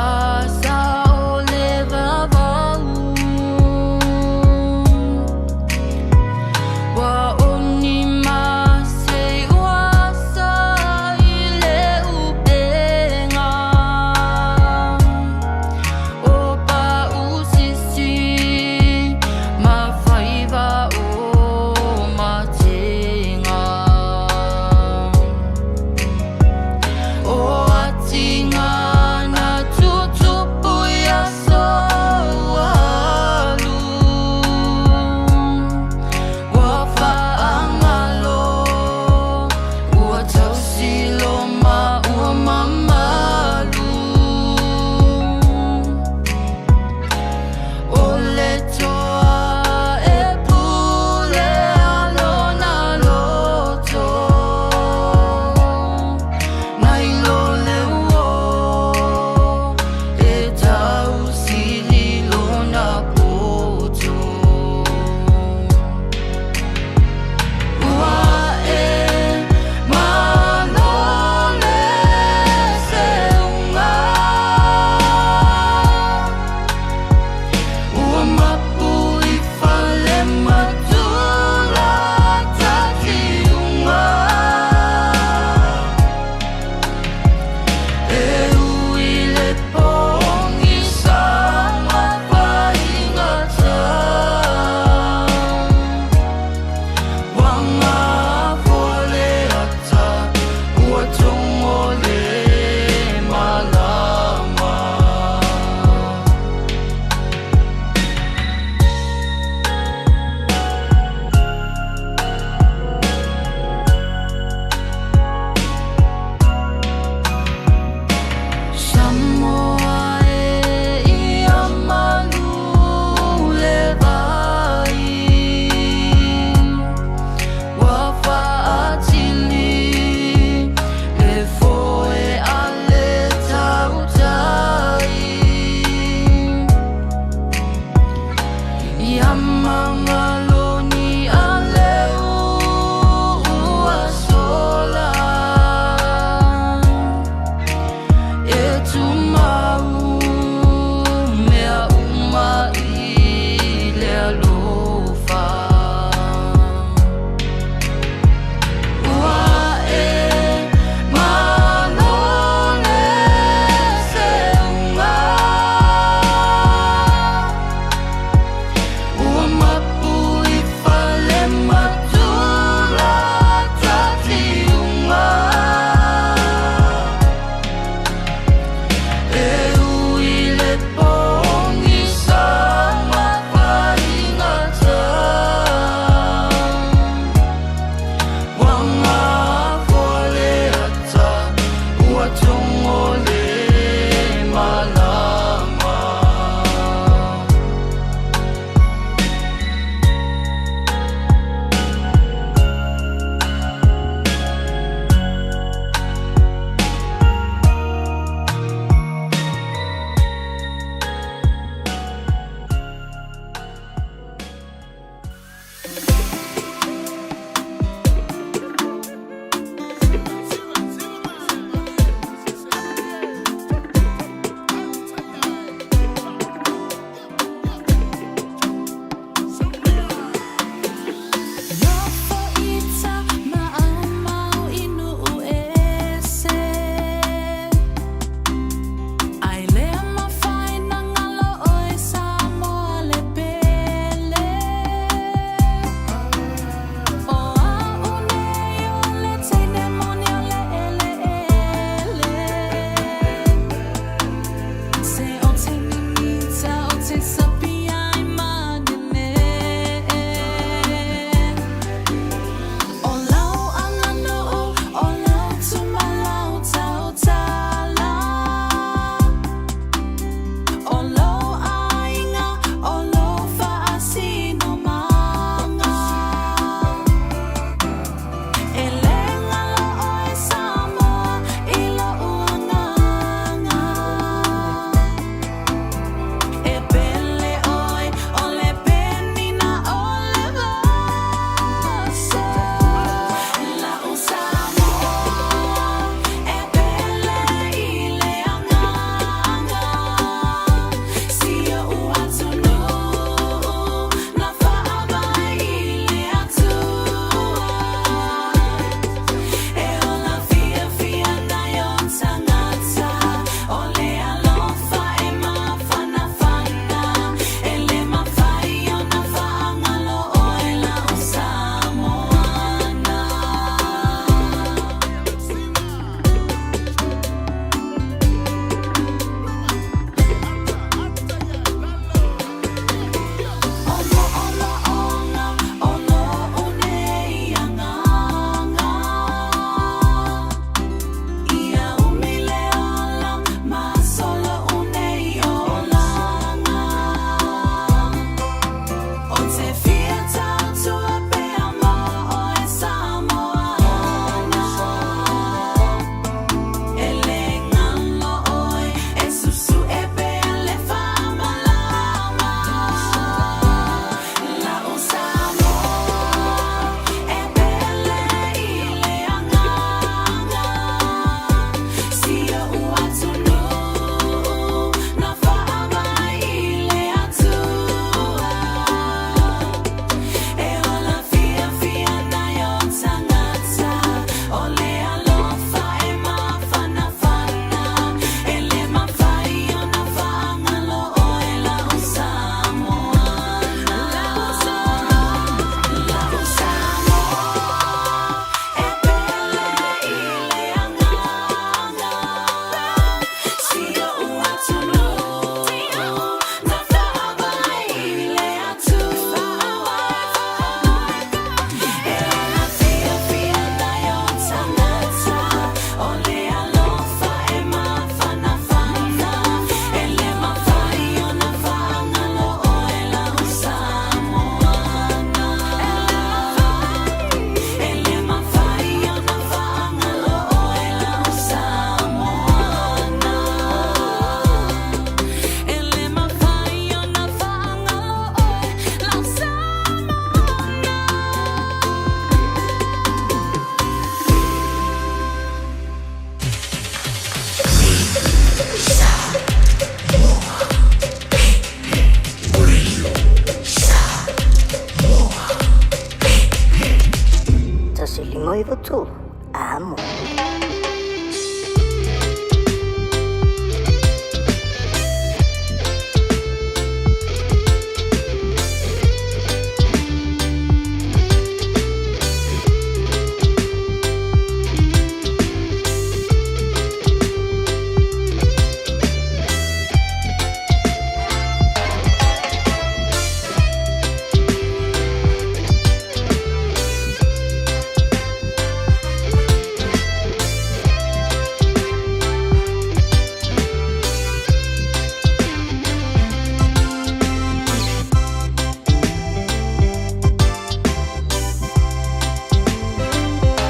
93 Amo.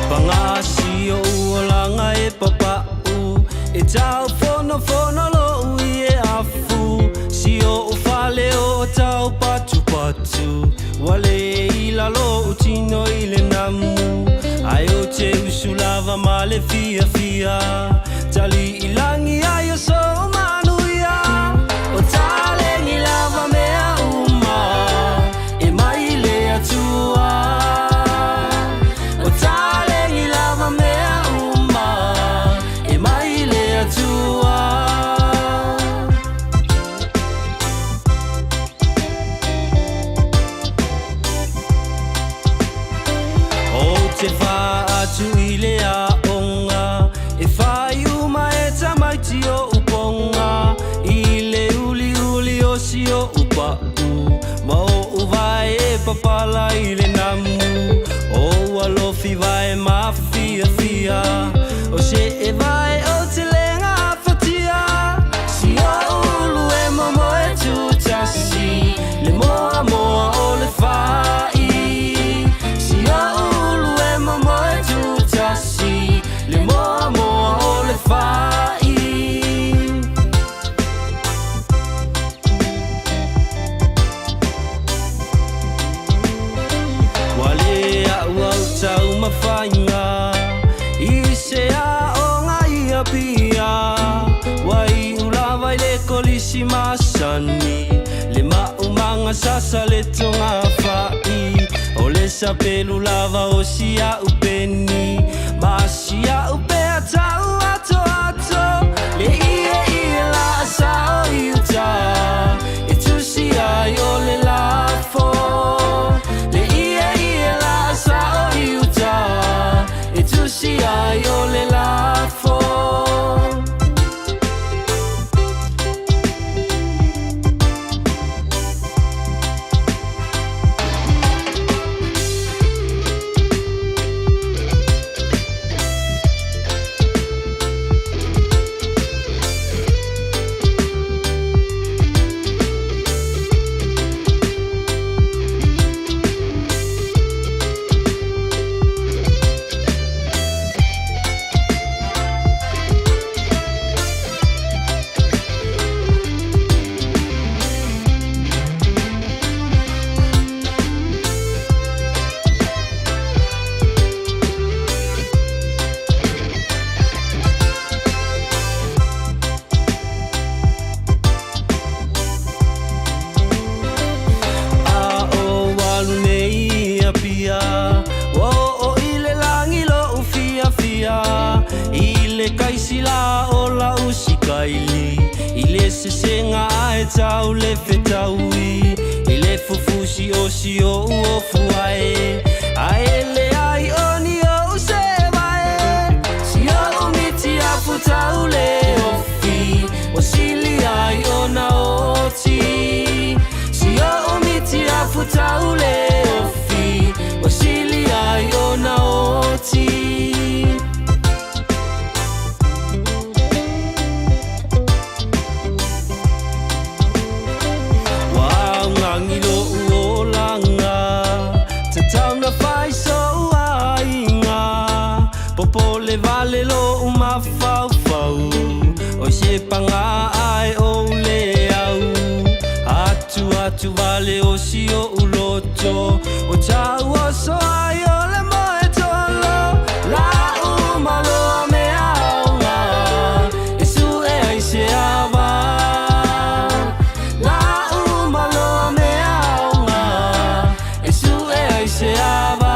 Pagasi o'u olaga e papa'u E taufonofono lo'u i e afu Si o'u fale o tau patupatu Ua lē i lalo o'u tino i le namu Ae ou te usu lava ma le fiafia Tali'i lagi ai o sou manuia O taleni lava mea uma E mai le Atua O taleni lava mea uma E mai le Atua Ou te faa atu i le aoga E fai uma e tamaiti o'u poga I le uliuli o si o'u pa'u Ma o'u vae e papala i le namu O ua lofi vae mafiafia O se e vae o te lega fatia Si o'u ulu e momo e tutasi Le moa moa o le fa'i Si o'u ulu e momo e tutasi Le moa moa o le fa'i Ua lē a'u au taumafaiga I se aoga i Apia Ua i'u lava i le kolisi masani Le ma'umaga sasa le togafa'i O le sapelu lava o si a'u peni Ma si a'u pea ta'u atoato Le ie ie la'asa'o i uta E tusi ai o le lafo Le ie ie la'asa'o i uta E tusi ai o le lafo A o alu nei i Apia Ua oo i le lagi lo'u fiafia I le kaisila o la'u sikaili I le sesega ae tau le fetaui I le fufusi o si o'u ofu ae Ae leai o ni o'u sevae Si o'u miti afu tau le ofi Ua sili ai ona oti Si o'u miti afu tau le ofi Ua sili ai ona oti Ua augagi lo'u olaga Tatau na fai so'u aiga Popole vale lo'u mafaufau O se pagā ae ou le au Atu atu vale o si o'u loto O ta'u oso ai o le moe tolo La'u maloa mea aoga E su'e ai se ava La'u maloa mea aoga E su'e ai se ava.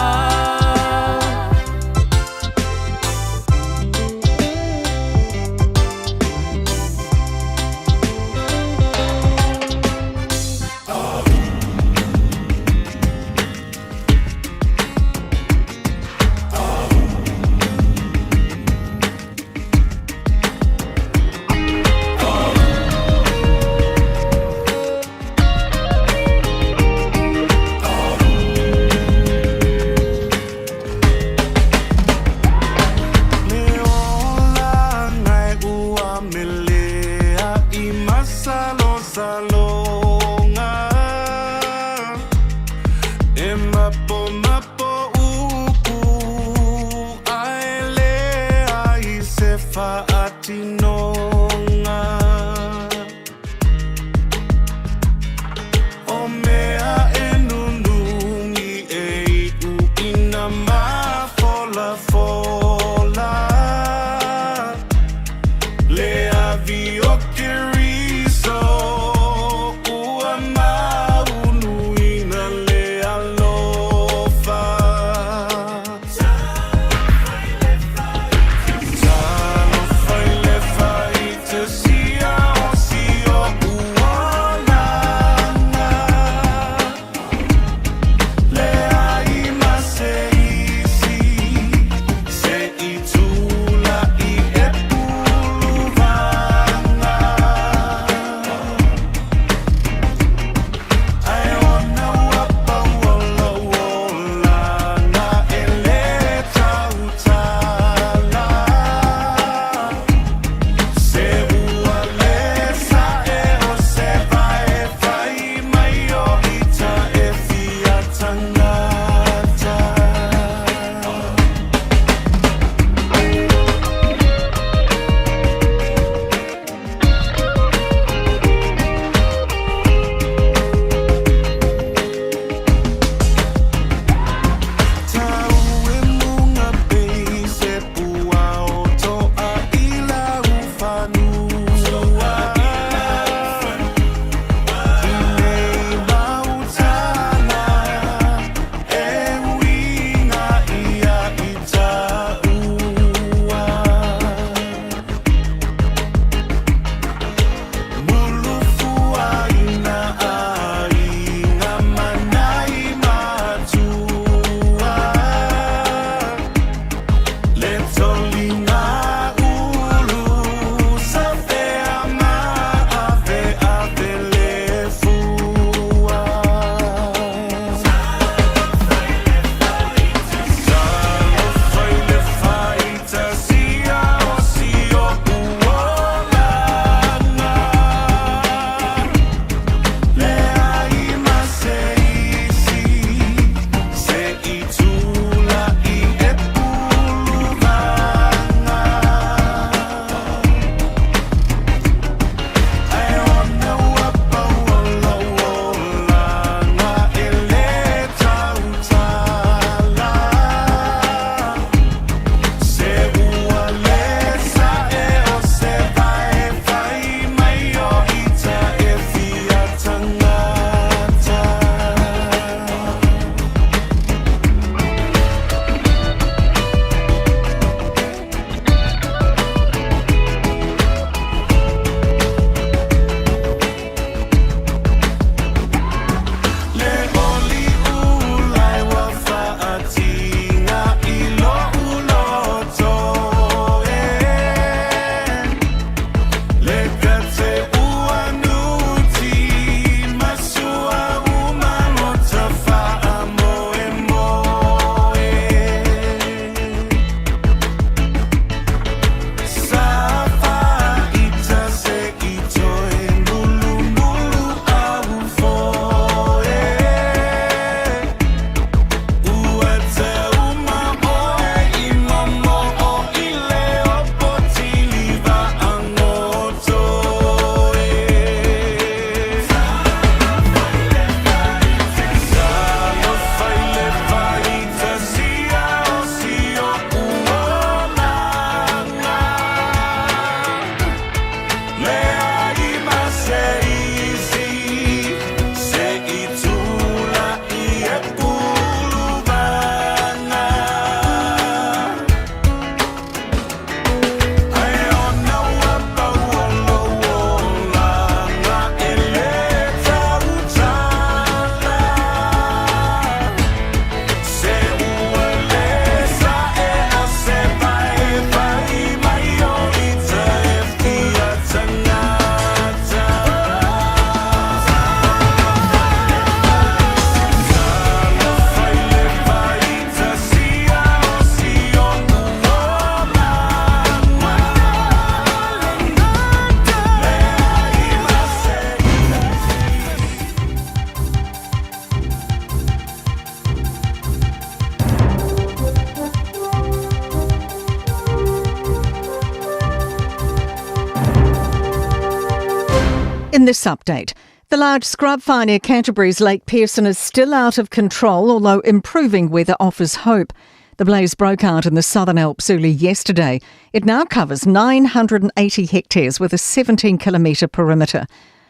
In this update, the large scrub fire near Canterbury's Lake Pearson is still out of control, although improving weather offers hope. The blaze broke out in the Southern Alps early yesterday. It now covers 980 hectares with a 17 kilometre perimeter.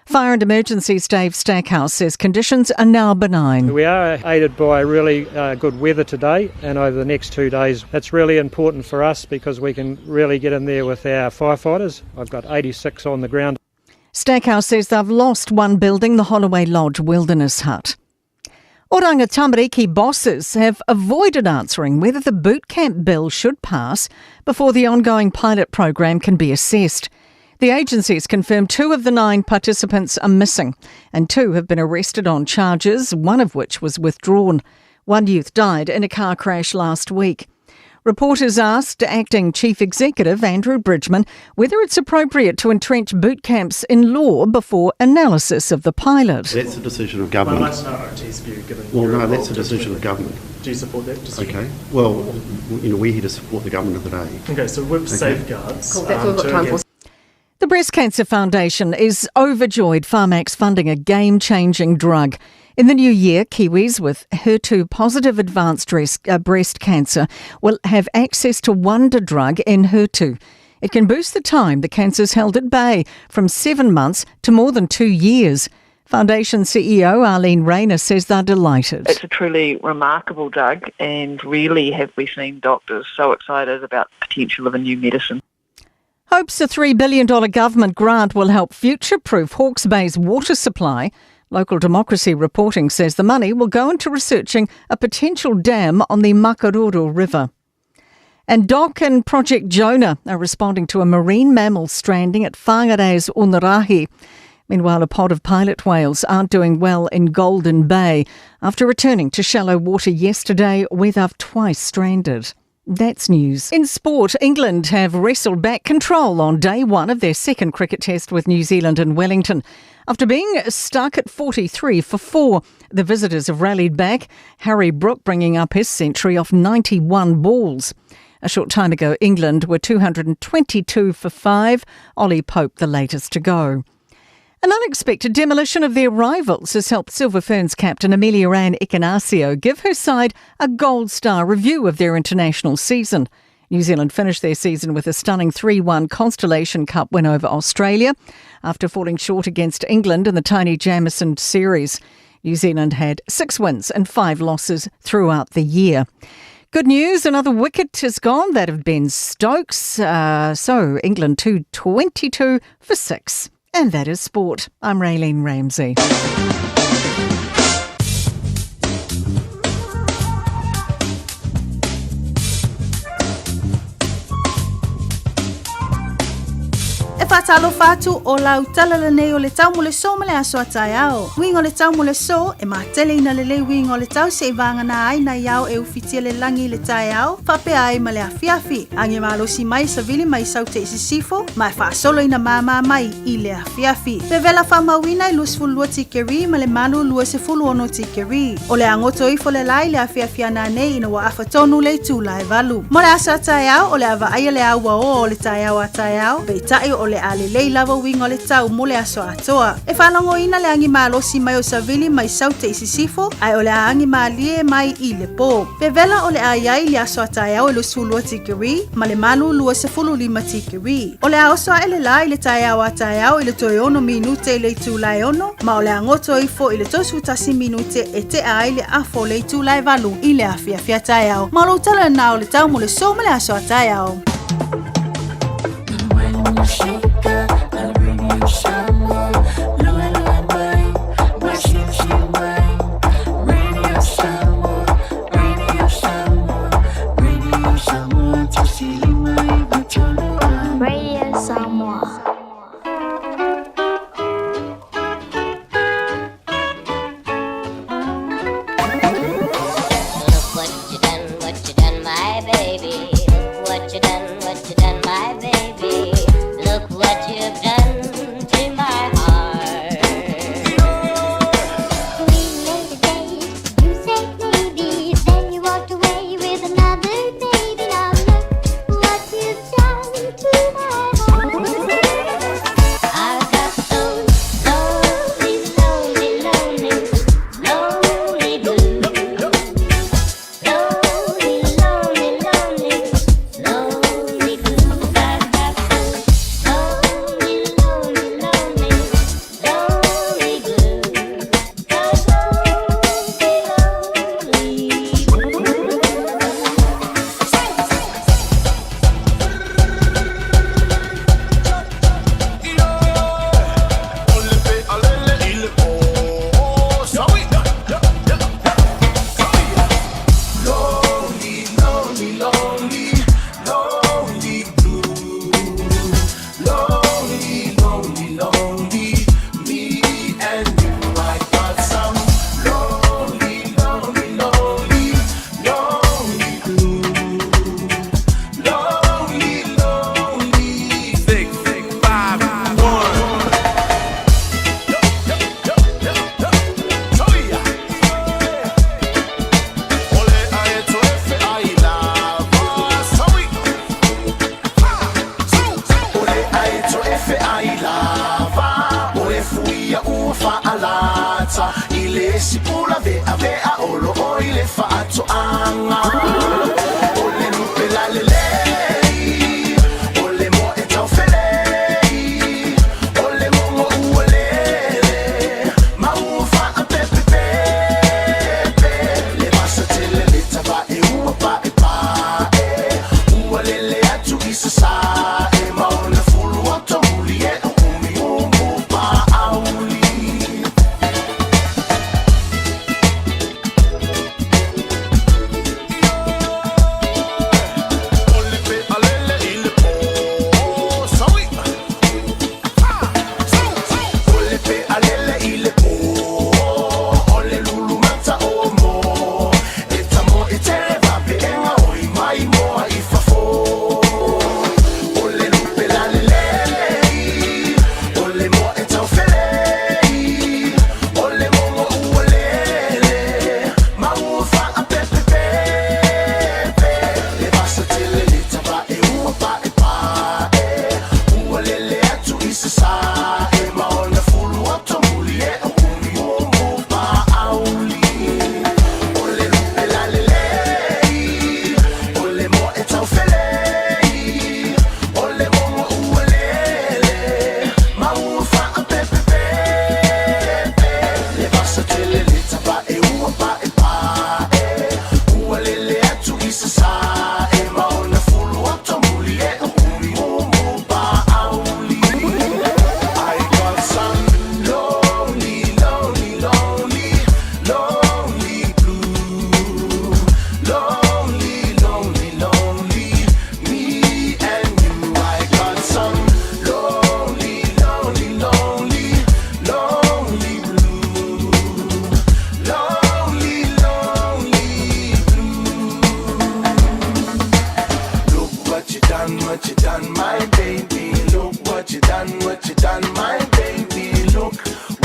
Fire and Emergencies Dave Stackhouse says conditions are now benign. We are aided by really good weather today and over the next 2 days. That's really important for us because we can really get in there with our firefighters. I've got 86 on the ground. Stackhouse says they've lost one building, the Holloway Lodge Wilderness Hut. Oranga Tamariki bosses have avoided answering whether the boot camp bill should pass before the ongoing pilot program can be assessed. The agencies confirmed 2 of the 9 participants are missing and 2 have been arrested on charges, one of which was withdrawn. One youth died in a car crash last week. Reporters asked Acting Chief Executive Andrew Bridgman whether it's appropriate to entrench boot camps in law before analysis of the pilot. That's the decision of government. Well, I'd like to know RT's view, given Well, no, that's the decision of government. Do you support that decision? Okay. Well, you know, we're here to support the government of the day. Okay, so with safeguards... Cool, that's all we've got time for. The Breast Cancer Foundation is overjoyed Pharmac's funding a game-changing drug. In the new year, Kiwis with HER2-positive advanced breast cancer will have access to Wonder Drug Enhertu. It can boost the time the cancer's held at bay from 7 months to more than 2 years. Foundation CEO Arlene Rayner says they're delighted. It's a truly remarkable drug, and rarely have we seen doctors so excited about the potential of a new medicine. Hopes a $3 billion government grant will help future-proof Hawke's Bay's water supply. Local Democracy reporting says the money will go into researching a potential dam on the Makaroro River. And DOC and Project Jonah are responding to a marine mammal stranding at Whangarei's Onerahi. Meanwhile, a pod of pilot whales aren't doing well in Golden Bay after returning to shallow water yesterday where they've twice stranded. That's news. In sport, England have wrestled back control on day one of their second cricket test with New Zealand in Wellington. After being stuck at 43 for 4, the visitors have rallied back, Harry Brook bringing up his century off 91 balls. A short time ago, England were 222 for 5, Ollie Pope the latest to go. An unexpected demolition of their rivals has helped Silver Ferns captain Amelia-Ann Ikenasio give her side a gold star review of their international season. New Zealand finished their season with a stunning 3-1 Constellation Cup win over Australia after falling short against England in the Tony Jamieson series. New Zealand had 6 wins and 5 losses throughout the year. Good news, another wicket has gone, that of Ben Stokes. So England 222 for 6. And that is sport. I'm Raylene Ramsey. E whātalo whātu o lau talala nei o le tau mo le so ma le aso a taeao. Uiga o le tau mo le so, e matele ina lelei uiga o le tau se i vāgana ai nai ao e ufitia le lagi i le taeao, faapea ai ma le afiafi. Age malosi mai savili mai saute i sisifo, ma e faasolo ina māmā mai i le afiafi. Vevela faamauina i 22 tikeri ma le malu 26 tikeri. O le agoto ifo le la i le afiafi ana nei ina ua afa tonu le itula e 8. Mo le aso a taeao, o le a vaaia le au uaoa o le taeao a taeao, peitai o le a lelei lava uiga o le tau mo le aso atoa. E faalogoina le agi malosi mai o savili mai saute i sisifo, ae o le a agi malie mai i le pō. Vevela o le a iai le aso a taeao e 22 tikeri, ma le malu 25 tikeri. O le a oso ae le la i le taeao a taeao i le toe 6 minute i le itula e 6, ma o le a goto ifo i le 31 minute e tea ai le afo o le itula e 8 i le afiafi a taeao. Ma o lou tala lena o le tau mo le so ma le aso a taeao. Radio Samoa. Look what you done, what you done, my baby. Look what you done. ia ua fa'alata i le isi pula ve'ave'a o lo'o i le fa'ato'aga. O le lupe lalelei, o le moe taufelei, o le mogo ua lele ma ua fa'apepepepe. Le vasa tele le tava'e ua pa'epa'e, ua lele atu i sasa'e ma ona fulu oto muli e o umiumu pa'auli. O le pe'alele i le pō saui. O le pe'alele i le pō, o le lulumata o mō e tamo e tele vape'ega oi mai moa i fafo. O le lupe lalelei, o le moe taufelei, o le mogo ua lele ma ua fa'apepepepe. Le vasa tele le tava'e ua pa'epa'e, ua lele atu i sasa'e ma ona fulu oto muli e o umiumu pa'auli. O le lupe lalelei, o le moe taufelei, o le mogo ua lele ma ua fa'apepepepe. Le vasa tele le tava'e ua pa'epa'e, ua lele atu i sasa'e ma ona fulu oto muli e o umiumu pa'auli. I got some lonely, lonely, lonely, lonely blue. Lonely, lonely, lonely, me and you. I got some lonely, lonely, lonely, lonely blue. Lonely, lonely blue. Look what you done, what you done, my baby. Look what you done, what you done, my baby. Look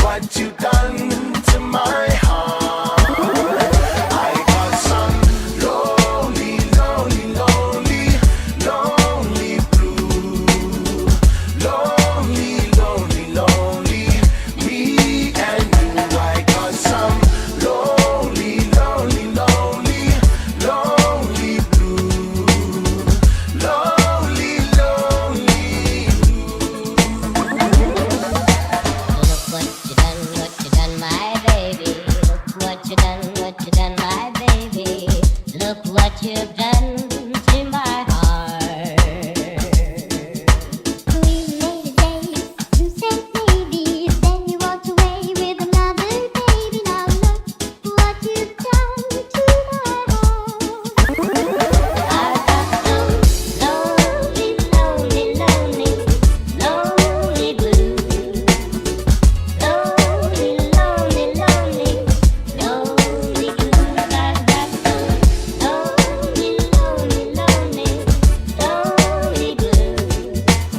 what you done to my heart. I got some lonely, lonely, lonely, lonely blue. Lonely, lonely, lonely, me and you. I got some lonely, lonely, lonely, lonely blue. Lonely, lonely. Look what you done, what you done, my baby. Look what you done, what you done, my baby. Look what you've done to my heart. We made a date, you said maybe, then you walked away with another baby. Now look what you've done to my heart. I've got some lonely, lonely, lonely, lonely blues. Lonely, lonely, lonely, lonely blues. I've got some lonely, lonely, lonely, lonely blues.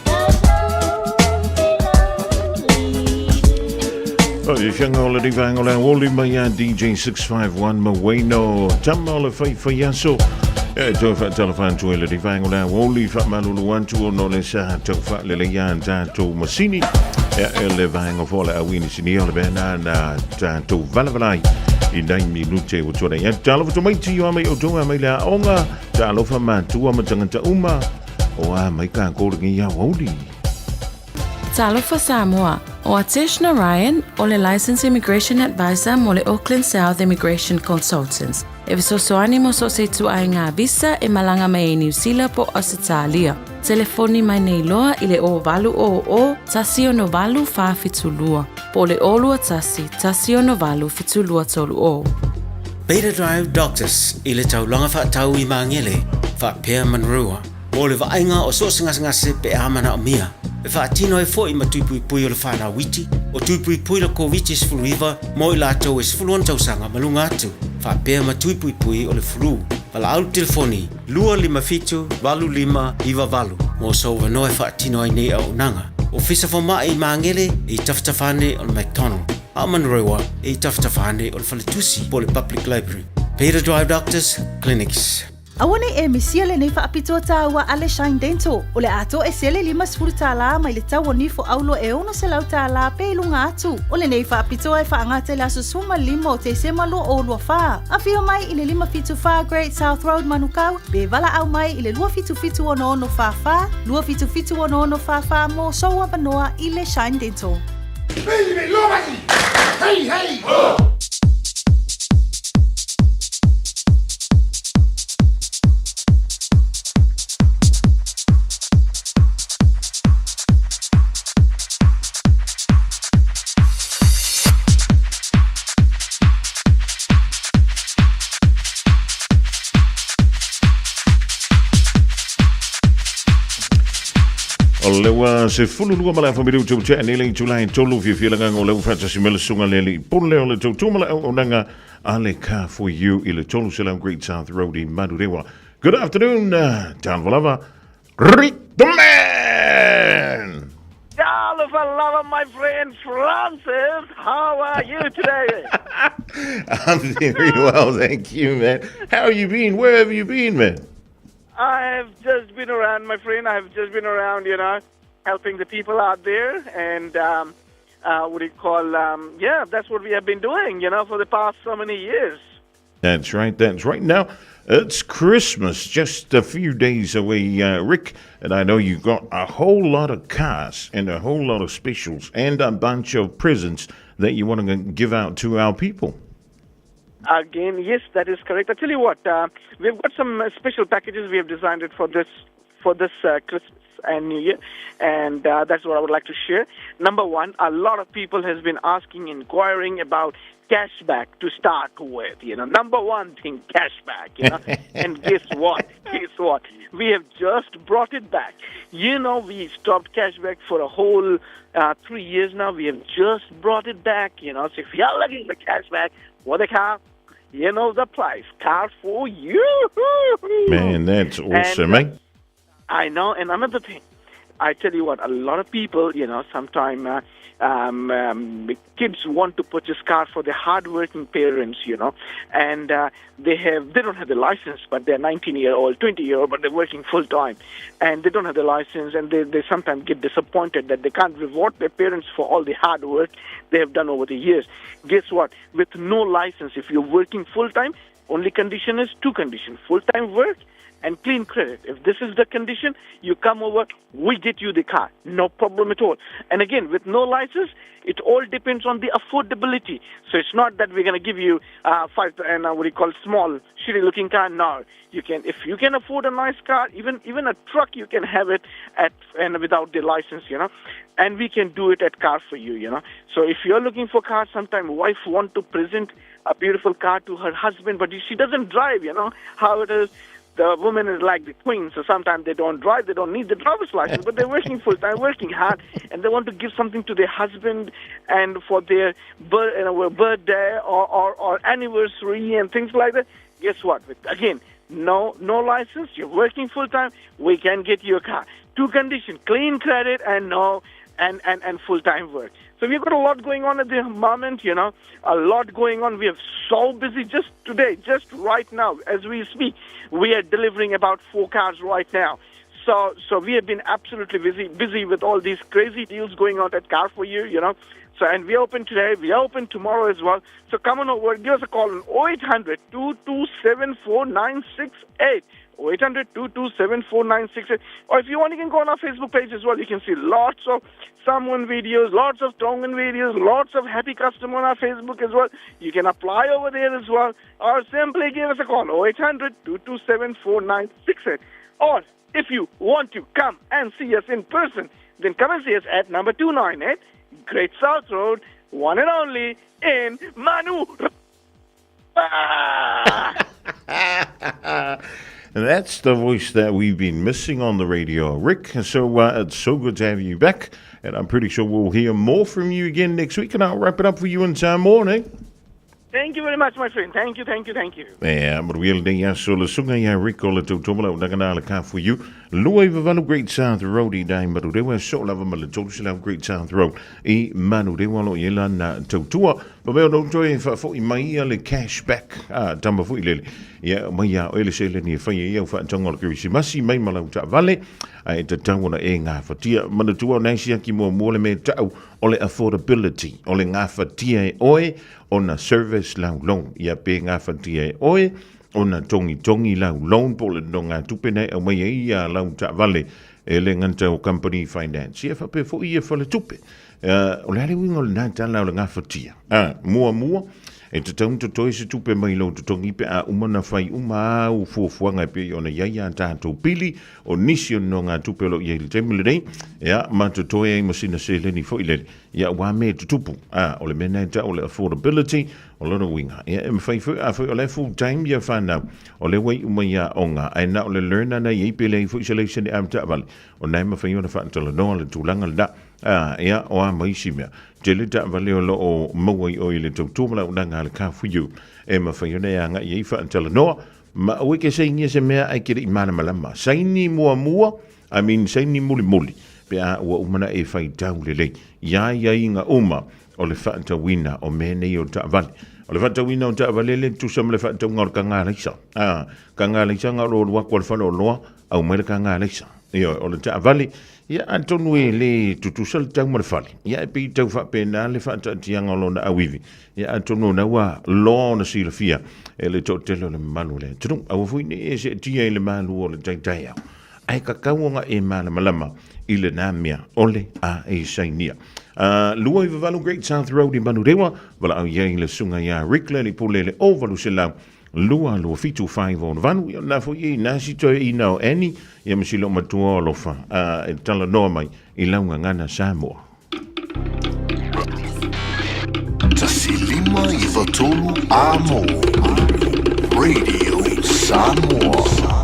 The lonely, lonely. O le fianga o le rivaenga o le aoli mai a DJ 651 Maweno tama o le faifai aso. E toe fa'atalofa atu ai le rivaenga o le aoli fa'amalulu atu ona o le sa tau fa'aleleia tatou masini. E e le vaenga fo le auinisinia o le mea na tatou valavalai i nai minute ua tuanai atu. Talofa tamaiti o a mai outou a mai le a'oga, talofa matua ma tagata uma o a mai kākou lenei aoauli. Talofa Samoa. O Atesh Narayan, o le Licensed Immigration Advisor mo le Auckland South Immigration Consultants. E fesoasoani mo so se tuaiga visa e malaga mai ai Niu Sila po Ausetalia. Telefoni mai nei loa i le o 800 168 472 po le o 21 168 7230. Beta Drive Doctors i le taulaga fa'atau i Magele fa'apea Manurewa mo le va'aiga o so o se gasegase pe a mana'omia e fa'atino ai fo'i ma tuipuipui o le fa'anauiti o tuipuipui le Koviti-19 mo i latou e 16 tausaga ma luga atu fa'apea ma tuipuipui o le fulu. Valaau le telefoni 257 85 98 mo sou avanoa e fa'atino ai nei auaunaga. Ofisa Foma'i i Magele e i tafatafa ane o le McDonald, a o Manurewa e i tafatafa ane o le Faletusi po o le Public Library. Beta Drive Doctors Clinics. Aua nei e misia lenei faapitoa tāua a le Shine Dental, o le a toese le $50 mai le tau o nifo aulo e $600 pe i luga atu. O lenei faapitoa e faagata i le aso 15 o Tesema 2024. Afio mai i le 574 Great South Road Manukau, pe valaau mai i le 277 6644, 277 6644 mō sou avanoa i le Shine Dental. Hey, hey! Ho! O le ua 12 ma le afa minute o tea nei le itula e tolu fiafia le agaga o le ufaatasi mai le susuga le alii pule o le tautua ma le auaunaga a le Car for You i le 300 Great South Road i Manurewa. Good afternoon, talofa lava, Rick the Man! Talofa lava, my friend Francis. How are you today? I'm very well, thank you, man. How have you been? Where have you been, man? I have just been around, my friend. I have just been around, you know, helping the people out there. And what do you call, yeah, that's what we have been doing, you know, for the past so many years. That's right, that's right. Now, it's Christmas just a few days away, Rick, and I know you've got a whole lot of cars and a whole lot of specials and a bunch of presents that you want to give out to our people. Again, yes, that is correct. I tell you what, we've got some special packages. We have designed it for this Christmas and New Year, and that's what I would like to share. Number one, a lot of people has been asking, inquiring about cashback to start with. You know, number one thing, cashback. You know, and guess what? Guess what? We have just brought it back. You know, we stopped cashback for a whole 3 years now. We have just brought it back. You know, so if you are looking for cashback for the car, you know the price. Car for you. Man, that's awesome, And, eh? I know, and another thing, I tell you what, a lot of people, you know, sometimes kids want to purchase cars for their hardworking parents, you know, and they don't have the license, but they're 19-year-old, 20-year-old, but they're working full-time, and they don't have the license, and they sometimes get disappointed that they can't reward their parents for all the hard work they have done over the years. Guess what? With no license, if you're working full-time, only condition is two conditions, full-time work and clean credit. If this is the condition, you come over, we get you the car. No problem at all. And again, with no license, it all depends on the affordability. So it's not that we're going to give you small, shitty-looking car. No, you can. If you can afford a nice car, even a truck, you can have it at and without the license, you know. And we can do it at Car for You, you know. So if you're looking for cars, sometimes wife want to present a beautiful car to her husband, but she doesn't drive, you know, how it is. The woman is like the queen, so sometimes they don't drive, they don't need the driver's license, but they're working full-time, working hard, and they want to give something to their husband and for their birthday or anniversary and things like that. Guess what? Again, no license, you're working full-time, we can get you a car. Two conditions, clean credit and and full-time work. So we've got a lot going on at the moment, you know, a lot going on. We are so busy just today, just right now, as we speak, we are delivering about 4 cars right now. So we have been absolutely busy with all these crazy deals going on at Car for You, you know. So, and we are open today, we are open tomorrow as well. So come on over, give us a call on 0800 227 4968. 0800 227 4968. Or if you want, you can go on our Facebook page as well. You can see lots of Samoan videos, lots of Tongan videos, lots of happy customer on our Facebook as well. You can apply over there as well. Or simply give us a call, 0800 227 4968. Or if you want to come and see us in person, then come and see us at number 298 Great South Road, one and only in Manu. And that's the voice that we've been missing on the radio, Rick. So it's so good to have you back. And I'm pretty sure we'll hear more from you again next week. And I'll wrap it up for you in time morning. Thank you very much, my friend. Thank you, thank you, thank you. Ea, manuia lenei aso le susuga ia Rick o le tautua ma le auaunaga a le Car for You. 298 Great South Road i dai Manurewa, e soo lava ma le 300 Great South Road i Manurewa o lo o i ai lana tautua. Fa mea o nou toe faafoi mai ia le cash back a tama foi lele. Ia mai ia oe le seleni e fai ai au faatauga o le Kerisimasi mai ma lau taavale, ae tatau ona e gafatia. Manatua o nai siaki muamua le mea tau o le affordability, o le gafatia e oe ona service lau loan. Ia pe gafatia e oe ona togitogi lau loan po o le nonogatupe na e aumai ai ia lau taavale e le gata o company finance, ia faapea foi ia faletupe. O le a le uiga o lena tala o le gafatia? Muamua, e tatau ona totoe se tupe mai lou totogi pe a uma ona fai uma āu fuafuaga e pei ona i ai a tatou pili o nisi o nonogatupe o lo o i ai i le taimi lenei, ia, ma totoe ai ma sina seleni foi lele, ia, aua mea e tutupu. O le mea lena e tau o le affordability, O lona uiga, ia e mafai foi, afai o la e full time ia fanau, o lea ua iu mai i aoga, ae na o le learner na i ai pe leai foi se laisene avetaavale, o lena e mafai ona faatalanoa le tulaga lena. A, ia, o a ma isi mea. Tele taavale o lo o maua i o i le tautua ma le auaunaga a le Car For You e mafai ona e agai ai faatalanoa, ma aua e ke sainia se mea ae ke le i malamalama. Saini muamua, I mean saini mulimuli, pe a ua uma ona e faitau lelei i aiaiga uma o le faatauina o mea nei o taavale. O le faatauina o taavale le tusa ma le faatauga o le kagalaisa. A, kagalaisa nga o lo alu atu a le faleoloa, aumai le kagalaisa. Ioe, o le taavale, ia atonu e le tutusa le tau ma le fale. Ia e pei tau faapena le faataatiaga o lona auivi. Ia atonu o lena ua loa ona silafia e le toatele o le mamalu o le atunuu. Aua foi ne i e seetia i le malu o le taitaiao. Ae tatau ona e malamalama i lena mea o le a e sainia. 28 Great South Road i Manurewa, valaau i ai le susuga ia Rick Lele Pule le 0800 227 568. Ia o lena foi e i ina si toeaina o Annie, ia ma si loomatua o alofa, e talanoa mai i lau gagana Samoa. 1593 Amo Radio Samoa.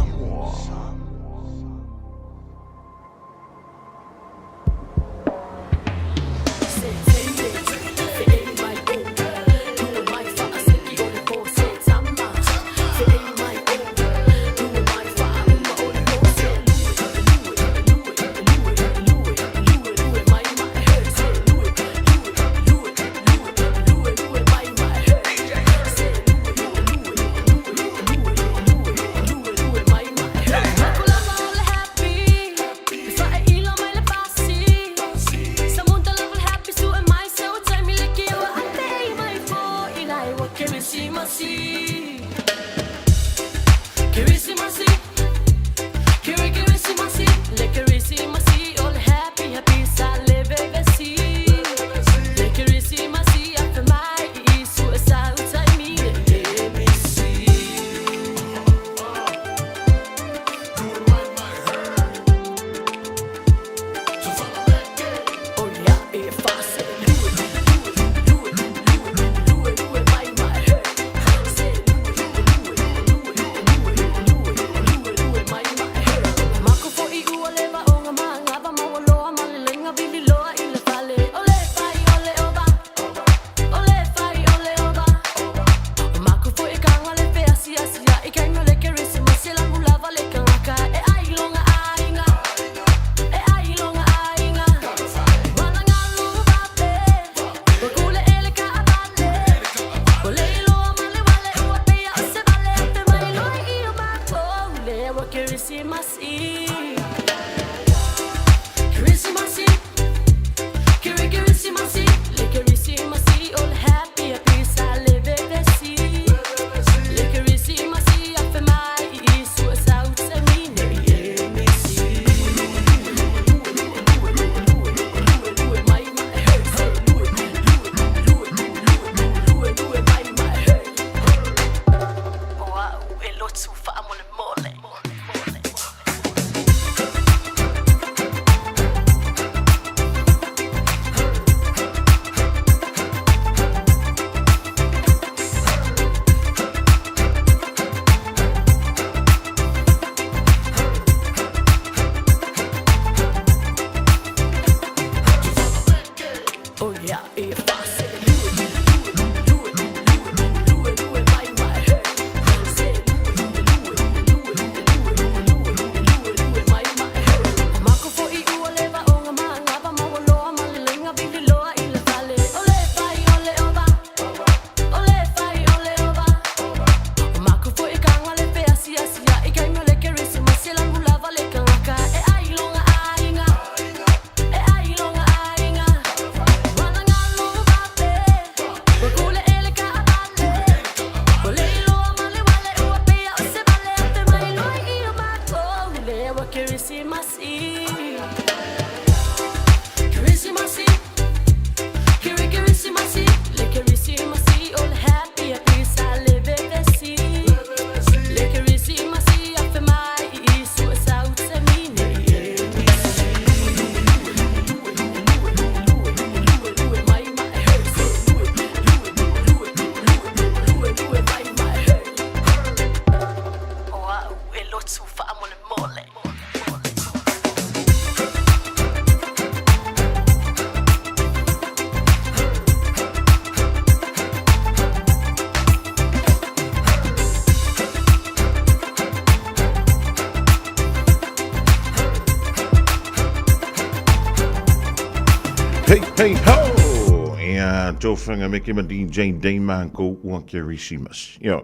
Hey ho! Ia tofanga meke ma DJ Daymarco ua Kerisimas. Ia.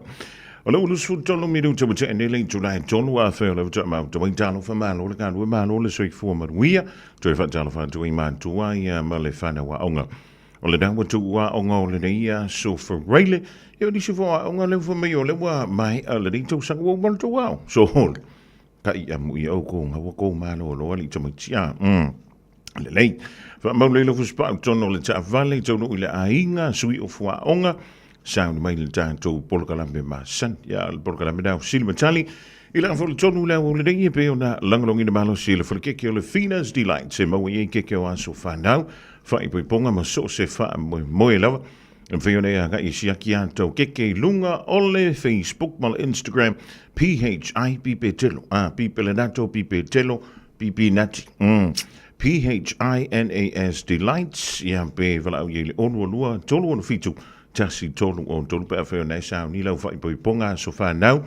O le ulu sefulu tolu minuta ua tea nei le itula e tolu a fea o le uta mau te waitalofa malo le galue malo le soifua manuia toe faatalofa atu ai matua ia ma le fanau aoga. O le ua tuu aoga o lenei aso Faraile, ia o nisi foi o aoga lea ua fai mai o lea ua maea lenei tausaga ua uma le tou ao. So, ta'i amu ia oukou gaua kou malolo alii tamaiti a. Lelei. Faamau lei lofu spau tonu o le taavale taunuu i le aiga sui o fuaoga sauni mai le tatou polokalame masani. Ia le polokalame na o Sili Matali i le afo le tonu le au lenei e pei ona lagolagina malosi i le falekeke o le Fina's Delight se maua i ai keke o aso whanau whaipoiponga ma so se whaamoemoe lava. E mawhai ona e agai e siaki a tau keke i lunga o le Facebook ma le Instagram PHI Pipe Telo. A Pipe le Nato Pipe Telo Pipe Nati. PHINAS Delights ia pe valaau i le olua lua tolu ono fitu tasi tolu o tolu pe a whai ona e sao ni lau whaipoiponga aso whanau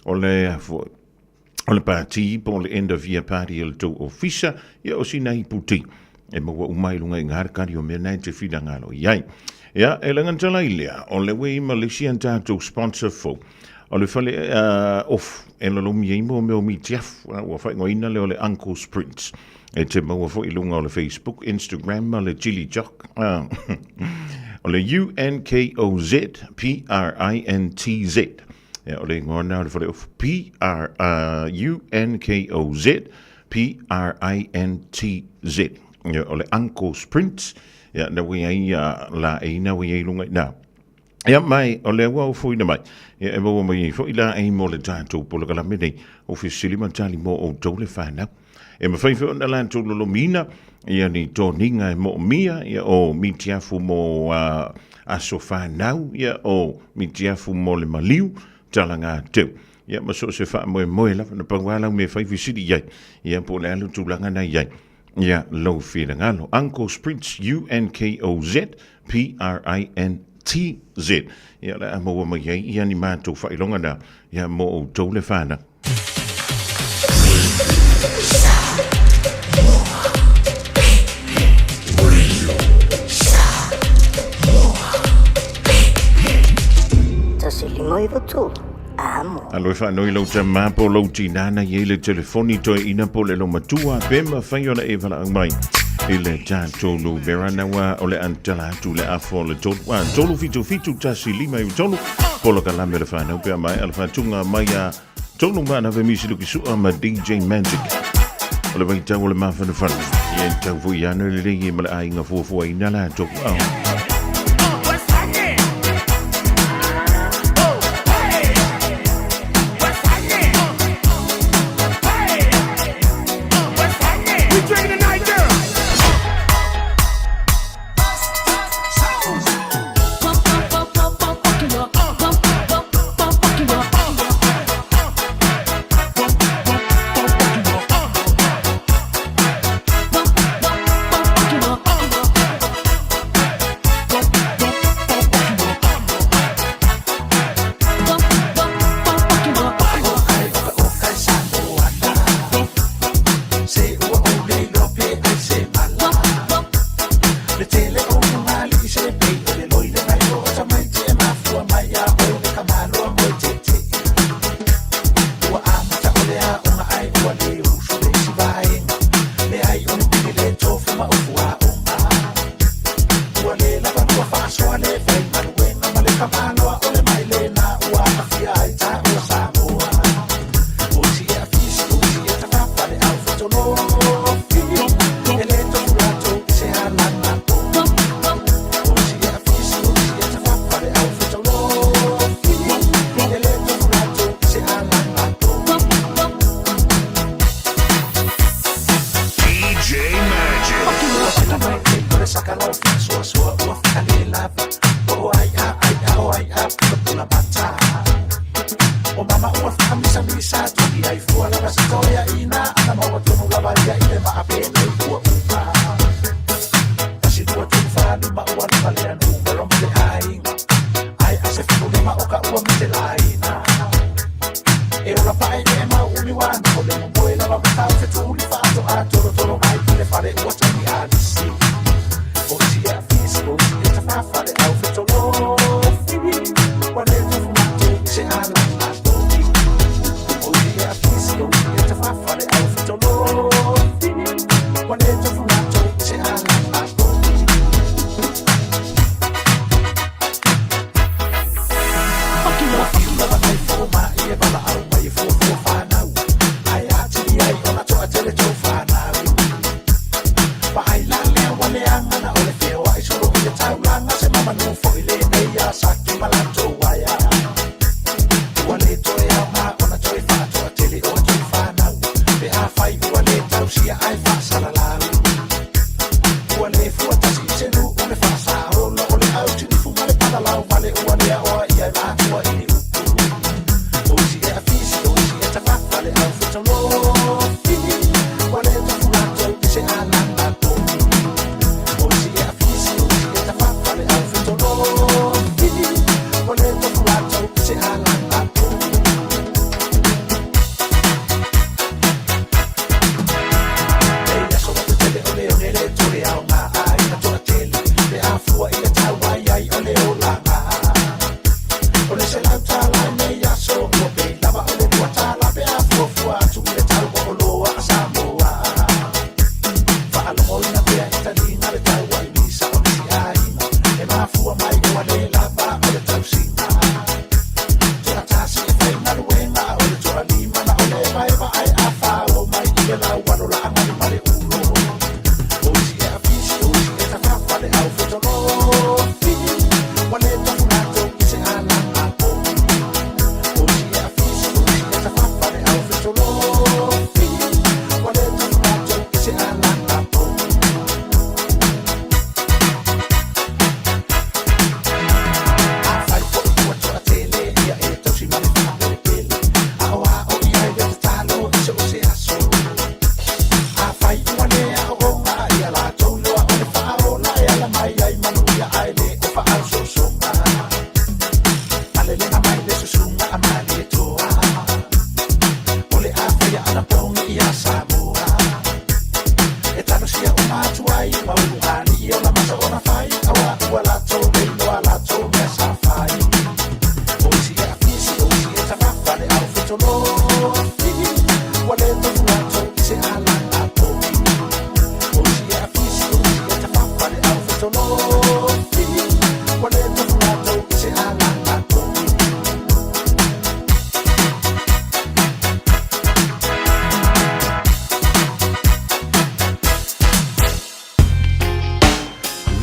o le o le pātī po o le end of year party a le tou ofisa, ia o sina ipu ti e maua uma i luga i ngā kari o mea nei te whirangalo i ai. Ia, e langatala i lea, o le wei ma le isi a tātou sponsor fou, o le fale ofu, e lolomi ai mo mea o mitiafu, ua whaingoina le o le Uncle's Prince. E te maua foi i lunga o le Facebook, Instagram ma le Chili Jock. O le U-N-K-O-Z P-R-I-N-T-Z. Ia, o le ingoa na o le fale ofu P R U N K O Z P R I N T Z. Ia, o le Uncle's Prints. Ia, na ui ai a la e na ui ai lunga i nā. Ia, mai, o le ua ofoina mai. Ia, e maua mai ai foi la e mo le tātou polokalame nei. O fesili ma tali mo outou le whanau. E mawhai foi ona lātou lolomina, ia ni tōninga e moomia, ia o mitiafu mo aso whanau, ia o mitiafu mo le maliu, tala ngā teu. Ia ma so se wha moe moe lava, na pau alau me whai fisiri iai, ia po le alu tūlanga na iai. Ia lau whirangalo. Uncle Sprints, U-N-K-O-Z, P-R-I-N-T-Z. Ia le a maua mai ai, ia ni mātou whailonga nā, ia mō outou le whānau. Alo e whaanoi lau tamā po lau tinana i le telefoni toe ina po le lo matua pe mawhai ona e wala mai i le tātou numera na wā o le antala atu le afo le tolu a tolu fitu fitu tasi lima i tolu polo ka lame le whanau pea mai ala whatunga mai a tolu mana ve misi luki sua ma DJ Magic o le vaitau o le mawhanawhana i e tau fui ana le lei ma le ainga fuafua ina la tōku ao. We drinking tonight, girl.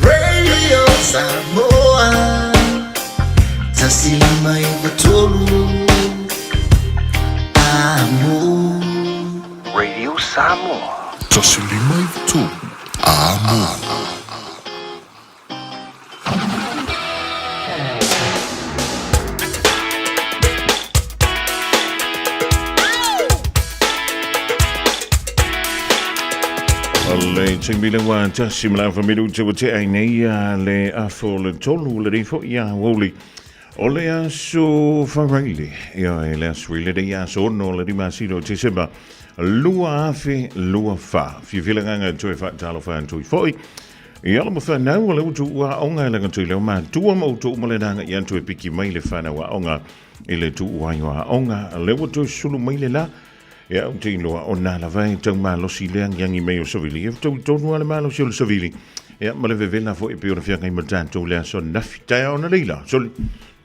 Radio Samoa 153 Amo. Radio Samoa. 153 Amo. O le taimi le ua tasi ma le afa minute ua tea ai nei a le afa o le tolu lenei foi aoauli o le aso Faraile. Ia e le aso i lenei aso 6 o le masina o Tesema 2024. Fiafia le agaga e toe faatalofa atu ai foi i alo ma fanau o le utu ua aoga e laga tui leo matua ma outou ma le naga i atu e piki mai le fanau aoga i le tuu ai o aoga le ua toe sulu mai le la. Ia, ou te iloa, o nā lava e tau malosi le agiagi mai o savili. E tau tonu lava le malosi o le savili. Ia, ma le vevela foi e pei ona feagai ma tatou le aso ananafi. Taeao analeila la, sole.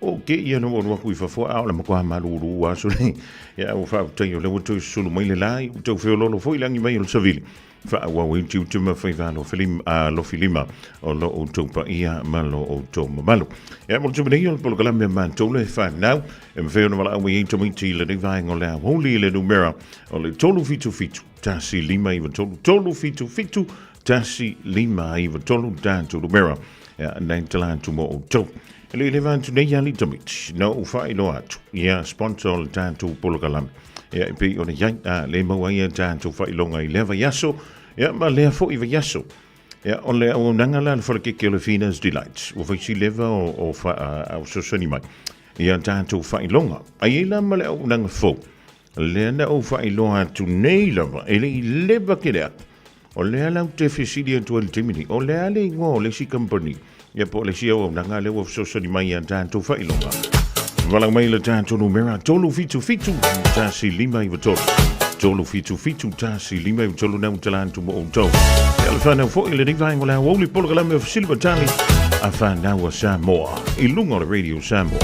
O kēia na ua alu aku i fafo, a o le matua malūlū lava, sole. Ia, ua faafetai o lea ua toe sulu mai le la, ua tau feoloolo foi le agi mai o le savili. Faaauau ai tiute ma faiva alofilima o lo outou paia ma lo outou mamalu. Ia, mo le taimi nei o le polokalame a matou le fanau, e mafai ona valaau mai ai tamaiti i lenei vaega o le aoauli i le numera o le 377 1593 377 1593 tatou numera. Ia, nai tala atu mo outou. E le i leva atu nei alii tamaiti, na ou faailoa atu ia sponsor o le tatou polokalame. Ia, e pei ona i ai, a le maua ai a tatou faailoga i lea vaiaso, ia, ma lea foi vaiaso. Ia, o le auaunaga la a le falekeke o le Fina's Delights, ua fai si leva o, o, fa, a, o fesoasoani mai ia tatou faailoga. A i ai la ma le auaunaga fou, lea na ou faailoa atu nei lava, e le i leva tele atu. O lea la ou te fesili atu ai i le taimi nei, o le a le igoa o le isi kamupani, ia po o le isi auaunaga lea ua fesoasoani mai ia tatou faailoga? Valaau mai le tatou numera 377 1593. 377 1593 na ua tala atu mo outou. Ia le whanau foi lenei vaega o le aoauli polokalame o fesili ma tali a whanau a Samoa i luga o le Radio Samoa.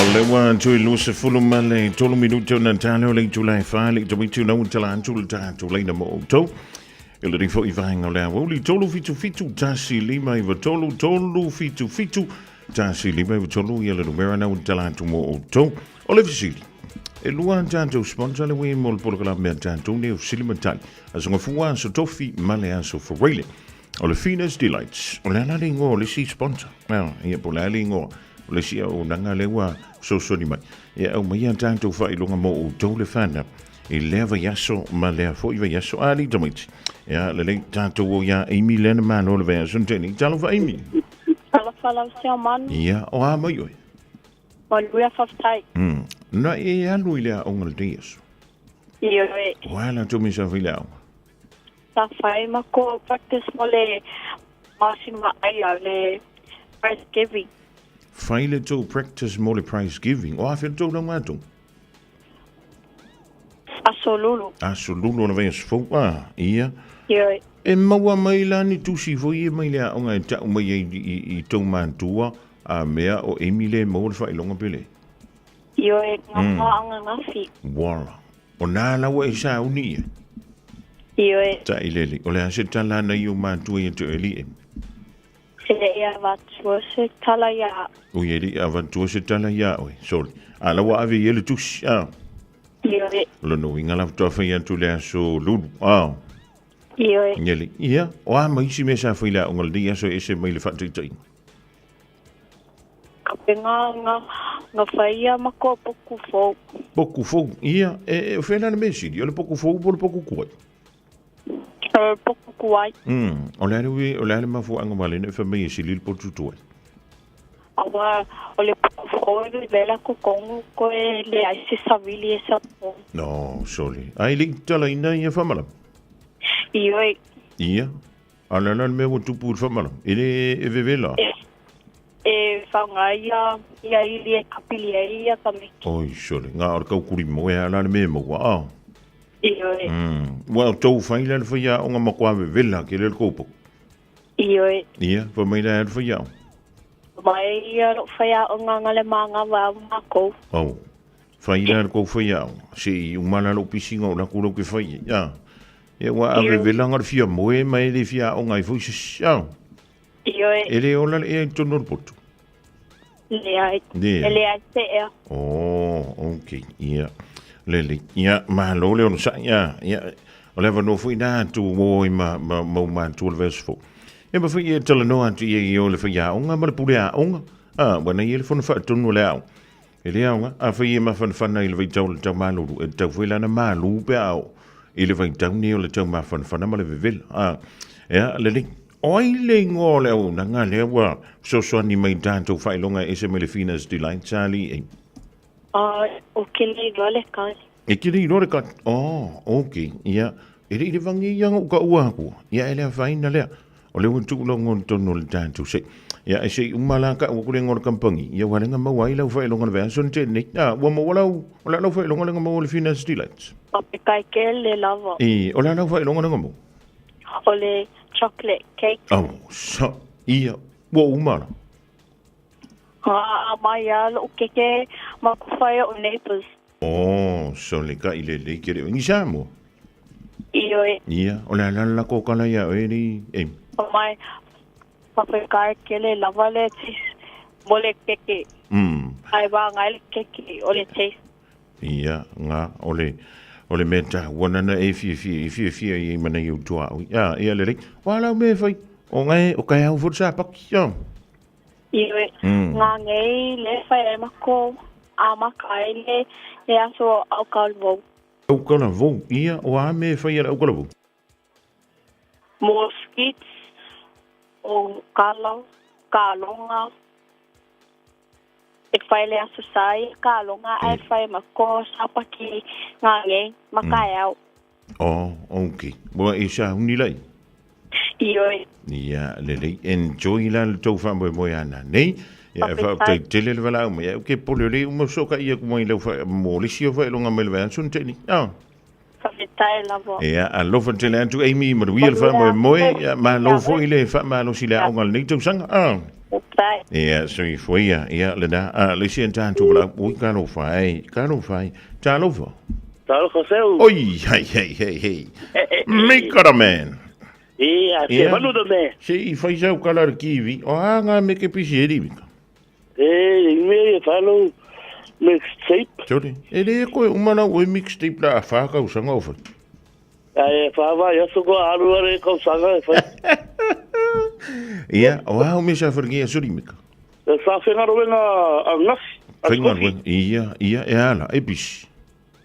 O le ua atu i 23 minute o na tale o le itula e wha le tamaiti na tala atu le tatou leina mo outou. E le rifo i vaenga o le awauli 3 7 7 1 5 9 3 3 7 7 1 5 9 3 ia le numera na tala atu mo outou. O le fesili. E lua tatou sponsor le ue mo le polokalame mea tatou nei o fesili ma tali. Aso Gafua, aso Tofi ma le aso Faraile. O le Fina's Delights, o le a la le igoa o le isi sponsor? Ah, ia po o le a le igoa o le isi auaunaga lea ua fesoasoani mai. Ia aumaia tatou faailoga mo outou le whanau i lea vaiaso ma lea foi vaiaso. A, alii tamaiti. Ia, lelei tatou o iā Amy lea na malo le vaiaso na tea nei. Talofa Amy. Talofa lau Siamanu. Ia, o a mai oe? Manuia faafetai. Na e alu i le aoga lenei aso? Ioe. O a latou mea sa fai i le aoga? Sa fai ma ko practice mo le masina vaai a le prize giving. Fai le tou practice mo le prize giving. O afea le tou lauga atu? Aso Lulu. Aso Lulu o le vaiaso fou. Ah, ia. Ioe. E maua mai la ni tusi foi ia mai le aoga e tau mai ai i tou matua a mea o Amy le maua le faailoga pe le? Ioe, nga anga ngafi. Voila. O nā laua e sauni ia. Ioe. Taʻilele. O le a se tala ana i ou matua ia te oe alii? E le i avatua se tala ia au. Ui, e le i avatua se tala ia oe. Sorry. A la ua ave i ai le tusi, a? Ioe. O lona uiga la faatoa fai atu le aso Lulu, a? Ioe. Ia alii. Ia, o a ma isi mea sa fai i le aoga lenei aso e ese mai le faataitaiga? Ka pe nga, nga, nga fai ia ma ko poku fou. Poku fou, ia, e, e, o whea le mea sili, o le poku fou po le poku kuai? O le poku kuai. O le ale ue, o le ale mafuaanga wale ne wha mai e sili le potu tuai. Awa, o le poku fou e vela ko kongu ko e le ai se savili e sa po. No, sorry. Ai le tala ina ia whamala. Ioi. Ia. A le a la le mea ua tupu i le whamala? E le e vevela? E, e whangaia ia ili e kapili ai ia tamiki. Oi, sole. Ngā o le kaukuri moe a la le mea maua, a? Ioe. Ua o tou whai la le whai aonga ma koa vevela ke le le koupo. Ioe. Ia, wha mai la le whai aonga. Mai ia lo whai aonga nga le maanga wau mākou. Au. Whai la le kou whai aonga. Se i umala lo pisinga o laku lau ke whai. Ia. Ia ua ave velanga le fia moe ma e le fia aonga i foi se au. Ioe. E le ola le ea i tonu o le potu. Leai. Leai. E leai se ea. Oh, okay. Ia. Lele. Ia, malo le onosai. Ia, ia. O le avanoa foi nā atu o i ma, ma, ma matua le vaiaso fou. Ia ma foi e talanoa atu ia i o le whai aonga ma le pule aonga. Ah, ua nei e le fono whaatonu o le aonga. E le aoga, afai e mafanafana i le vaitau o le taumalulu, e tatau foi la ona malu pe a oo i le vaitau lenei o le taumafanafana ma le vevela. A, ea, lelei. O ai le igoa o le auaunaga lea ua fesoasoani mai i tatou faailoga e ese mai le Fina's Delight, Charlie? E, A, o ke le iloa le kali. E ke le iloa le kali. Oh, okay. Ia, e le i le vangi ia ngou ka ua aku. Ia, e le afaina lea. O le ua tuu lau ngona tonu o le tatou se. Ia, e se i uma la ka ua kule ngona kampangi. Ia, ua lenga maua ai lau whaelonga le vea son te nei. Ah, ua maua lau, o la lau whaelonga lenga maua le Fina's Delights. O pe kai ke le lava. E, o la lau whaelonga lenga maua. O le chocolate cake. Oh, sa, ia, ua uma la. A mai a lo'u keke ma ku whai o neighbors. Oh, so le ka i le le ke le ngi sa mo. Ioe. Ia, o le ala la ko kala ia e li e. O mai pa pe kai ke le lava le taste mo le keke. Ai wa ngai le keke o le taste. Ia, nga o le o le mea ta wana na e fia fia e fia fia i mana i utua ui. Ia, ia le le. Wa lau me fai. O ngai o kai au fut sa paki. Ia. Ioe. Ngā ngei le whai ai mako a maka ai le le aso au ka vau. Au kala vau. Ia, o a me fai ala au kala vau. Mo skits o kala, ka longa. E whai le aso sai, ka longa ai whai mako sapaki ngā ngei maka ai au. Oh, okay. Wa e sa huni lai. Ioe. Ia, lelei, enjoy la le tau whamoe ana nei. Ia, e wha tai tele le wala uma. Ia, ke pole le uma so ka ia kumai lau wha mo le sio wha ilonga mai le wha ansun teni. Ah. Whawhetai lava. Ia, alofa tele atu Amy manuia le faamoemoe, ia malo foi le faamalosi le aoga o lenei tausaga. Ah. Faafetai. Ia, soifua ia, ia lena. Ah, le isi tatou valaau, oi talofa e, talofa e, talofa. Talofa seu. Oi, hei, hei, hei, hei. Make a man. Ia, se manu the man. Se i fai sau kala le kiwi, o a ngā me ke pisi e rimika. E, i mea ia whānau mixtape. Sorry. E le koe umana ue mixtape la a whākau sanga o whai. Ai, e whāwā i aso koa aru are kau sanga e whai. Ia, o au me sa wharingi a suri mika. E sa whengarowenga a ngasi. Whengarowenga, ia, ia, e ala, e pisi.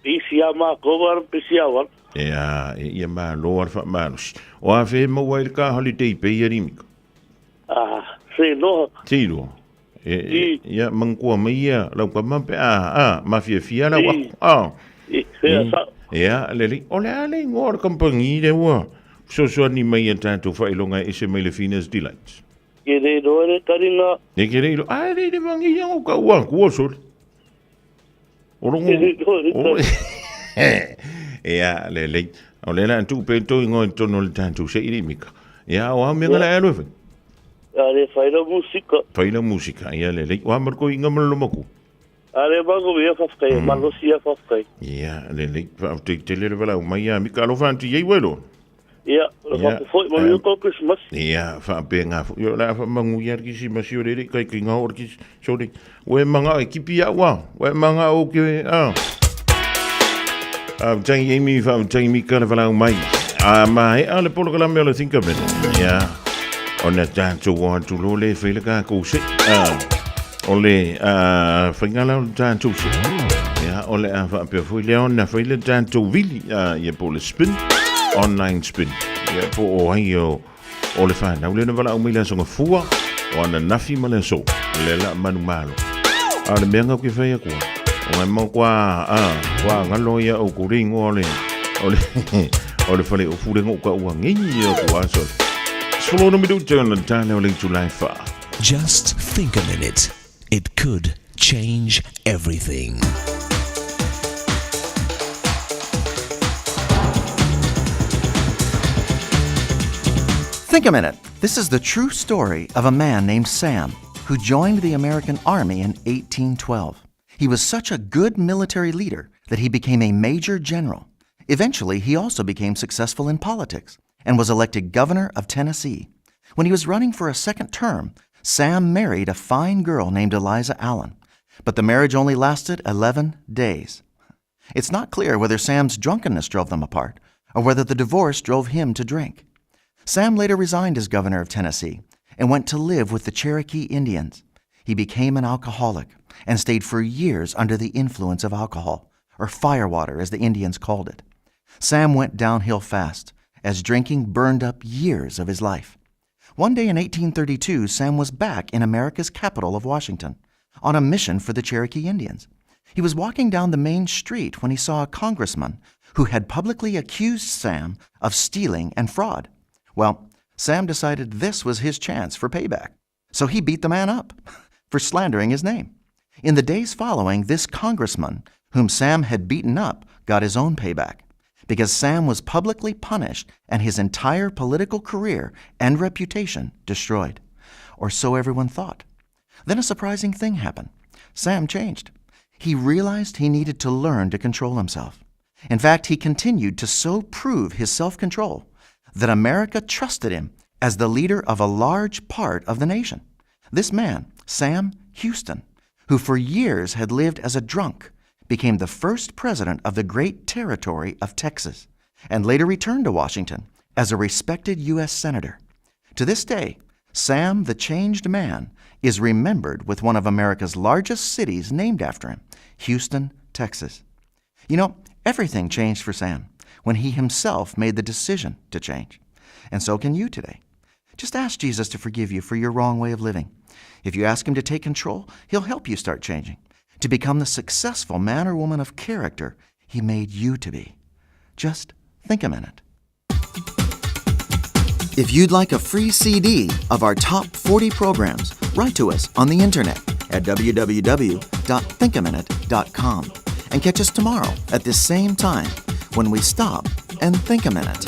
Pisi a mā kōwara, pisi a wara. Ia, e ia mā loa wha mārosi. O a whe maua i le kā holiday pe ia rimika. Ah, se loa. Se loa. E, e, ia, mangkua mai ia, lau ka mape, a, a, mafia fia lau aku, a. Ia, lele, o le a le ingoa o le kampangi le ua, fesoasoani mai ia tātou whailonga e ese mai le Fina's Delights. Ke re roa re taringa. Ne ke re roa, ai re re vangi ia o ka ua, kua sore. O rongo. Ke re roa re taringa. Ia, lele, o le la tu pe toi ngoi tono le tātou se iri mika. Ia, o au mea ngala e aloe whai. A re whaira musika. Whaira musika, ia lele. O amar ko inga malolomaku. A re mango ia whawhkai, malosi ia whawhkai. Ia, lele. Wha te te lele wala mai ia mika alofa anti iei welo. Ia, o whapa foi, ma mio ko Christmas. Ia, wha pe ngā fo. Ia, la wha mangu ia kisi masi o rere, kai ki ngā ora kisi. Sorry. Ue manga e kipi ia ua. Ue manga o ke, a. A tangi Amy, wha tangi mika le wala mai. A ma e a le polo kala mea le think of it. Ia. O na tātou o atu lo le whaila ka kou se. A. O le a whaingala o le tātou se. Ia, o le a whaapea fui lea o na whaila tātou vili. A, ia po le spin. Online spin. Ia po o ai o o le whanau le na wala au mai le aso fua o ana nafi ma le aso le la manu malo. A le mea ngau ke whai akua. O ngai mau kua, a, kua ngalo ia o kore ingoa o le, o le, o le whale o fure ngau ka ua ngei ia kua aso. Solo no midu te ona tāne o le July wha. Just think a minute. It could change everything. Think a minute. This is the true story of a man named Sam who joined the American Army in 1812. He was such a good military leader that he became a major general. Eventually, he also became successful in politics and was elected governor of Tennessee. When he was running for a second term, Sam married a fine girl named Eliza Allen, but the marriage only lasted 11 days. It's not clear whether Sam's drunkenness drove them apart or whether the divorce drove him to drink. Sam later resigned as governor of Tennessee and went to live with the Cherokee Indians. He became an alcoholic and stayed for years under the influence of alcohol, or firewater as the Indians called it. Sam went downhill fast as drinking burned up years of his life. One day in 1832, Sam was back in America's capital of Washington on a mission for the Cherokee Indians. He was walking down the main street when he saw a congressman who had publicly accused Sam of stealing and fraud. Well, Sam decided this was his chance for payback, so he beat the man up for slandering his name. In the days following, this congressman, whom Sam had beaten up, got his own payback because Sam was publicly punished and his entire political career and reputation destroyed. Or so everyone thought. Then a surprising thing happened. Sam changed. He realized he needed to learn to control himself. In fact, he continued to so prove his self control that America trusted him as the leader of a large part of the nation. This man, Sam Houston, who for years had lived as a drunk, became the first president of the great territory of Texas and later returned to Washington as a respected U.S. Senator. To this day, Sam the Changed Man is remembered with one of America's largest cities named after him, Houston, Texas. You know, everything changed for Sam when he himself made the decision to change. And so can you today. Just ask Jesus to forgive you for your wrong way of living. If you ask him to take control, he'll help you start changing, to become the successful man or woman of character he made you to be. Just think a minute. If you'd like a free CD of our top 40 programs, write to us on the internet at www.thinkaminute.com and catch us tomorrow at this same time when we stop and think a minute.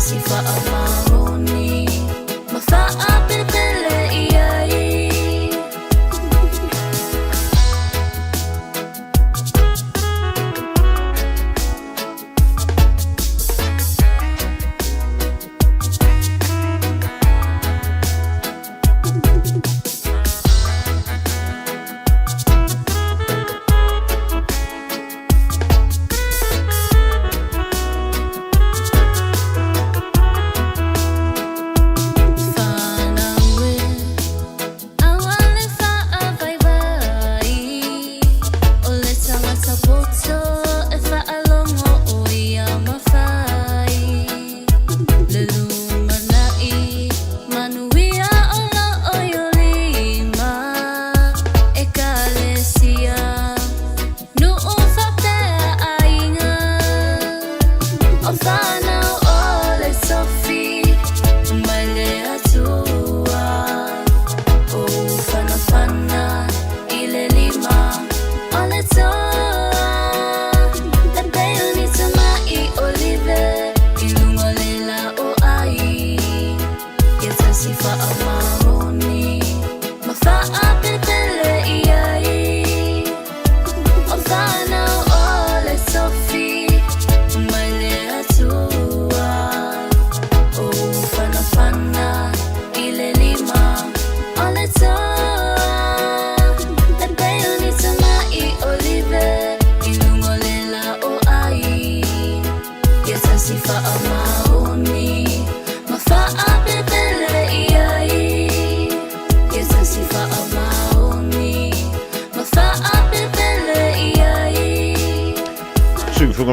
Sifa amaoni, mafa'a pelepele iai.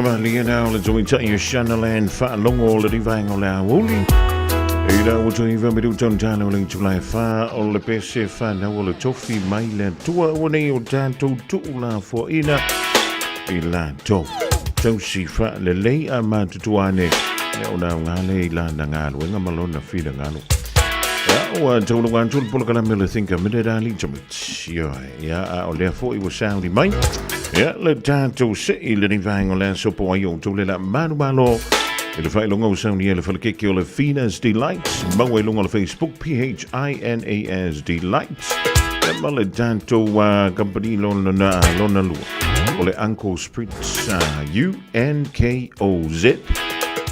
Malia now le tauitai o Shanaland faalogo o le rivaenga o le aoauli. I la ua toi iwa miru tau tala o le itulai wha o le pese whanau o le tofi mai le atua ua nei o tātou tuu la fuaina i la tau. Tausi wha le lei a mātutuane e o nā ngale i la na ngaluenga ma lona whina ngalo. Ia, ua taulunga atu le polokalame le Think a Minute a li tamit. Ia, ia, a o lea foi ua sauni mai. Ia, le tātou sei le ni vaenga o le aso po ai o tau le la manu malo. I le faailoga ua saunia e le falekeke o le Phinas Delights, maua i luga o le Facebook, P-H-I-N-A-S Delights. Ia ma le tatou company lona, na, lona lua. O le Uncle Spritz, U-N-K-O-Z,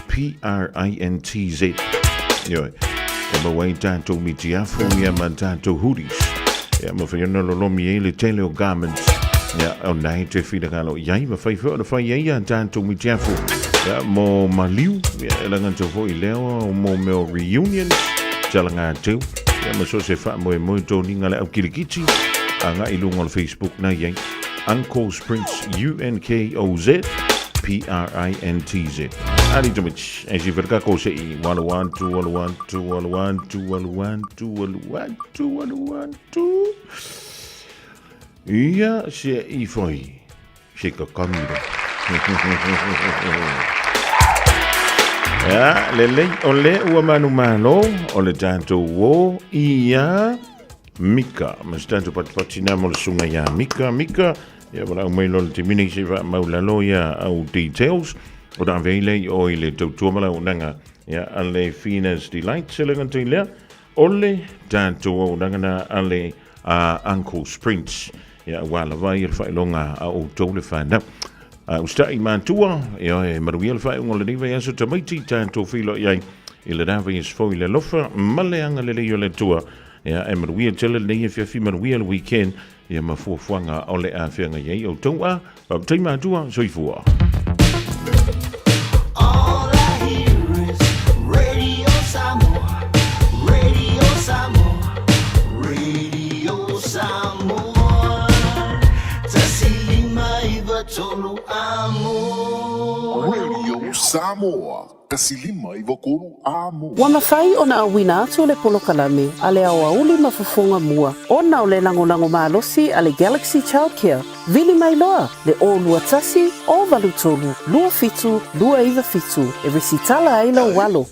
P-R-I-N-T-Z. Ioe, e maua ai tatou mitiafu ia ma tatou hoodies. Ia mafai ona lolomi ai le tele o garments. Ia, o nai te finagalo i ai, mafai foi ona fai ai a tatou mitiafu. Ia, mo maliu, ia, e laga atu foi lea o mo mea o reunions, talaga teu. Ia, ma so se faamoemoe toniga le au kilikiti, agai i luga o le Facebook na i ai. Uncle Prince, U-N-K-O-Z, P-R-I-N-T-Z. Ali Tomic, e si verka ko se i, walu atu, walu atu, walu atu, walu atu, walu atu, walu atu. Ia se i whai, se ka kamira. Ia, le lei o le ua manu malo, o le tātou o, ia, Mika, ma se tatou patipati na mo le susuga ia Mika. Mika, ia valaau mai loa le taimi se i faamaulalo ia au details o na ave ai lea i o i le tautua ma le auaunaga ia a le Fina's Delight. Se le gata i lea, o le tatou auaunaga na a le Uncle Sprints, ia aua lava ia le faailoga a outou le fanau. A usitai matua, ia e manuia le faaiuga o lenei vaiaso tamaiti, tatou feiloai ai i lena vaiaso fou i le alofa ma le agalelei o le Atua. Ia, e manuia tele lenei afiafi, manuia le weekend, ia ma fuafuaga o le a feagai ai outou a. Faafetai matua, soifua. All I hear is Radio Samoa, Radio Samoa, Radio Samoa. Tasi lima iva tolu amo. Radio Samoa. 159 amo. Ua mafai ona auina atu le polokalame a le aoauli ma fofoga mua ona o le lagolago malosi a le Galaxy Childcare, vili mai loa le 021 083 27 297 e resitala ai lou alo.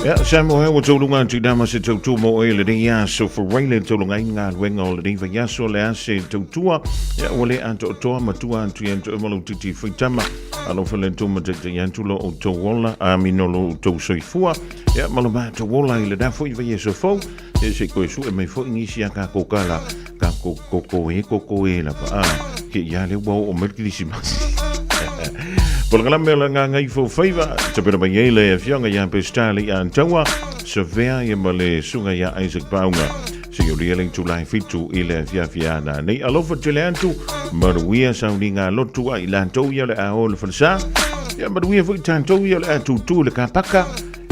Ia, Samoa, ua tauluga atu i nama se tautua mo oe lenei aso. Forai le tauluga ai galuega o lenei vaiaso le a se tautua. Ia, ua le atoatoa matua atu ia atu e malo titi faitama. Alofa le Atua ma taitai atu lo outou ola, amino lo outou soifua. Ia, ma lo matou ola i lena foi vaiaso fou. Ia, se i koe sue mai foi nisi a kākou kala, kākou koko e, koko e lava. A, ke ia le ua oo mai le Kerisimasi. Polokalame o le Gagaifo Faiva, tapena mai ai le afioga ia Pesitali Antaua, Savea ia ma le susuga ia Isaac Pauga. Se i ulia le itula e fitu i le afiafi a nanei. Alofa tele atu, manuia sauniga lotu a i latou ia o le a o i le falesa. Ia manuia foi tatou ia o le a tūtū i le kapaka.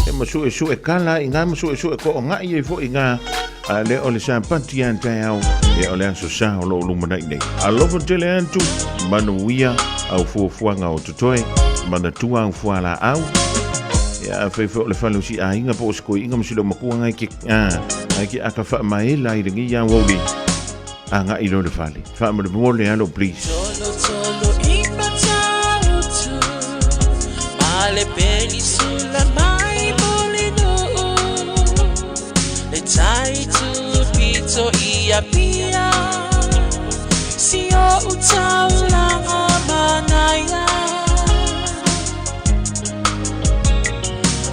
Ia ma suesue kala i ngā ma suesue koongai ai foi i ngā a le o le Sapati a taeao. Ia o le aso sa o lo o lumanai nei. Alofa tele atu, manuia au fuafuaga o totoe, manatua au fualaau. Ia afai foi o le fale o si aiga po o se koiiga ma si laumakua ngai ke A, ai ke aka whaamaela i rangi ia wauri. A nga i le fale. Whaamalemole alo, please. Tolo tolo i matautu Ma le peni sula mai moli nuu Le tai tu pito i a pia Si o utaulanga manaia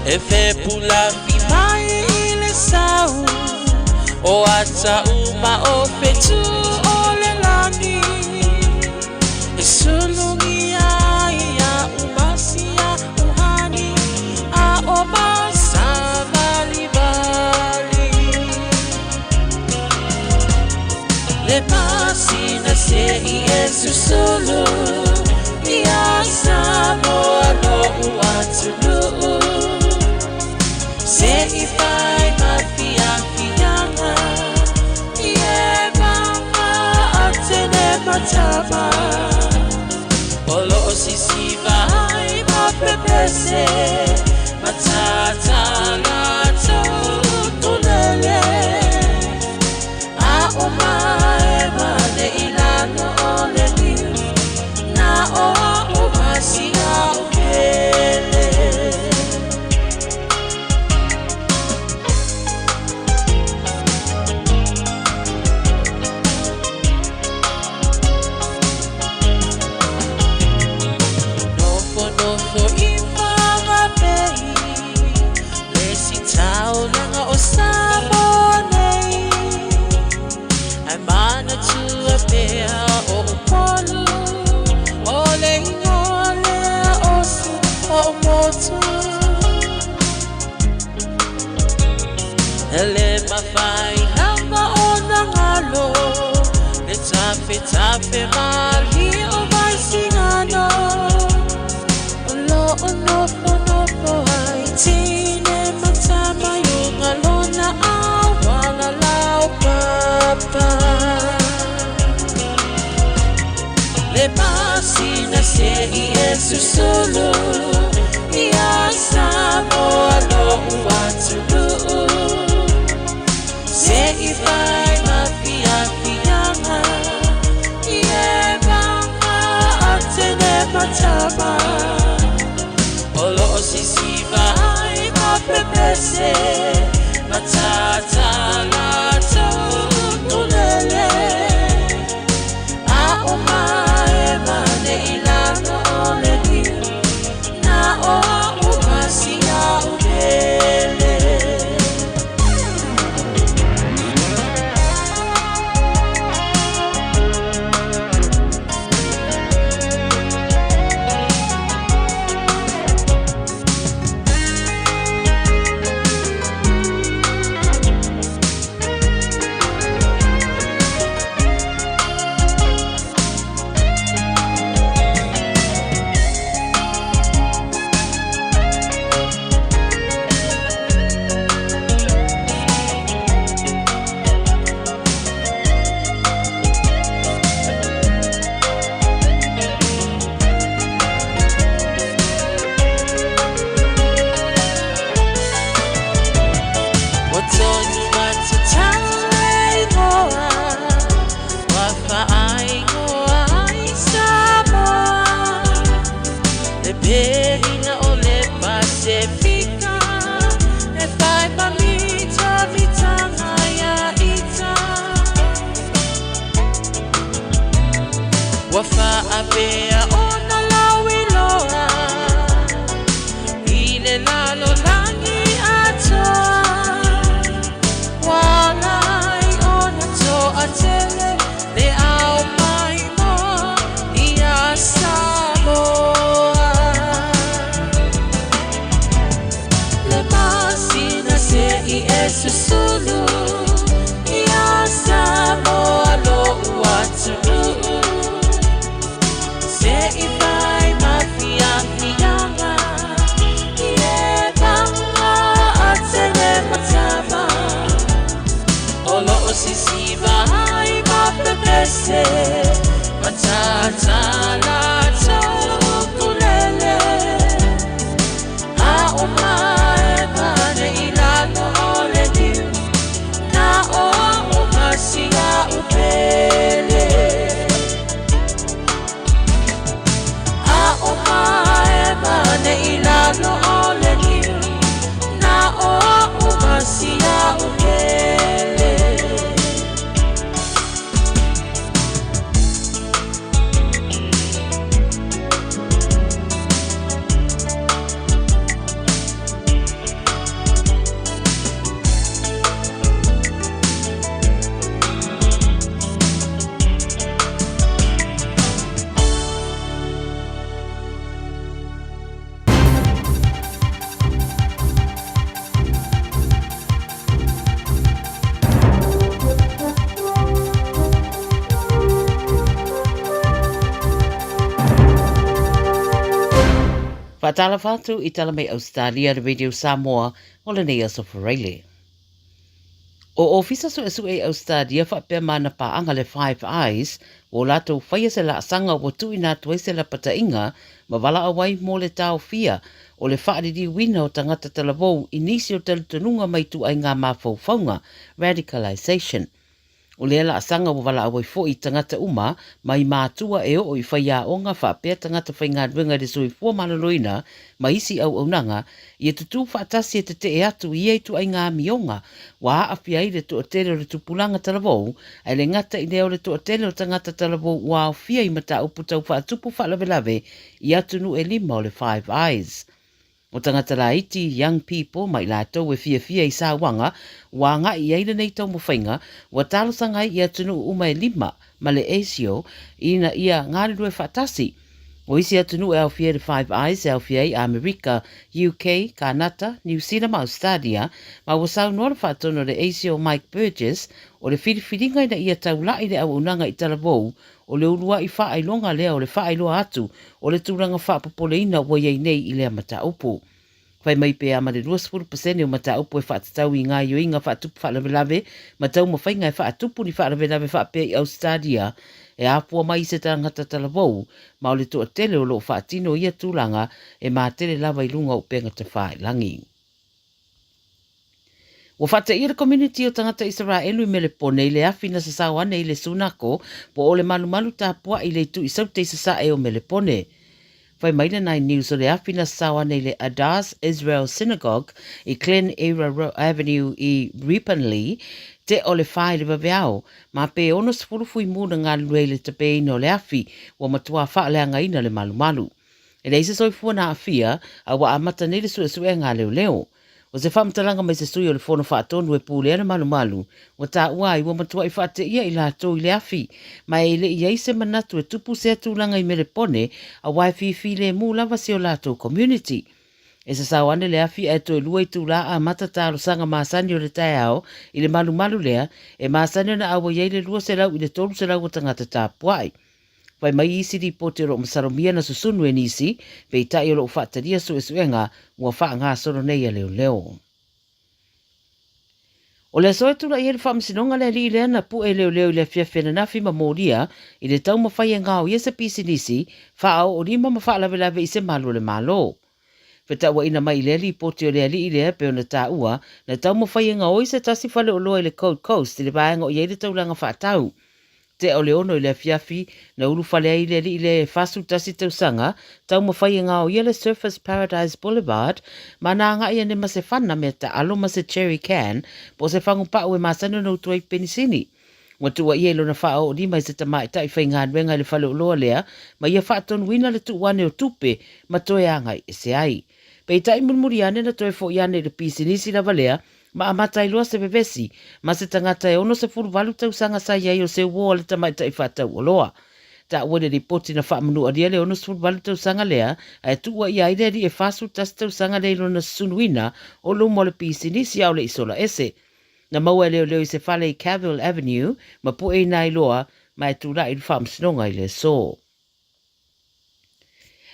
E fepula fi mai i le sau O ata uma o fetu o le lani E sulungi ai ia umasia uhani A o masavalivali Le masina se i e susulu Ia Samoa lo'u atunuu Se i fai ma fiafiaga I e mama a tene matama O loo sisiva le mafai lava ona galo le tafetafe malie o Vaisigano. O lo o nofonofo ai tine ma tama i uga lona auala laupapa. Le masina se i e susulu ia Samoa lo'u atunuu. Se i fai ma fiafiaga i e vaga a tene ma tama. O lo o sisiva ai ma pepese ma tata latou ukulele. A o mae mane i lalo o le niu, na o a'u ma si a'u pele. Ua tonu atu tau e ingoa, ua faaingoa ai Samoa. Le pelina o le Pasefika, e whai ma mita mitanga ia ita. Ua whaapea ona lauiloa, i le lalolagi atoa. Ua ala ai ona toatele le ao maimoa ia Samoa. Le masina se i e susulu ia Samoa lo'u atunuu. Se i fai ma fiafiaga i e vaga a tene ma tama. O lo o sisiva ai ma pepese ma tata latou ukulele. A o mae mane i lalo o le niu, na o a'u ma si a'u pele. A o mae mane i lalo o le niu, na o a'u ma si a'u pele. Faatalofa atu i tala mai Ausetalia le Radio Samoa o lenei aso Faraile. O Ofisa Suesue i Ausetalia faapea ma ana paaga le Five Eyes ua o latou faia se laasaga ua tuuina atu ai se lapataiga ma valaau ai mo le taofia o le faaliliuina o tagata talavou i nisi o talitonuga ma ituaiga mafaufauga, radicalisation. O lea laasaga ua valaau ai foi i tagata uma, mai matua e oo i faiaoga faapea tagata faigaluega i le soifua maloloina ma isi auaunaga, ia tutū faatasi e tetee atu i ia ituaiga amioga ua aafia ai le toatele o le tupulaga talavou, ae le gata i lea o le toatele o tagata talavou ua aofia i mataupu tau faatupu faalavelave i atunuu e lima o le Five Eyes. O tagata laiti, young people, ma i latou e fiafia i sauaga, ua agai i ai lenei taumafaiga, ua talosaga ai i atunuu uma e lima ma le ASIO ina ia galulue faatasi. O isi atunuu e aofia i le Five Eyes e aofia ai Amerika, UK, Kānata, Niu Sila ma Ausetalia, ma ua saunoa le faatonu a le ASIO Mike Burgess, o le filifiliga ina ia taula'i le auaunaga i talavou, o le ulua'i faailoga lea o le faailoa atu o le tulaga faapopoleina ua i ai nei i lea mataupu. Fai mai pe a ma le 20% o mataupu e faatatau i gaoioiga faatupu faalavelave ma taumafaiga e faatupu ni faalavelave faapea i Ausetalia e afua mai i se tagata talavou, ma o le toatele o lo o faatino ia tulaga e matele lava i luga o upega tafailagi. Ua faateia le komuniti o tagata Isaraelu i Melepone i le afi na sasao ane i le Sunako po o le malumalu tapua'i i le itu i Saute i Sasae o Melepone. Fai mai le Nine News o le afi na sasao ane i le Adass Israel Synagogue i Glen Eira Avenue i Ripponlea, te o le wha i le vaveao, ma pe 60 fuimu na galulue i le tapeina o le afi, ua matua faaleagaina le malumalu. E leai se soifua na aafia, a ua amata nei le suesuega a leoleo. O se faamatalaga mai se sui o le Fono Faatonu e pulea le malumalu, ua taua ai ua matuai faateia i latou i le afi, ma e le i i ai se manatu e tupu sea tulaga i Melepone aua e fifilemu lava si o latou community. E sasao ane le afi ae toe lua itulā amata talosaga masani o le taeao i le malumalu lea e masani ona auai ai le 200 i le 300 o tagata tapuai. Fai mai isi lipoti o lo o masalomia na susunu e nisi, peitai o lo o faatalia suesuega ua faagasolo nei a leoleo. O le aso e tulai ai le faamasinoga le alii lea na pue leoleo i le afiafi ananafi ma molia i le taumafai e gaoia se pisinisi, faaoolima ma faalavelave i se malu o le Malo. Fetauaina mai i lea lipoti o le alii lea pei ona taua, na taumafai e gaoi se tasi faleoloa i le Gold Coast i le vaega o i ai le taulaga faatau. Tea o le 6 i le afiafi, na ulufale ai le alii lea e 41 tausaga, taumafai e gaoia le Surfers Paradise Boulevard ma na agai ane ma se fana mea taalo ma se jerry can po o se fagupa'u e masani ona utu ai penisini. Ua tuuaia i lona faaoolima i se tamaitai faigaluega i le faleoloa lea ma ia faatonuina le tuu ane o tupe ma toe agai ese ai. Peitai mulimuli ane na toe fo'i ane i le pisinisi lava lea ma amata ai loa se vevesi ma se tagata e 68 tausaga sa i ai o se uo a le tamaitai faatauoloa. Taua i le lipoti na faamanualia le 68 tausaga lea ae tuuaia ai le alii e 41 tausaga lea i lona susunuina o luma o le pisinisi a o le i sola ese. Na maua e leoleo i se fale i Cavill Avenue ma pue i nā iloa ma e tulai i le faamasinoga i le aso.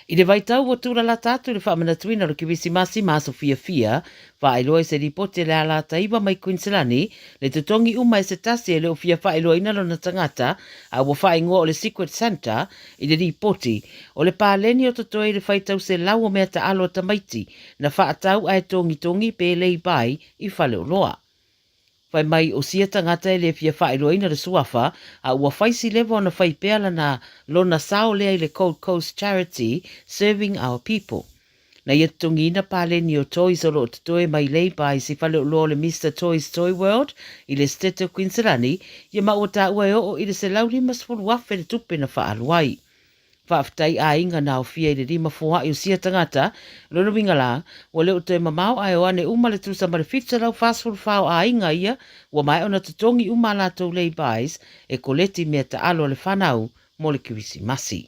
I le vaitau ua tūlalata atu le faamanatuina o le Kerisimasi ma aso fiafia, faailoa i se lipoti a le Alata-iva mai Kuiniselani le totogi uma e se tasi e le o fia faailoaina lona tagata a ua faaigoa o le Secret Santa i le lipoti o le paleni o totoe i le faitau 100 o mea taalo a tamaiti na faatau ae togitogi pe lay-by i faleoloa. Fai mai o sia tagata e le fia faailoaina le suafa, a ua fai si leva ona fai pea lana lona sao lea i le Gold Coast Charity Serving Our People. Na ia totogiina paleni o toys o lo o totoe mai lay-bys i faleoloa o le Mister Toys Toy World i le Setete o Kuiniselani, ia ma ua taua e oo i le $150,000 le tupe na faaalu ai. Faafetai aiga na aofia i le lima foa'i o sia tagata, o lona uiga la, ua le o toe mamao ae o ane uma le tusa ma le 744 o aiga ia ua maea ona totogi uma a latou lay-bys e koleti mea taalo a le fanau mo le Kerisimasi.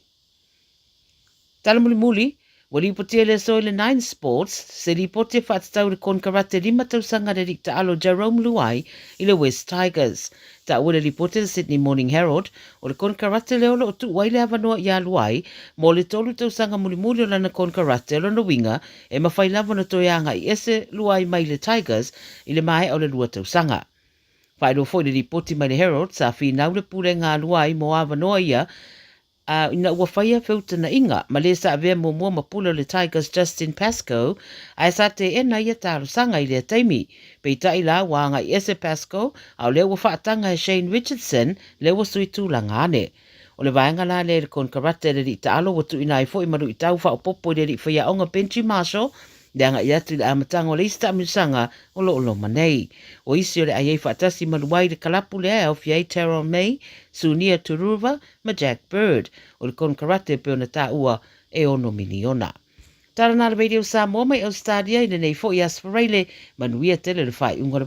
Tala mulimuli, Ua lipotia i le aso i le Nine Sports, se lipoti e faatatau i le konekarate lima tausaga a le alii taalo Jarome Luai i le West Tigers. Taua i le lipoti a le Sydney Morning Herald, o le konekarate lea o lo o tuu ai le avanoa iā Luai mo le tolu tausaga mulimuli o lana konekarate, o lona uiga e mafai lava ona toe agai ese Luai mai le Tigers i le maea o le lua tausaga. Faailoa foi i le lipoti mai le Herald, sa finau le pulega a Luai mo avanoa ia A ina ua faia feutanaʻiga ma le sa avea muamua ma pule o le Tigers Justin Pascoe, ae sa teena ia talosaga i lea taimi. Peitai la ua agai ese Pascoe, a o lea ua faataga e Shane Richardson lea ua sui tulaga ane. O le vaega la lea i le konekarate a le alii taalo ua tuuina ai foi ma luitau faaopoopo i le alii faiaoga Benji Marshall le agai atu i le amataga o le isi taamilosaga o lo o loma nei. O isi o le ai ai faatasi ma Luai i le kalapu lea e aofia ai Tyrone May, Sunia Turuva ma Jack Bird. O le konekarate e pei ona taua e ono miliona. Tala nā le Radio Samoa mai Australia i lenei foi Aso Faraile, manuia tele le faaiuga o le.